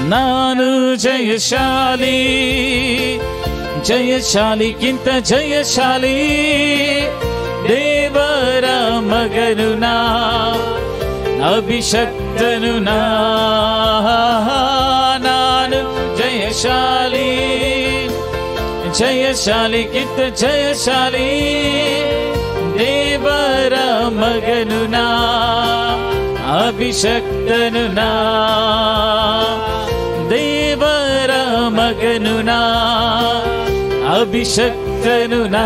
ನಾನು ಜಯಶಾಲಿ, ಜಯಶಾಲಿಗಿಂತ ಜಯಶಾಲಿ, ದೇವರ ಮಗನು ನಾ, ಅಭಿಷಕ್ತನು ನಾ. ನಾನು ಜಯಶಾಲಿ, ಜಯಶಾಲಿಗಿಂತ ಜಯಶಾಲಿ, ದೇವರ ಮಗನು ನಾ, ಅಭಿಷಕ್ತನು ನಾ. ದೇವರ ಮಗನು ನಾ, ಅಭಿಷಕ್ತನು ನಾ.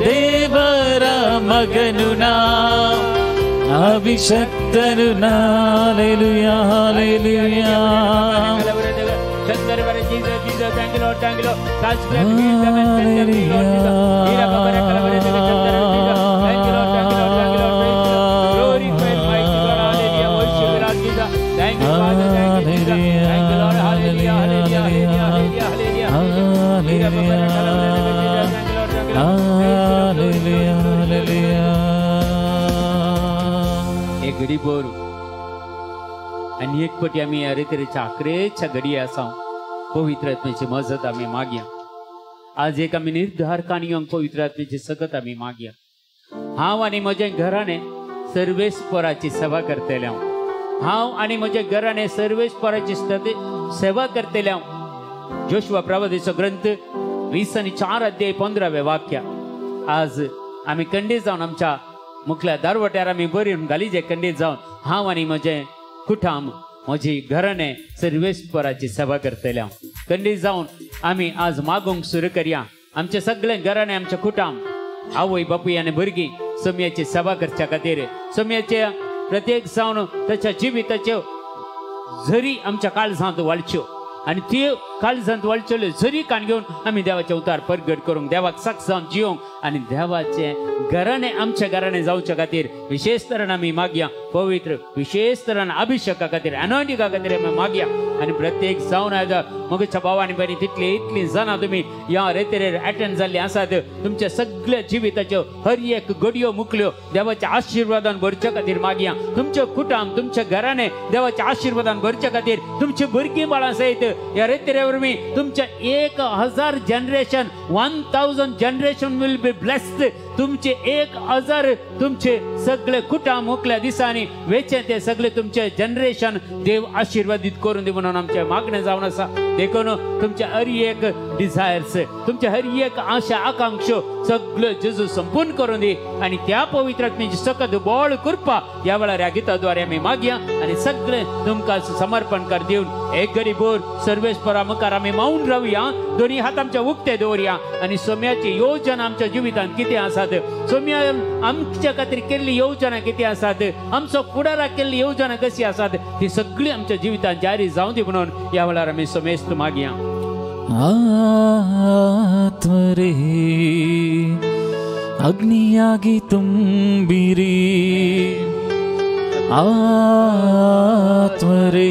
ದೇವರ ಮಗನು ನಾ, ಅಭಿಷಕ್ತನು ನಾ. Hallelujah, hallelujah. एक घडी भर आनी एक पटी आमी ह्या रेतरेच्या आखरेच्या घडये आसा. पवित्र आत्म्याची मजत आमी मागया. आज एक आमी निर्धार काणयोंक पवित्र आत्म्याची सकत आमी मागया. हांव आनी म्हज्या घराणे सर्वेस्पराची सेवा करतले हांव. हांव आनी म्हज्या घराणे सर्वेस्पराची सेवा करतले हांव. जोशुआ प्रवादीचो ग्रंथ 20 आणि 4 अध्याय 15वें वाक्य. आज आमी कंडीत जावन आमच्या मुखल्या दारवट्यार आमी बरी घाली जे कंडीत जावन हांव आनी म्हजें कुटाम म्हजी घराणे सर्वेस्पराची सेवा करतले हांव. कंडीत जावन आमी आज मागूंक सुरू करया. आमचे सगळे घराणे, आमचे कुटाम, आवय बापूय आनी भुरगीं सोम्याची सेवा करच्या खातीर, सोम्याचे प्रत्येक जावन ताच्या जिविताच्यो झरी आमच्या काळजांत वाळच्यो आनी त्यो काळजांत वाळच्यो झरी काण घेवन आमी देवाचे उतार परगट करूंक, देवाक साक्ष जावन जिवंक आनी देवाचे घराणे आमच्या घराणे जावच्या खातीर विशेष तरान आमी मागया. पवित्र विशेष तरान अभिषेका खातीर, अनोनिका खातीर आमी मागया. आनी प्रत्येक जावन आयज म्हज्या भाव आनी भयणी तितली इतली जाणां तुमी ह्या रेतरेर एटेंड जाल्ली आसात. तुमच्या सगळ्या जिविताच्यो हर एक घडयो मुकल्यो देवाच्या आशिर्वादान भरच्या खातीर मागया. तुमचे कुटुंब, तुमच्या घराणे देवाच्या आशिर्वादान भरच्या खातीर, तुमची भुरगीं बाळां सयत ह्या रेतरे वरवीं तुमच्या 1000 generation, 1000 generation will be blessed. तुमचे 1000 तुमचे सगळे कुटुंब मुकल्या दिसांनी वेचे ते सगळे तुमचे जनरेशन देव आशीर्वादीत करून दी म्हणून आमचे मागणें जावन आसा. देखून तुमचे हर एक डिझायर्स, तुमचे हर एक आशा आकांक्षो सगळे जेजू संपूर्ण करून दी आनी त्या पवित्र आत्म्याची सकत बळ कृपा ह्या वेळार ह्या गिता द्वारे आमी मागया आनी सगळे तुमकां समर्पण कर दिवन एक घडी भर सर्वेस्परा मुखार आमी मावन रावया. दोनी हात आमच्या उक्ते दवरया आनी सोम्याची योजना आमच्या जिवितांत कितें आसात, सोम्या आमच्या खातीर केल्ली योजना कितें आसात, आमचो फुडाराक केल्ली योजना कशी आसात, ती सगळी आमच्या जिवितांत जारी जावं दी म्हणून ह्या वेळार आमी समेस्त मागया. ಆತ್ಮರೇ ಅಗ್ನಿಯಾಗಿ ತುಂಬಿರಿ, ಆತ್ಮರೇ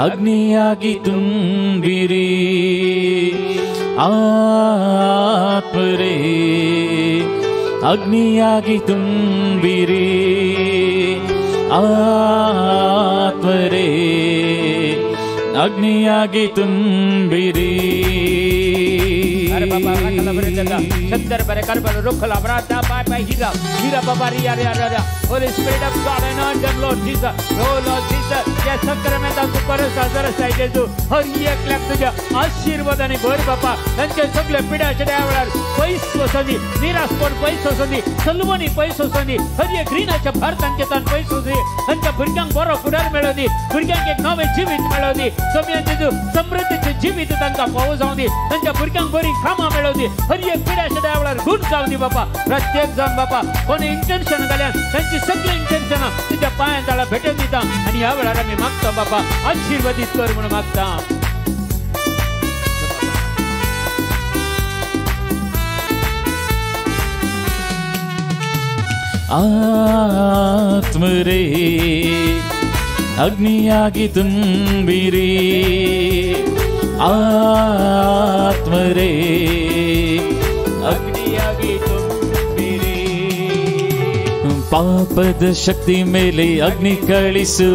ಅಗ್ನಿಯಾಗಿ ತುಂಬಿರಿ, ಆತ್ಮರೇ ಅಗ್ನಿಯಾಗಿ ತುಂಬಿರಿ, ಆತ್ಮರೇ ಅಗ್ನಿಯಾಗಿ ತುಂಬಿರಿ. Holy Spirit of God, anoint them, Lord Jesus. Oh Lord Jesus, या संक्रमणात तू परत साजरा सायजेजू हर एक लाख तुझ्या आशीर्वादाने भर बापा. तांचे सगळे पिड्याच्या त्या वेळार पयस वसंदी, निराशपण पयस वसंदी, सलवणी पयस वसंदी, हर एक रिणाच्या भार तांचे तान पयस वसंदी, तांच्या भुरग्यांक बरो फुडार मेळोवंदी, भुरग्यांक एक नवें जिवीत मेळोवंदी, सोम्यान जेजू समृद्धीचें जिवीत तांकां फावो जावंदी, तांच्या भुरग्यांक बरी कामां मेळोवंदी, हर एक पिड्याच्या त्या वेळार गुण जावंदी बापा. प्रत्येक जाण बापा कोणी इंटेन्शन घाल्यान तांची सगळी इंटेन्शनां तुज्या पांयां ताळा भेटून दिता आनी ह्या वेळार आमी मागता बापा आशीर्वादीत कर म्हणून मागता. ಆತ್ಮರೇ ಅಗ್ನಿಯಾಗಿ ತುಂಬಿರಿ, ಆತ್ಮರೇ ಅಗ್ನಿಯಾಗಿ ತುಂಬಿರಿ. ಪಾಪದ ಶಕ್ತಿ ಮೇಲೆ ಅಗ್ನಿ ಕಳಿಸು,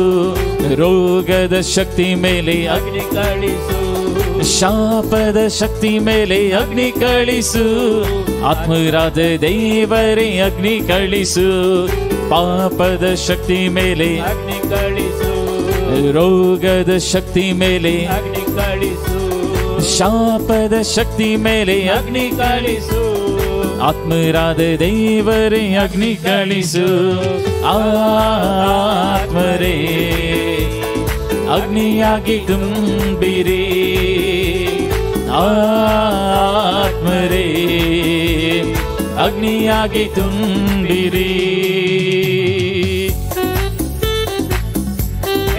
ರೋಗದ ಶಕ್ತಿ ಮೇಲೆ ಅಗ್ನಿ ಕಳಿಸು, ಶಾಪದ ಶಕ್ತಿ ಮೇಲೆ ಅಗ್ನಿ ಕಳಿಸು, ಆತ್ಮರಾದ ದೇವರೇ ಅಗ್ನಿ ಕಳಿಸು. ಪಾಪದ ಶಕ್ತಿ ಮೇಲೆ ಅಗ್ನಿ ಕಳಿಸು, ರೋಗದ ಶಕ್ತಿ ಮೇಲೆ ಅಗ್ನಿ ಕಳಿಸು, ಶಾಪದ ಶಕ್ತಿ ಮೇಲೆ ಅಗ್ನಿ ಕಳಿಸು, ಆತ್ಮರಾದ ದೇವರೇ ಅಗ್ನಿ ಕಳಿಸು. ಆತ್ಮರೇ ಅಗ್ನಿಯಾಗಿ ತುಂಬಿರಿ, ಆತ್ಮರೇ ಅಗ್ನಿಯಾಗಿ ತುಂಬಿರಿ.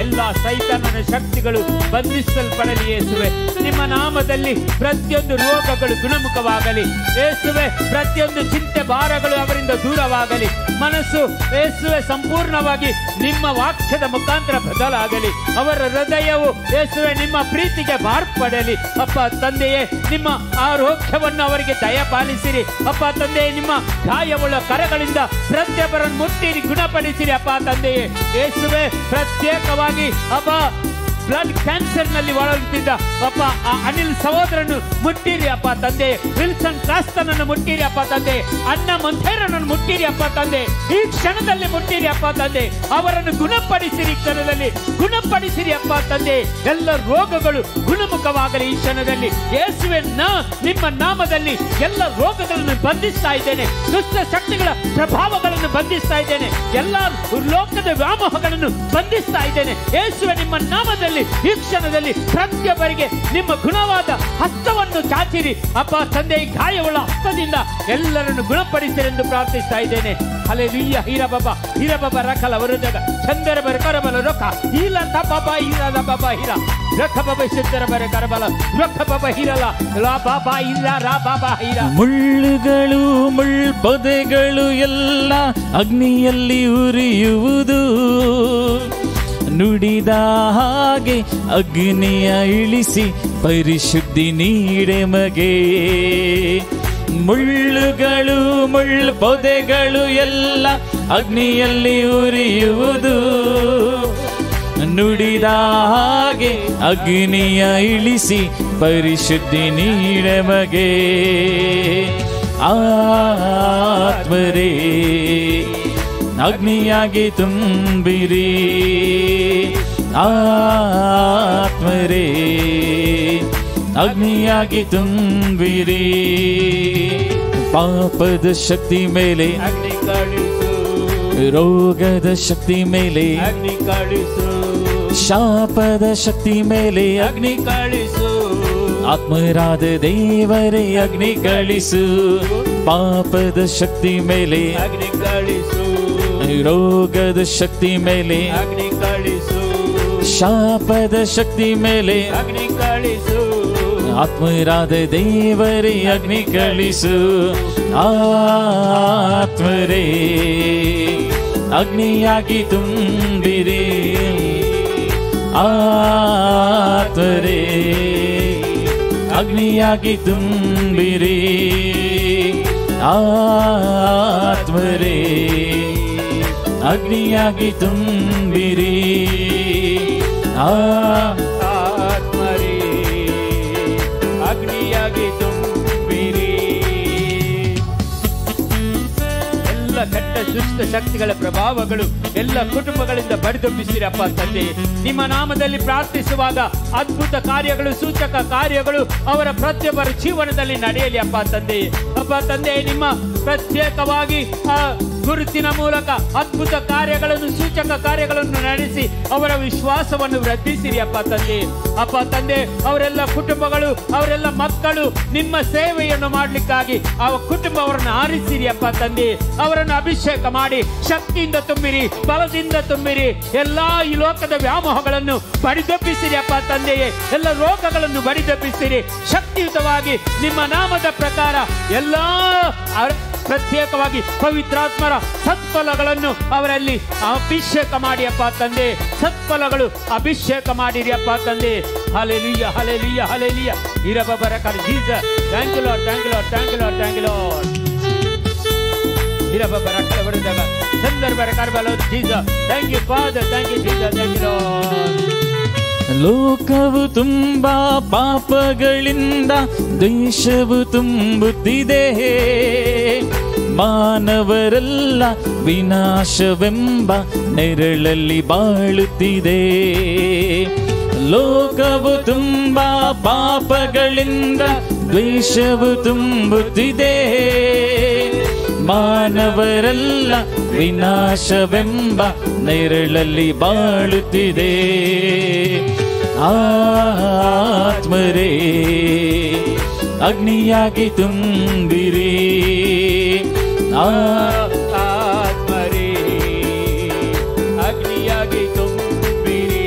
ಎಲ್ಲ ಸೈತಾನ ಸೈತಾನನ ಶಕ್ತಿಗಳು ಬಂಧಿಸಲ್ಪಡಲಿ ಯೇಸುವೆ. ನಿಮ್ಮ ನಾಮದಲ್ಲಿ ಪ್ರತಿಯೊಂದು ರೋಗಗಳು ಗುಣಮುಖವಾಗಲಿ ಯೇಸುವೆ. ಪ್ರತಿಯೊಂದು ಚಿಂತೆ ಭಾರಗಳು ಅವರಿಂದ ದೂರವಾಗಲಿ. ಮನಸ್ಸು ಯೇಸುವೆ ಸಂಪೂರ್ಣವಾಗಿ ನಿಮ್ಮ ವಾಕ್ಯದ ಮುಖಾಂತರ ಬದಲಾಗಲಿ. ಅವರ ಹೃದಯವು ಯೇಸುವೆ ನಿಮ್ಮ ಪ್ರೀತಿಗೆ ಮಾರ್ಪಡಲಿ ಅಪ್ಪ ತಂದೆಯೇ. ನಿಮ್ಮ ಆರೋಗ್ಯವನ್ನು ಅವರಿಗೆ ದಯಪಾಲಿಸಿರಿ ಅಪ್ಪ ತಂದೆಯೇ. ನಿಮ್ಮ ಗಾಯವುಳ್ಳ ಕರಗಳಿಂದ ಪ್ರತಿಯೊಬ್ಬರನ್ನು ಮುಟ್ಟಿರಿ, ಗುಣಪಡಿಸಿರಿ ಅಪ್ಪ ತಂದೆಯೇ ಯೇಸುವೆ. ಪ್ರತ್ಯೇಕವಾಗಿ ಅಪ್ಪ ಬ್ಲಡ್ ಕ್ಯಾನ್ಸರ್ ನಲ್ಲಿ ಬಳಲುತ್ತಿದ್ದ ಅಪ್ಪ ಆ ಅನಿಲ್ ಸಹೋದರನ್ನು ಮುಟ್ಟಿರಿ ಅಪ್ಪ ತಂದೆ. ವಿಲ್ಸನ್ ಕ್ರಾಸ್ತನನ್ನು ಮುಟ್ಟಿರಿ ಅಪ್ಪ ತಂದೆ. ಅಣ್ಣ ಮಂಥೇರನನ್ನು ಮುಟ್ಟಿರಿ ಅಪ್ಪ ತಂದೆ. ಈ ಕ್ಷಣದಲ್ಲಿ ಮುಟ್ಟಿರಿ ಅಪ್ಪ ತಂದೆ. ಅವರನ್ನು ಗುಣಪಡಿಸಿರಿ, ಕ್ಷಣದಲ್ಲಿ ಗುಣಪಡಿಸಿರಿ ಅಪ್ಪ ತಂದೆ. ಎಲ್ಲ ರೋಗಗಳು ಗುಣಮುಖವಾಗಲಿ ಈ ಕ್ಷಣದಲ್ಲಿ ಯೇಸುವಿನ ನಿಮ್ಮ ನಾಮದಲ್ಲಿ. ಎಲ್ಲ ರೋಗಗಳನ್ನು ಬಂಧಿಸ್ತಾ ಇದ್ದೇನೆ, ದುಷ್ಟ ಶಕ್ತಿಗಳ ಪ್ರಭಾವಗಳನ್ನು ಬಂಧಿಸ್ತಾ ಇದ್ದೇನೆ, ಎಲ್ಲ ಲೋಕದ ವ್ಯಾಮೋಹಗಳನ್ನು ಬಂಧಿಸ್ತಾ ಇದ್ದೇನೆ ಯೇಸುವೆ ನಿಮ್ಮ ನಾಮದಲ್ಲಿ. ಈ ಕ್ಷಣದಲ್ಲಿ ಪ್ರತಿಯೊಬ್ಬರಿಗೆ ನಿಮ್ಮ ಗುಣವಾದ ಹಸ್ತವನ್ನು ಚಾಚಿರಿ ಅಪ್ಪ ತಂದೆ. ಗಾಯವುಳ್ಳ ಹಸ್ತದಿಂದ ಎಲ್ಲರನ್ನು ಗುಣಪಡಿಸಿರೆಂದು ಪ್ರಾರ್ಥಿಸ್ತಾ ಇದ್ದೇನೆ. ಹಲ್ಲೆಲೂಯಾ. ಹೀರ ಬಾಬಾ ಹೀರ ಬಾಬಾ ರಕಲ ವರುದಗ ಚಂದರ ಬರ ಕರಬಲ ರೊಕ್ಕ ಹೀಲ ತಬಾಬಾ ಹೀರ ಬಾಬಾ ಹೀರ ರೊಕ್ಕ ಬಾಬಾ ಸಿದ್ದರ ಬರ ಕರಬಲ ರೊಕ್ಕ ಬಾಬಾ ಹೀರಲ ಲಾ ಬಾಬಾ ಇಲ್ಲ ರಾ ಬಾಬಾ ಹೀರ. ಮುಳ್ಳುಗಳು ಮುಳ್ಪೊದೆಗಳು ಎಲ್ಲ ಅಗ್ನಿಯಲ್ಲಿ ಉರಿಯುವುದು, ನುಡಿದ ಹಾಗೆ ಅಗ್ನಿಯ ಇಳಿಸಿ ಪರಿಶುದ್ಧಿ ನೀಡೆ ಮಗೆ. ಮುಳ್ಳುಗಳು ಮುಳ್ಪೊದೆಗಳು ಎಲ್ಲ ಅಗ್ನಿಯಲ್ಲಿ ಉರಿಯುವುದು, ನುಡಿದ ಹಾಗೆ ಅಗ್ನಿಯ ಇಳಿಸಿ ಪರಿಶುದ್ಧಿ ನೀಡೆ ಮಗೆ. ಆತ್ಮರೇ ಅಗ್ನಿಯಾಗಿ ತುಂಬಿರಿ, ಆತ್ಮರೇ ಅಗ್ನಿಯಾಗಿ ತುಂಬಿರಿ. ಪಾಪದ ಶಕ್ತಿ ಮೇಲೆ ಅಗ್ನಿ ಕಳಿಸು, ರೋಗದ ಶಕ್ತಿ ಮೇಲೆ ಅಗ್ನಿ ಕಳಿಸು, ಶಾಪದ ಶಕ್ತಿ ಮೇಲೆ ಅಗ್ನಿ ಕಳಿಸು. ಆತ್ಮರಾದ ದೇವರೇ ಅಗ್ನಿ ಕಳಿಸು. ಪಾಪದ ಶಕ್ತಿ ಮೇಲೆ ಅಗ್ನಿ ಕಳಿಸು, ರೋಗದ ಶಕ್ತಿ ಮೇಲೆ ಅಗ್ನಿ ಕಳಿಸು, ಶಾಪದ ಶಕ್ತಿ ಮೇಲೆ ಅಗ್ನಿ ಕಳಿಸು. ಆತ್ಮರಾದ ದೇವರೇ ಅಗ್ನಿ ಕಳಿಸು. ಆತ್ಮರೇ ಅಗ್ನಿಯಾಗಿ ತುಂಬಿರಿ, ಆತ್ಮರೇ ಅಗ್ನಿಯಾಗಿ ತುಂಬಿರಿ, ಆತ್ಮರೇ ಅಗ್ನಿಯಾಗಿ ತುಂಬಿರಿ, ಆತ್ಮರೇ ಅಗ್ನಿಯಾಗಿ ತುಂಬಿರಿ. ಎಲ್ಲ ಕೆಟ್ಟ ದುಷ್ಟ ಶಕ್ತಿಗಳ ಪ್ರಭಾವಗಳು ಎಲ್ಲ ಕುಟುಂಬಗಳಿಂದ ಬಡಿದೊಬ್ಬಿಸಿರಪ್ಪ ತಂದೆ. ನಿಮ್ಮ ನಾಮದಲ್ಲಿ ಪ್ರಾರ್ಥಿಸುವಾಗ ಅದ್ಭುತ ಕಾರ್ಯಗಳು, ಸೂಚಕ ಕಾರ್ಯಗಳು ಅವರ ಪ್ರತಿಯೊಬ್ಬರ ಜೀವನದಲ್ಲಿ ನಡೆಯಲಿ ಅಪ್ಪ ತಂದೆ. ಅಪ್ಪ ತಂದೆ, ನಿಮ್ಮ ಪ್ರತ್ಯೇಕವಾಗಿ ಆ ಗುರುತಿನ ಮೂಲಕ ಅದ್ಭುತ ಕಾರ್ಯಗಳನ್ನು, ಸೂಚಕ ಕಾರ್ಯಗಳನ್ನು ನಡೆಸಿ ಅವರ ವಿಶ್ವಾಸವನ್ನು ವೃದ್ಧಿಸಿರಿ ಅಪ್ಪ ತಂದೆ. ಅಪ್ಪ ತಂದೆ, ಅವರೆಲ್ಲ ಕುಟುಂಬಗಳು, ಅವರೆಲ್ಲ ಮಕ್ಕಳು ನಿಮ್ಮ ಸೇವೆಯನ್ನು ಮಾಡಲಿಕ್ಕಾಗಿ ಆ ಕುಟುಂಬವರನ್ನು ಆರಿಸಿರಿ ಅಪ್ಪ ತಂದೆ. ಅವರನ್ನು ಅಭಿಷೇಕ ಮಾಡಿ ಶಕ್ತಿಯಿಂದ ತುಂಬಿರಿ, ಬಲದಿಂದ ತುಂಬಿರಿ. ಎಲ್ಲ ಈ ಲೋಕದ ವ್ಯಾಮೋಹಗಳನ್ನು ಬಡಿದೊಬ್ಬಿಸಿರಿ ಅಪ್ಪ ತಂದೆಯೇ. ಎಲ್ಲ ರೋಗಗಳನ್ನು ಬಡಿದೊಬ್ಬಿಸಿರಿ. ಶಕ್ತಿಯುತವಾಗಿ ನಿಮ್ಮ ನಾಮದ ಪ್ರಕಾರ ಎಲ್ಲ ಪ್ರತ್ಯೇಕವಾಗಿ ಪವಿತ್ರಾತ್ಮರ ಸತ್ಫಲಗಳನ್ನು ಅವರಲ್ಲಿ ಅಭಿಷೇಕ ಮಾಡಿ ಅಪ್ಪ ತಂದೆ. ಸತ್ಫಲಗಳು ಅಭಿಷೇಕ ಮಾಡಿರಿ ಅಪ್ಪ ತಂದೆ. Hallelujah, hallelujah, hallelujah. ಹಿರಬಬರ Jesus. Thank you Lord, thank you Lord, thank you Lord, thank you Lord. ಹಿರಬಬರ ಕರಬರದಾಗ ಸಂದರ್ಭರ ಕರಬಲ Jesus. Thank you Father, thank you Jesus, thank you Lord. ಲೋಕವು ತುಂಬಾ ಪಾಪಗಳಿಂದ ದೇಶವು ತುಂಬುತ್ತಿದೆ, ಮಾನವರೆಲ್ಲ ವಿನಾಶವೆಂಬ ನೆರಳಲ್ಲಿ ಬಾಳುತ್ತಿದೆ. ಲೋಕವು ತುಂಬಾ ಪಾಪಗಳಿಂದ ದ್ವೇಷವು ತುಂಬುತ್ತಿದೆ, ಮಾನವರೆಲ್ಲ ವಿನಾಶವೆಂಬ ನೆರಳಲ್ಲಿ ಬಾಳುತ್ತಿದೆ. ಆತ್ಮರೇ ಅಗ್ನಿಯಾಗಿ ತುಂಬಿರಿ, ಆತ್ಮರೇ ಅಗ್ನಿಯಾಗಿ ತುಂಬಿರಿ.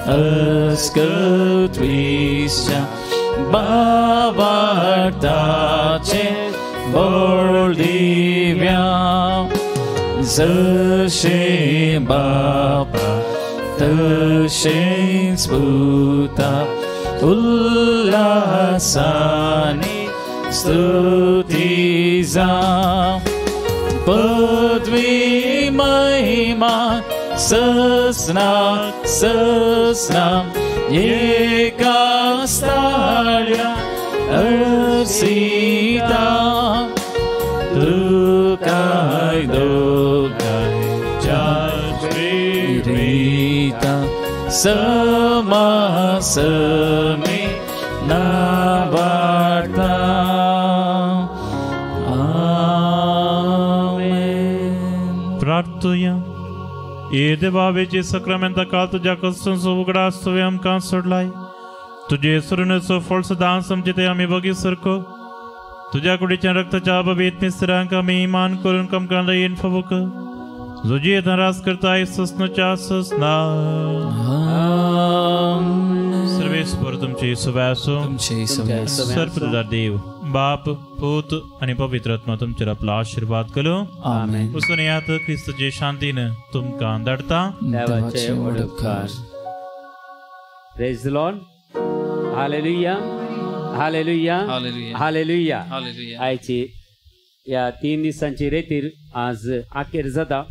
अस्कत्विश्या बाबार्ताचे बोल दिव्या जशे बापा तशेंच पुता उल्हासाने स्तुती जावं पदवी महिमा ससना ससना एका स्थाळ्या अर्सिता तुकाय दोगांच्या प्रेरिता समासमे नावार्ता. आमेन. प्रार्थुया. ये देवावेचे सक्रामेंता काळ तुज्या कश्टांचो उगडास तुवें आमकां सोडलाय. तुजे सुरणेचो फळ सदां समजे ते आमी बगी सरको. तुज्या कुडीच्या रक्ताच्या बाबीत मिस्त्रांक आमी मान करून आमकां लयीन फावूक. तुजी रास करताय ससनाच्या ससना. सर्वेस्पर तुमचे सवय आसूं. सर्वप्रदार देव बाप पूत आनी पवित्र आत्मा तुमचेर आपलो आशिर्वाद करूं. आमेन. वचून येयात क्रिस्तचे शांतीन तुमकां धाडटा. देवाचे उपकार. Praise the Lord. Hallelujah. Hallelujah. Hallelujah. आयची ह्या 3 दिसांची रेतीर आज अखेर जाता.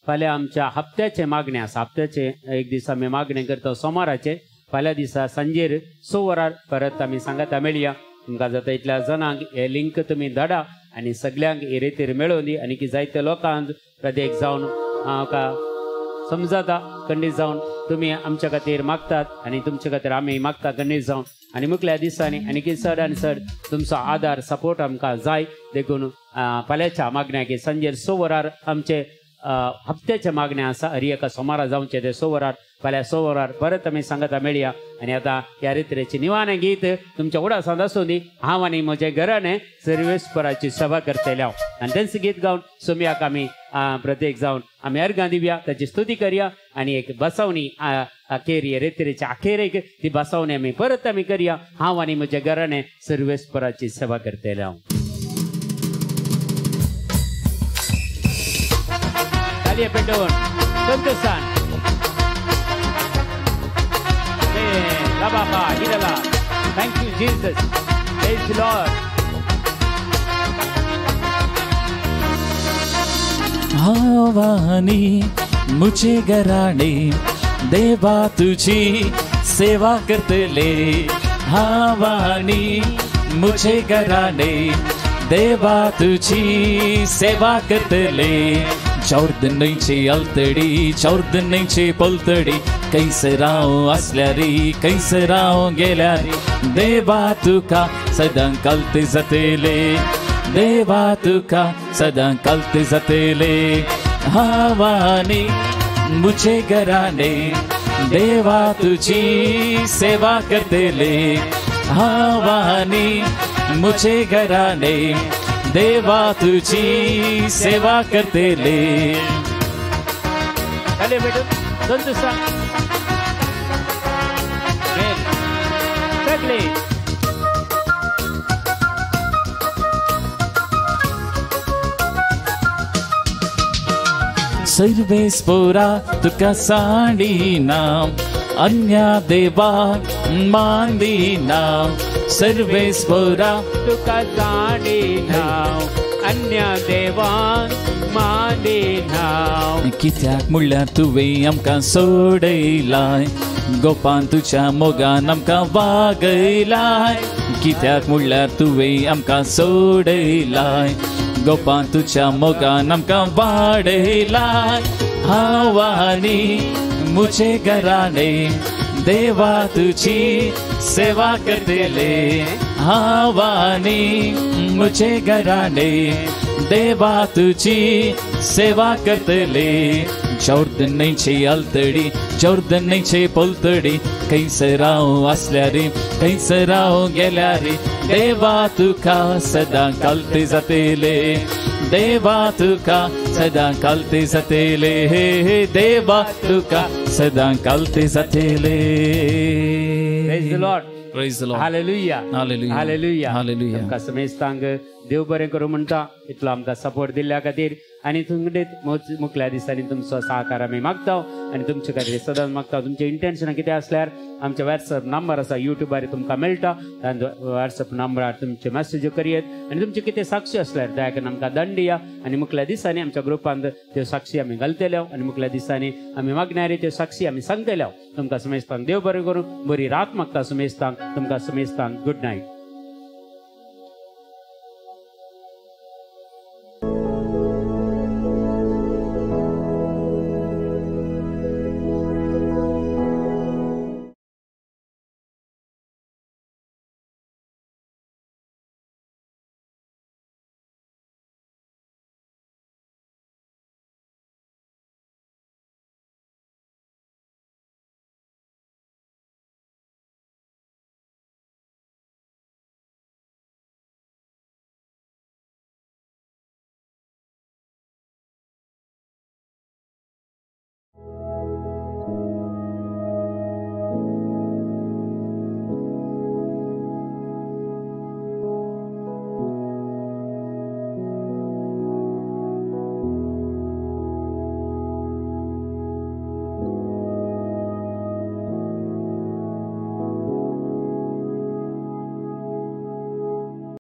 फाल्यां आमच्या हप्त्याचे मागणें आसा. हप्त्याचे एक दीस आमी मागणें करता सोमाराचे. फाल्यां दिसा सांजेर 6 वरार परत आमी सांगाता मेळया. तुमकां जाता इतल्या जाणांक हे लिंक तुमी धाडा आनी सगल्यांक हे रेतीर मेळोवन दी आनी की जायते लोकांक प्रदेक जावन हांव समजाता खंडीत जावन तुमी आमच्या खातीर मागतात आनी तुमच्या खातीर आमी मागता खंडीत जावन. आनी मुखल्या दिसांनी आनी की चड आनी चड तुमचो आदार सपोर्ट आमकां जाय. देखून फाल्यांच्या मागण्याक सांजेर 6 वरार आमचे हप्त्याचे मागणें आसा. हर एका सोमारा जावचें तें 6 वरार. फाल्यां 6 वरार परत आमी सांगाता मेळया. आनी आतां ह्या रित्रेचें निवाणें गीत तुमच्या उडासांत आसूं दी. हांव आनी म्हजें घराणें सर्वेस्पराची सभा करतले हांव. आनी तेंच गीत गावन सोमयाक आमी प्रत्येक जावन आमी अर्गां दिवया, ताची स्तुती करया आनी एक बसवणी अखेर रेतिरेच्या अखेरेक ती बसवणी आमी परत आमी करया. हांव आनी म्हजें घराणें सर्वेस्पराची सेवा करतले हांव. तालये पेटोवन संतोषान बाबा हिरला. Thank you Jesus. Praise the Lord. हावानी मुझे घराणे देवा तुझी सेवा करतले. हावानी मुझे घराणे देवा तुझी सेवा करतले. चौर्दनची अल्तडी चौर्दनची पलतडी कैसराव असल्यारी कैसराव गेल्यारी देवा तुका सदां कलते जातले. देवा तुका सदां कलते जातले. हावानी मुझे घराणे देवा तुझी सेवा करतले. हावानी मुझे घराणे देवा तुझी सेवा करतले. सर्वेस्पोरा तुका सांडिना अन्य देवा मांदिना. सर्वेस्पोरा तुका सांडिना अन्य देवा मांदिना. कित्याक म्हणल्यार तुवें आमकां सोडयलाय गोपान तुज्या मोगान आमकां वागयलाय. कित्याक म्हणल्यार तुवें आमकां सोडयलाय गोपान तुज्या मोगान आमकां वाडयलाय. हावानी मुझे घराणे देवा तुझी सेवा करतले. हावानी मुझे घराणे देवा तुजी सेवा करतले. जॉर्दनचे आलतडी जॉर्दनचे पलतडी खंयसर हांव आसल्यार खंयसर हांव गेल्यार देवा तुका सदां कालते जातले. देवा तुका सदां कालते जातले. देवा तुका सदां कालते जातले. Praise the Lord. Praise the Lord. Hallelujah. Hallelujah. Hallelujah. Hallelujah. तुमकां समेस्तांक देव बरें करूं म्हणटा इतलो आमकां सपोर्ट दिल्ल्या खातीर आनी तुमगेर मुखल्या दिसांनी तुमचो सहकार आमी मागता आनी तुमचे खातीर सदांच मागता. तुमचें इंटेन्शन कितें आसल्यार आमचे वॉट्सएप नंबर आसा युट्यूबार तुमकां मेळटा, वॉट्सएप नंबरार तुमचे मॅसेज करयेत आनी तुमचे कितें साक्षी आसल्यार दया करून आमकां दंड दिया आनी मुखल्या दिसांनी आमच्या ग्रुपांत त्यो साक्षी आमी घालतले आनी मुखल्या दिसांनी आमी मागणारी त्यो साक्षी आमी सांगतले. तुमकां समेस्तांक देव बरें करूं, बरी रात मागता समेस्तांक. तुमकां समेस्तांक गुड नायट.